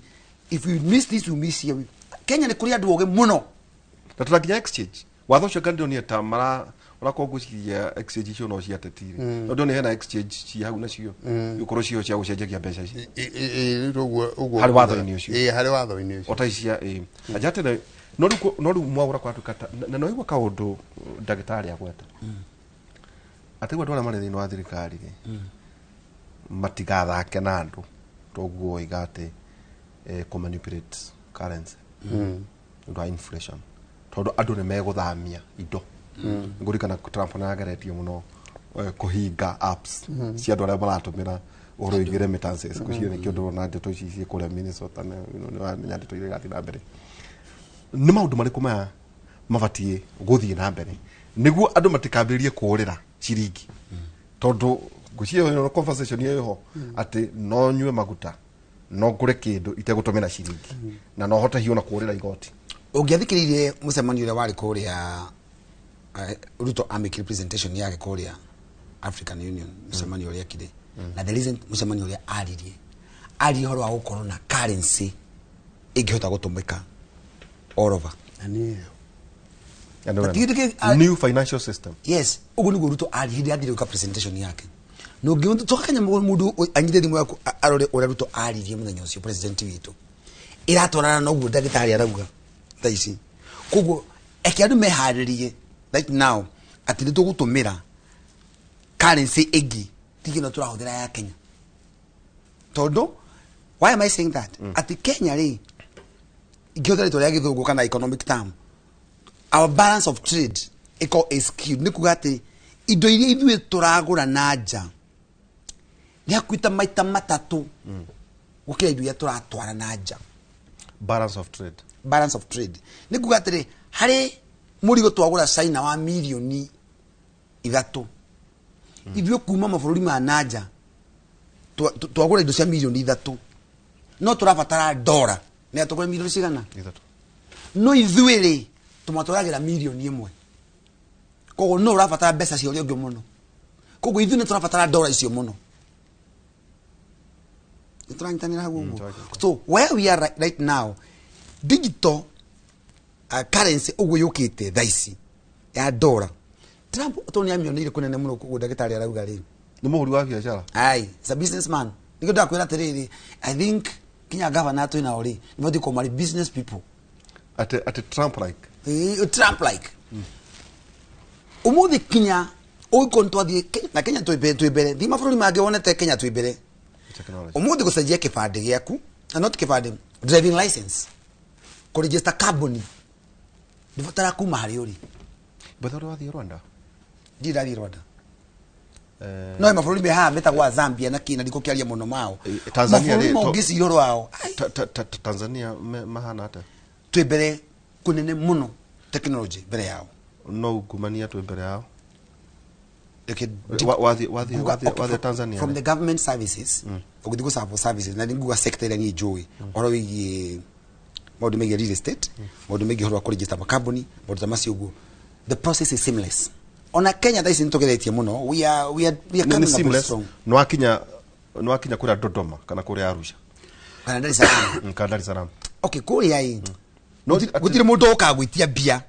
if we miss this, we miss here. Kenya nĩ kũrĩ andũ ogĩ mũno. Na tũrakinya exchange watho ũcio ngandĩonie ta mara ũrakorwo ngwĩciria exchange icio no cia ateti rĩ, no ndĩone hena exchange ci hau nacio ikorwo cio cia gũcenjagia mbeca ici harĩ watho-inĩ ũcio. Harĩ watho-inĩ ũcio o ta ici cia anja tene. No rĩu mwaũra kwatuĩka na no igua kaũndũ ndagĩtarĩ agweta atĩ andũ arĩa marĩ thĩinĩ wa thirikari rĩ matigathake na andũ, toguo oiga atĩ kũmanipulate currency nĩ ũndũ wa inflation, tondũ andũ nĩ megũthamia indo. Ngũririkana Trump nĩ ageretie mũno kũhinga apps cia andũ arĩa maratũmĩra ũhoro wĩgiĩ remittances. Ngwĩciria nĩkĩo ndĩrona ndeto ici ciĩ kũrĩa Minnesota, nĩ wamenya ndeto iria irathiĩ na mbere. Nĩ maũndũ marĩkũ maya mabatiĩ gũthiĩ na mbere nĩguo andũ matikambĩrĩrie kũũrĩra ciringi? Tondũ ngwĩciria ĩno conversation ĩho atĩ no nyue maguta, no ngũre kĩndũ itegũtũmĩra ciringi, na no hote hiũ na kũũrĩra igoti. Ũngĩathikĩrĩirie mũcemanio ũrĩa warĩ kũrĩa Ruto amĩkire presentation yake kũrĩa African Union, mũcemanio ũrĩa ekire na the recent mũcemanio ũrĩa aririe ũhoro wa gũkorwo na currency ĩngĩhota gũtũmĩka all over. New financial system. Yes, ũguo nĩguo Ruto aririe hĩndĩ athire gwĩka presentation yake. Na ũngĩcoka Kenya, mũndũ anyite thimũ yaku arore ũrĩa Ruto aririe mũthenya ũcio, president witũ, ĩratwarana na ũguo ndagĩtarĩ arauga thaa ici. Koguo eke andũ meharĩrie right now atĩ nĩ tũgũtũmĩra currency ĩngĩ tiga ĩno tũrahũthĩra ya Kenya. Tondũ why am I saying that? Atĩ Kenya rĩ, ingĩhũthĩra rĩtwa rĩa gĩthũngũ kana economic term, our balance of trade ĩkorwo is skewed. Nĩ kuga atĩ indo iria ithuĩ tũragũra na nja nĩ hakuhĩ ta maita 3 gũkĩra indo iria tũratwara na nja. Balance of trade. Balance of trade nĩ kuga atĩrĩ, harĩ mũrigo twagũra China wa mirioni 3, ithuĩ kuma mabũrũri ma na nja twagũra indo cia mirioni 3, no tũrabatara ndora nĩ atũgũre mirioni cigana? 3. No ithuĩ rĩ tũmatwaragĩra mirioni 1. Koguo no ũrabatara mbeca cia ũrĩa ũngĩ mũno. Koguo ithuĩ nĩ tũrabatara ndora icio mũno. Nĩ tũranyitanĩra hau ũguo. So where we are right now, digital currency ũguo yũkĩte thaa ici ya ndora, Trump tondũ nĩ amĩoneire kũnene mũno, koguo ndagĩtarĩ arauga rĩ, nĩ mũhũri wa biacara. Ai, it's a businessman. Nĩkĩo ndakwĩra atĩrĩrĩ, I think kinya governor twĩ nao rĩ, nĩ mabatiĩ gũkorwo marĩ business people. Atĩ Trump like. Trump like. Ũmũthĩ kinya ũngĩkorwo nĩ twathiĩ na Kenya twĩ mbere, thiĩ mabũrũri mangĩ wonete Kenya twĩ mbere. Ũmũthĩ gũcenjia kĩbandĩ gĩaku, na not kĩbandĩ, driving license, kũregister company, ndũbatara kuma harĩ ũrĩ. Betha ũrĩa wathiĩ Rwanda? Ndirĩ ndathiĩ Rwanda. No mabũrũri me haha metagwo Zambia na kĩ, na ndikũkĩaria mũno mao. Tanzania mabũrũri mongĩciria ũhoro wao. Tanzania mahana atĩa? Twĩ mbere kũnene mũno technology mbere yao. No ungumania twĩ mbere yao. Wathi Tanzania from the government services ũgĩthiĩ gũ serve services na nĩ nguga sector ĩrĩa niĩ njũĩ ũhoro wĩgiĩ maũndũ megiĩ real estate, maũndũ megiĩ ũhoro wa kũregister makambuni, maũndũ ta macio ũguo, the process is seamless. Ona Kenya thaa ici nĩtũgeretie mũno, we are coming up very strong. Nĩwakinya kũrĩa Dodoma kana kũrĩa Arusha kana Dar es Salaam. Kana Dar es Salaam. Okay, kũrĩa ĩ gũtirĩ mũndũ ũkaga gwĩtia mbia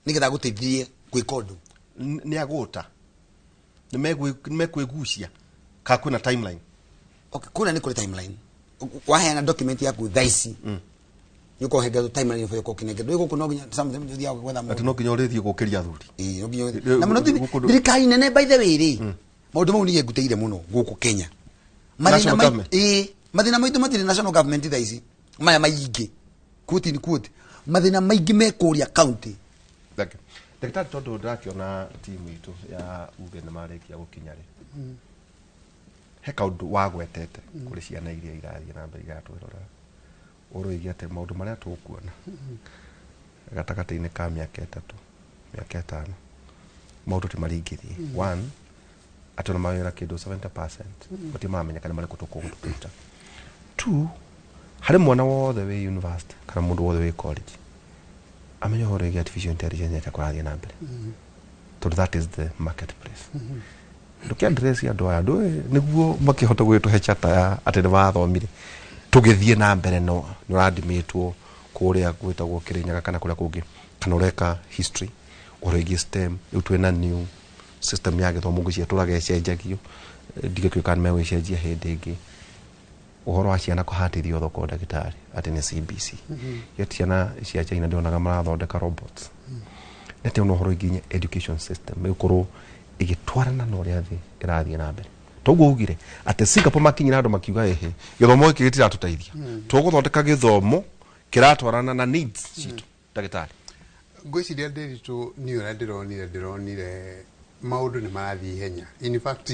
nĩgetha agũteithie gwĩka ũndũ. Nĩ agũta nĩ mekwĩgucia kana kwĩna timeline? Okay, kũrĩa nĩ kũrĩ timeline. Waheana document yaku thaa ici nĩ ũkorwo ũhengeretwo timeline ũbatiĩ gũkorwo ũkĩnengerwo. Rĩu gũkũ no nginya sometimes ũthiaga gwetha mũndũ. Atĩ no nginya ũrĩthiĩ gũkĩria athuri. Ĩĩ, no nginya. Na mũno thirikari nene by the way rĩ, maũndũ mau niĩ ngutĩire mũno gũkũ Kenya. Mathĩna maitũ matirĩ national government thaa ici maya maingĩ, quote in quote, mathĩna maingĩ me kũrĩa county. Thank you. Ndagĩtarĩ, tondũ ndĩrakĩona timu itũ ya uge nĩ marĩkia gũkinya rĩ, he kaũndũ wagwetete kũrĩ ciana iria irathiĩ na mbere iratwĩrorera, ũroigia atĩ maũndũ marĩa tũkuona gatagatĩ-inĩ ka mĩaka 3 mĩaka 5 maũndũ ti maringĩthiĩ. One, atĩ ona mawĩra kĩndũ 70% matirĩ maramenyeka nĩ marĩkũ tũkũruta. Two, harĩ mwana wothe wĩ university kana mũndũ wothe wĩ college amenye ũhoro wĩgiĩ artificial intelligence atĩa kũrathiĩ na mbere, tondũ that is the marketplace. Ndũkĩ address andũ aya nĩguo makĩhota gwĩtũhe chata ya atĩ nĩ mathomire tũgĩthiĩ na mbere, no nĩ ũrandimĩtwo kũrĩa gwĩtagwo Kĩrĩnyaga kana kũrĩa kũngĩ, kana ũreka history ũhoro wĩgiĩ STEM. Rĩu twĩna new system ya gĩthomo ngwĩciria tũraga ĩcenjagio, ndigĩkĩũĩ kana nĩmegũgĩcenjia hĩndĩ ĩngĩ. Ũhoro wa ciana kũhatĩrio thoko ndagĩtarĩ atĩ nĩ CBC, yet ciana cia China ndionaga marathondeka robots. Nĩ atĩ ona ũhoro nginya education system ĩgũkorwo ĩgĩtwarana na ũrĩa thĩ ĩrathiĩ na mbere. Toguo ugire atĩ Singapore makinyira andũ makiuga ehe gĩthomo gĩkĩ gĩtiratũteithia, tũgũthondeka gĩthomo kĩratwarana na needs citũ. Ndagĩtarĩ, ngwĩciria Ndĩritũ niĩ ũrĩa ndĩronire maũndũ nĩ marathiĩ ihenya. In fact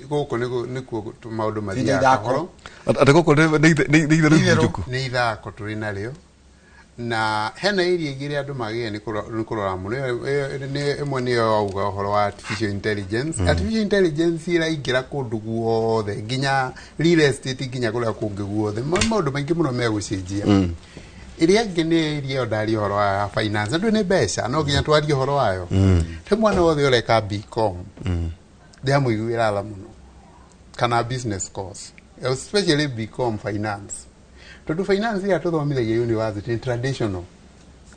gũkũ nĩkuo maũndũ mathiaga kahoro. Atĩ gũkũ nĩ itherũ njũku, nĩ ithako tũrĩ narĩo, na hena area igĩrĩ andũ magĩrĩire nĩ kũrora mũno. Ĩmwe nĩyo wauga ũhoro wa artificial intelligence. Artificial intelligence ĩraingĩra kũndũ guothe, nginya real estate, nginya kũrĩa kũngĩ guothe. Maũndũ maingĩ mũno megũcenjia. Ĩrĩa ĩngĩ nĩ area ĩyo ndaria ũhoro wa finance. Andũ nĩ mbeca, no nginya twarie ũhoro wayo. He mwana wothe ũreka BCom ndĩramũiguĩra tha mũno, kana business course, especially BCom finance, tondũ finance ĩrĩa tũthomithagia university nĩ traditional.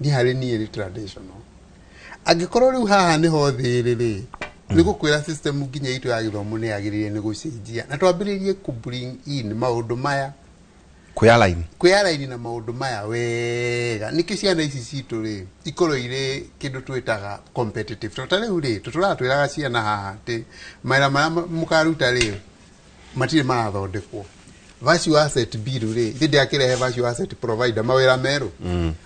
Niĩ harĩ niĩ nĩ traditional. Angĩkorwo rĩu haha nĩho thĩ ĩrĩ rĩ, nĩ gũkwĩra system nginya itũ ya gĩthomo nĩ yagĩrĩire nĩ gũcenjia, na twambĩrĩrie kũ bring in maũndũ maya, kwĩ align na maũndũ maya wega, nĩkĩo ciana ici citũ rĩ ikorwo irĩ kĩndũ twĩtaga competitive. Tondũ ta rĩu rĩ tũtũratwĩraga ciana haha atĩ mawĩra marĩa mũkaruta rĩ matirĩ marathondekwo. Virtual asset bill rĩ, ithe ndĩakĩrehe virtual asset provider mawĩra merũ,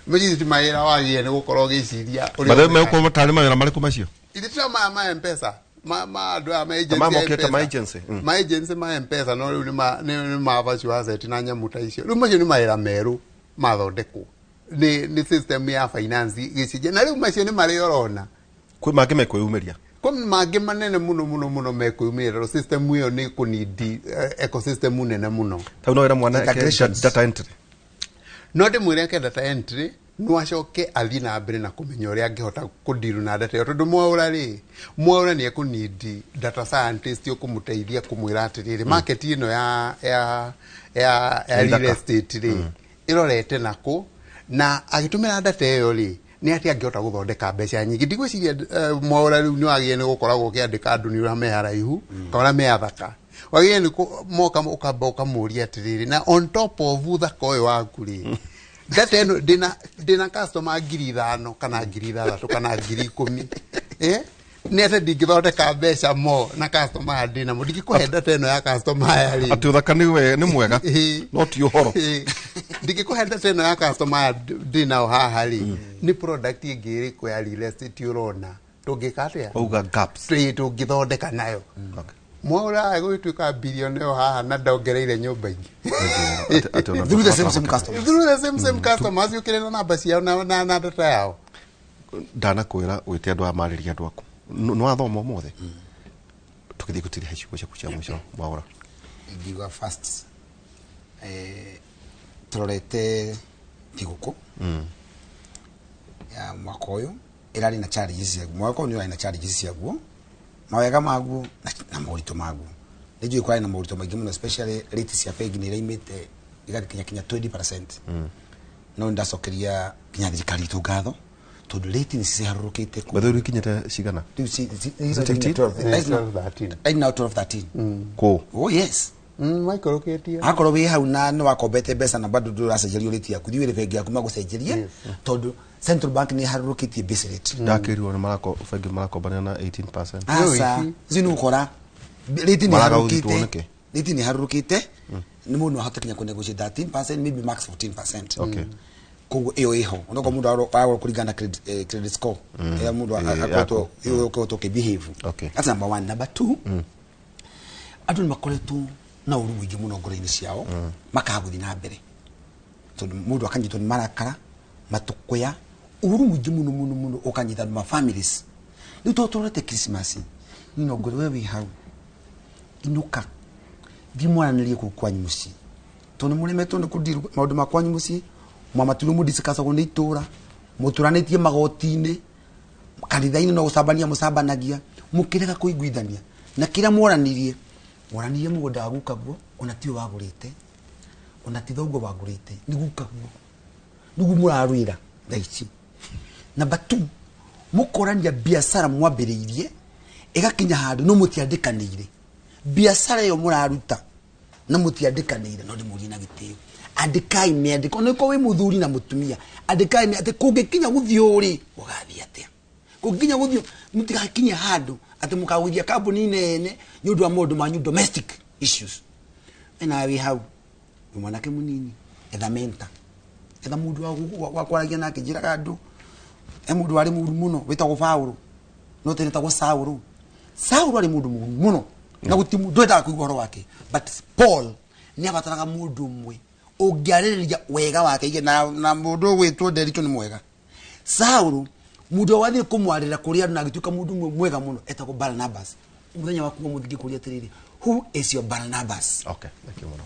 macio ti mawĩra wagĩrĩire nĩ gũkorwo ũgĩciria ũrĩa megũkorwo tarĩ mawĩra marĩkũ macio. Ithe tira ma M-Pesa, ma andũ aya ma agency, ma agency ma M-Pesa, no rĩu nĩ ma virtual asset na nyamũ ta icio. Rĩu macio nĩ mawĩra merũ mathondekwo nĩ system ya finance gĩcenjia, na rĩu macio nĩ marĩa ũrona kwĩ mangĩ mekwĩyumĩria, kwĩ mangĩ manene mũno mũno mũno mekwĩyumĩria, tondũ system ĩyo nĩ kũnidi ecosystem nene mũno. Tau no wĩra mwana eke data entry, no ndĩmwĩre eke data entry, no acoke athiĩ na mbere na kũmenya ũrĩa angĩhota kũndiru na data ĩyo, tondũ mwaũra rĩ, mwaũra nĩ ekũnidi data scientist ũkũmũteithia kũmwĩra atĩrĩrĩ, market ĩno ya real estate rĩ ĩrorete nakũ, na agĩtũmĩra data ĩyo rĩ nĩ atĩ angĩhota gũthondeka mbeca nyingĩ. Ndigwĩciria mwaũra rĩu nĩ wagĩrĩire nĩ gũkoragwo ũkĩandĩka andũ nĩ ũrĩa me haraihu kana ũrĩa me athaka, wagĩrĩire nĩ moka ũkamba ũkamũria atĩrĩrĩ, na on top of ũthaka ũyũ waku rĩ, data ĩno ndĩna customer 5,000 kana 6,000 kana 10,000, nĩ atĩ ndingĩthondeka mbeca mo na customer aya ndĩnamo, ndingĩkũhe data ĩno ya customer aya rĩ. Atĩ ũthaka nĩ mwega no ti ũhoro. Ndingĩkũhe data ĩno ya customer aya ndĩnao haha rĩ, nĩ product ĩngĩ ĩrĩkũ ya real estate ũrona tũngĩka atĩa? Auga gaps. Tũngĩthondeka nayo. Mwaũra agũgĩtuĩka billionaire haha na ndongereire nyũmba ingĩ. Through the same customers. Through the same customers, yũkĩre na namba ciao na data yao. Ndanakwĩra wĩte andũ aya marĩrie andũ aku. Nĩ wathoma ũmũthĩ? Tukithie gutiriha ciugo ciaku cia mwico Mwaura. Ingiuga first turorete thiguku ya mwaka ũyũ ĩrarĩ na challenges ciaguo. Mwaka ũyũ nĩ ũrarĩ na challenges ciaguo, mawega maguo na moritũ maguo. Nĩ njũĩ kwarĩ na moritũ maingĩ mũno, especially rate cia bengi nĩ iraimĩte igakinya kinya 20%. No ndacokeria kinya thirikari itũ ngatho tondũ rate nĩ ciharũrũkĩte. By the way, ikinyĩte cigana? Rĩu right now 12 13. Kũ? Oh yes. Maikorũkĩtie. Akorwo wĩ hau na nĩ wakombete mbeca na bado ndũracenjerio rate yaku, thiĩ wĩre bengi yaku magũcenjerie tondũ Central Bank nĩ ĩharũrũkĩtie base rate. Ndakĩrirwo nĩ marako bengi marakombania na 18%. Aca, icio nĩ gũkora rate nĩ Maraga ĩharũrũkĩte. ũthitwo nĩkĩ? Rate nĩ ĩharũrũkĩte, nĩ mũndũ ahote kinya kũnegotiate 13%, maybe max 14%. Koguo ĩyo ĩho onokorwo mũndũ aragũra kũringana na credit score ĩrĩa mũndũ akoretwo yaku. ũkoretwo ũkĩbehave. That's number one. Number two, andũ nĩ makoretwo na ũru mũingĩ mũno ngoro-inĩ ciao, makaga gũthiĩ na mbere tondũ mũndũ akanyitwo nĩ marakara matũkũya, ũru mũingĩ mũno mũno mũno ũkanyita andũ ma families. Rĩu to tũrorete Christmas, niĩ no ngwĩre we wĩ hau, inũka, thiĩ mwaranĩrie kũu kwanyu mũciĩ tondũ nĩ mũremetwo nĩ kũdeal maũndũ ma kwanyu mũciĩ, mwamatirwo mũdiscussagwo nĩ itũra, mũtũranĩtie magoti-inĩ, kanitha-inĩ no gũcambania mũcambanagia, mũkĩrega kũiguithania na kĩrĩa mworanirie mworanirie mũgũnda wa gukaguo ona tiwe wagũrĩte, ona ti thoguo wagũrĩte, nĩ gukaguo nĩguo mũrarwĩra thaa ici. Number two, mũkorania biacara mwambĩrĩirie ĩgakinya handũ no mũtiandĩkanĩire biacara ĩyo mũraruta na mũtiandĩkanĩire, no ndĩmũrie na gĩtĩo, andĩkai mĩandĩko ona ĩkorwo wĩ mũthuri na mũtumia, andĩkai atĩ kũngĩkinya gũthiĩ ũũ rĩ gũgathiĩ atĩa, kũngĩkinya gũthiĩ, mũtigakinye handũ atĩ mũkagũithia kambuni nene nĩ ũndũ wa maũndũ manyu domestic issues. We nawe wĩ hau wĩ mwanake mũnini, etha mentor, etha mũndũ wa kwaragia nake. Njĩraga andũ he mũndũ warĩ mũru mũno wĩtagwo Paũlũ, no tene etagwo Saũlũ. Saũlũ arĩ mũndũ mũru mũno na gũtirĩ mũndũ ndwendaga kũigua ũhoro wake, but Paul nĩ abataraga mũndũ ũmwe ũngĩarĩrĩria wega wake ige na mũndũ ũgwĩtwo Nderitũ nĩ mwega. Saũlũ mũndũ ũrĩa wathire kũmwarĩra kũrĩ andũ na agĩtuĩka mũndũ ũmwe mwega mũno etagwo Barnabas. Mũthenya waku wa mũthingi kũria atĩrĩrĩ, who is your Barnabas? Okay, thank you mũno.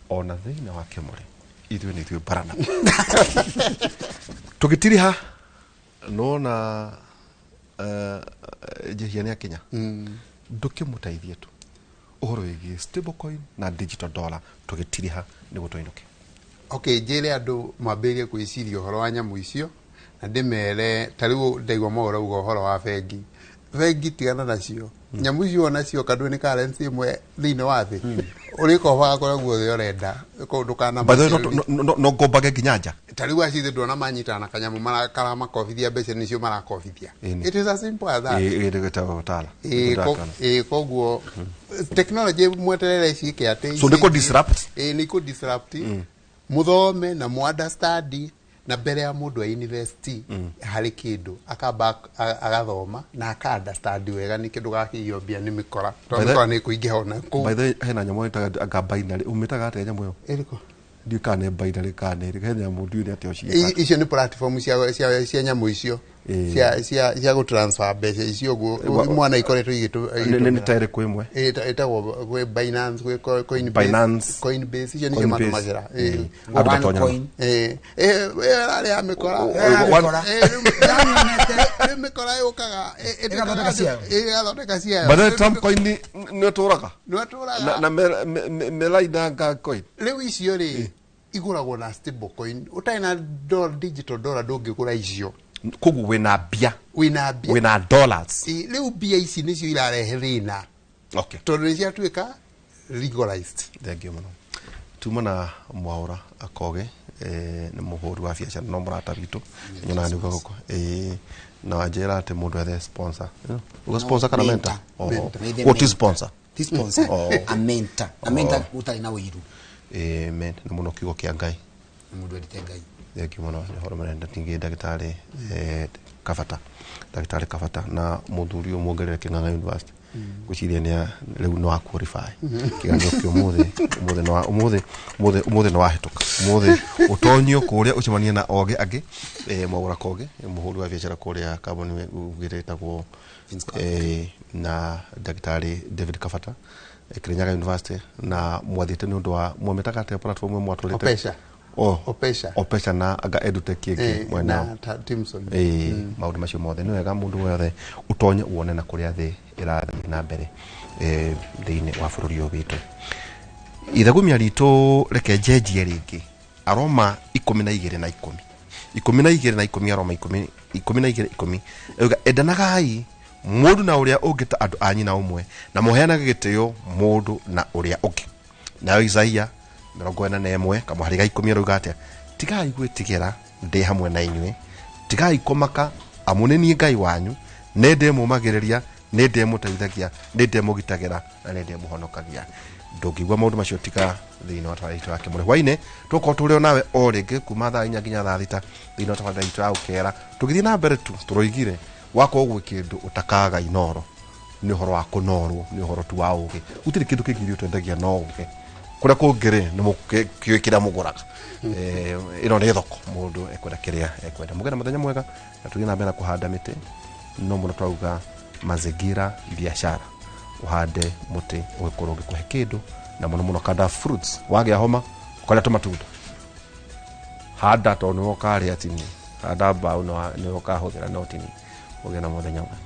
Ona thĩinĩ wa kĩmũrĩ ithuĩ nĩ ithuĩ Barnabas. Tũgĩtiriha nona njehia nĩ akinya, ndũkĩmũteithie tu ũhoro wĩgiĩ stablecoin na digital dollar, tũgĩtiriha nĩguo tũinũke. Okay, njĩre andũ mambĩrĩrie kwĩciria ũhoro wa nyamũ icio na ndĩmere ta rĩu ndaigua Mwaura uga ũhoro wa bengi, bengi tigana nacio nyamũ icio ona cio kandũ nĩ currency ĩmwe thĩinĩ wa thĩ ũrĩkobaga kũrĩa guothe ũrenda kũu ndũkana By the way, no ngombage nginya nja. Ta rĩu acithe ndona manyitana na kanyamũ karamakobithia mbeca nĩcio marakobithia. Ĩni. It is as simple as that. Ĩĩ, tala. Ĩĩ, koguo technology mweterere ciĩke atĩ So nĩ kũ disrupt? Ĩĩ, nĩ kũ disrupt. Muthome na mu understand na mbere ya mũndũ a invest harĩ kĩndũ akamba agathoma na aka understand wega nĩkĩ ndũgakĩiywo mbia nĩ mĩkora tondũ By the- mĩkora nĩ ĩkũingĩha ona kũu. By the way, hena nyamũ ĩtaga anga binary, ũmĩtaga atĩa nyamũ ĩyo? Ĩrĩkũ? Ndiũĩ kana nĩ binary kana nĩ ĩrĩkũ. He nyamũ ndiũĩ nĩ atĩa ũciĩtaga. Icio nĩ platform cia nyamũ icio cia gũ transfer mbeca icio ũguo mwana ikoretwo igĩtũ Nĩ ta ĩrĩkũ ĩmwe? Ĩtagwo gwĩ Binance, gwĩ Coinbase. Binance. Coinbase icio nĩcio Coinbase. matũmagĩra. Andũ matonyana. OneCoin. Ĩĩ, ĩyo ĩrarĩ ya mĩkora. One- Rĩu mĩkora yũkaga Ĩgathondeka ciayo. Ĩgathondeka ciayo. By the way, Trump coin nĩ ĩtũraga Nĩ ĩtũraga. na melaina coin. Rĩu icio rĩ igũragwo na stable coin, ũtarĩ na digital dollar ndũngĩgũra icio. Koguo wĩna mbia. Wĩna mbia. Wĩna dollars. Ĩ, rĩu mbia ici nĩcio irarehe thĩna tondũ nĩ ciatuĩka legalized. Thank you mũno. Tuma na Mwaura Akoge, nĩ mũhũri wa biacara no mũrata witũ, nyonaga nĩ uga gũkũ na wanjĩra atĩ mũndũ ethe sponsor. Uga sponsor kana mentor? Mentor. Oho. Mentor. What is sponsor? Ti sponsor. Oh. A mentor. A mentor ũtarĩ na ũiru. Amen. Nĩ mũno kiugo kĩa Ngai. Nĩ mũndũ wendete Ngai. Thank you mũno. Nĩ ũhoro mũnene ningĩ ndagĩtarĩ Kabata, ndagĩtarĩ Kabata na mũthuri ũyũ muongerere Kĩng'ang'a University. Ngwĩciria nĩ rĩu no qualify kĩgeranio kĩa ũmũthĩ. Ũmũthĩ nĩ ũmũthĩ ũmũthĩ ũmũthĩ nĩ wahĩtũka. Ũmũthĩ ũtonyio kũrĩa ũcemanie na ogĩ angĩ, Mwaũra Koge, mũhũri wa biacara kũrĩa kambuni ugĩte ĩtagwo na ndagĩtarĩ David Kabata, Kirinyaga University, na mwathiĩte nĩ ũndũ wa mwamĩtaga atĩa platform ĩmwe mwatũrĩte? Opesha. Oh, Opesha. Opesha na anga edutech ĩngĩ mwena na Timson. Maũndũ macio mothe nĩ wega mũndũ wothe ũtonye wone na kũrĩa thĩ ĩrathiĩ na mbere thĩinĩ wa bũrũri ũyũ witũ. Ithagumia ritũ, reke njenjie rĩngĩ Aroma 12 na 10, 12 na 10, Aroma 12:10 ĩuga, endanagai mũndũ na ũrĩa ũngĩ ta andũ a nyina ũmwe, na mũheanage gĩtĩo mũndũ na ũrĩa ũngĩ. Nayo Isaia 41 kamũhari ga 10 arauga atĩa? Tigai gwĩtigĩra, ndĩ hamwe na inyuĩ, tigai kũmaka, amu nĩ niĩ Ngai wanyu, nĩ ndĩmũmagĩrĩria, nĩ ndĩmũteithagia, nĩ ndĩmũgitagĩra na nĩ ndĩmũhonokagia. Ndũngĩigua maũndũ macio tiga thĩinĩ wa tabarĩra itũ ya Kĩmũrĩ. Hwainĩ tũgũkorwo tũrĩ o nawe o rĩngĩ kuma thaa 4 nginya thaa 6 thĩinĩ wa tabarĩra itũ ya Ũkera. Tũgĩthiĩ na mbere tu tũroigire wakorwo gwĩ kĩndũ ũtakaga inoro nĩ ũhoro wa kũnorwo, nĩ ũhoro tu wa ũgĩ. Gũtirĩ kĩndũ kĩngĩ ithuĩ twendagia no ũgĩ. Kũrĩa kũngĩ rĩ, nĩ kĩũĩ kĩrĩa mũgũraga. Ĩno nĩ thoko, mũndũ ekwenda kĩrĩa ekwenda. Mũgĩe na mũthenya mwega na tũgĩthiĩ na mbere na kũhanda mĩtĩ. No mũno twauga mazingira biashara, ũhande mũtĩ ũgĩkorwo ũgĩkũhe kĩndũ, na mũno mũno kanda fruits. Wagĩa homa ũkarĩa tũmatunda, handa tondũ nĩwe ũkarĩa tini, handa mbaũ nĩwe ũkahũthĩra no tini. Ũgĩe na mũthenya mwega.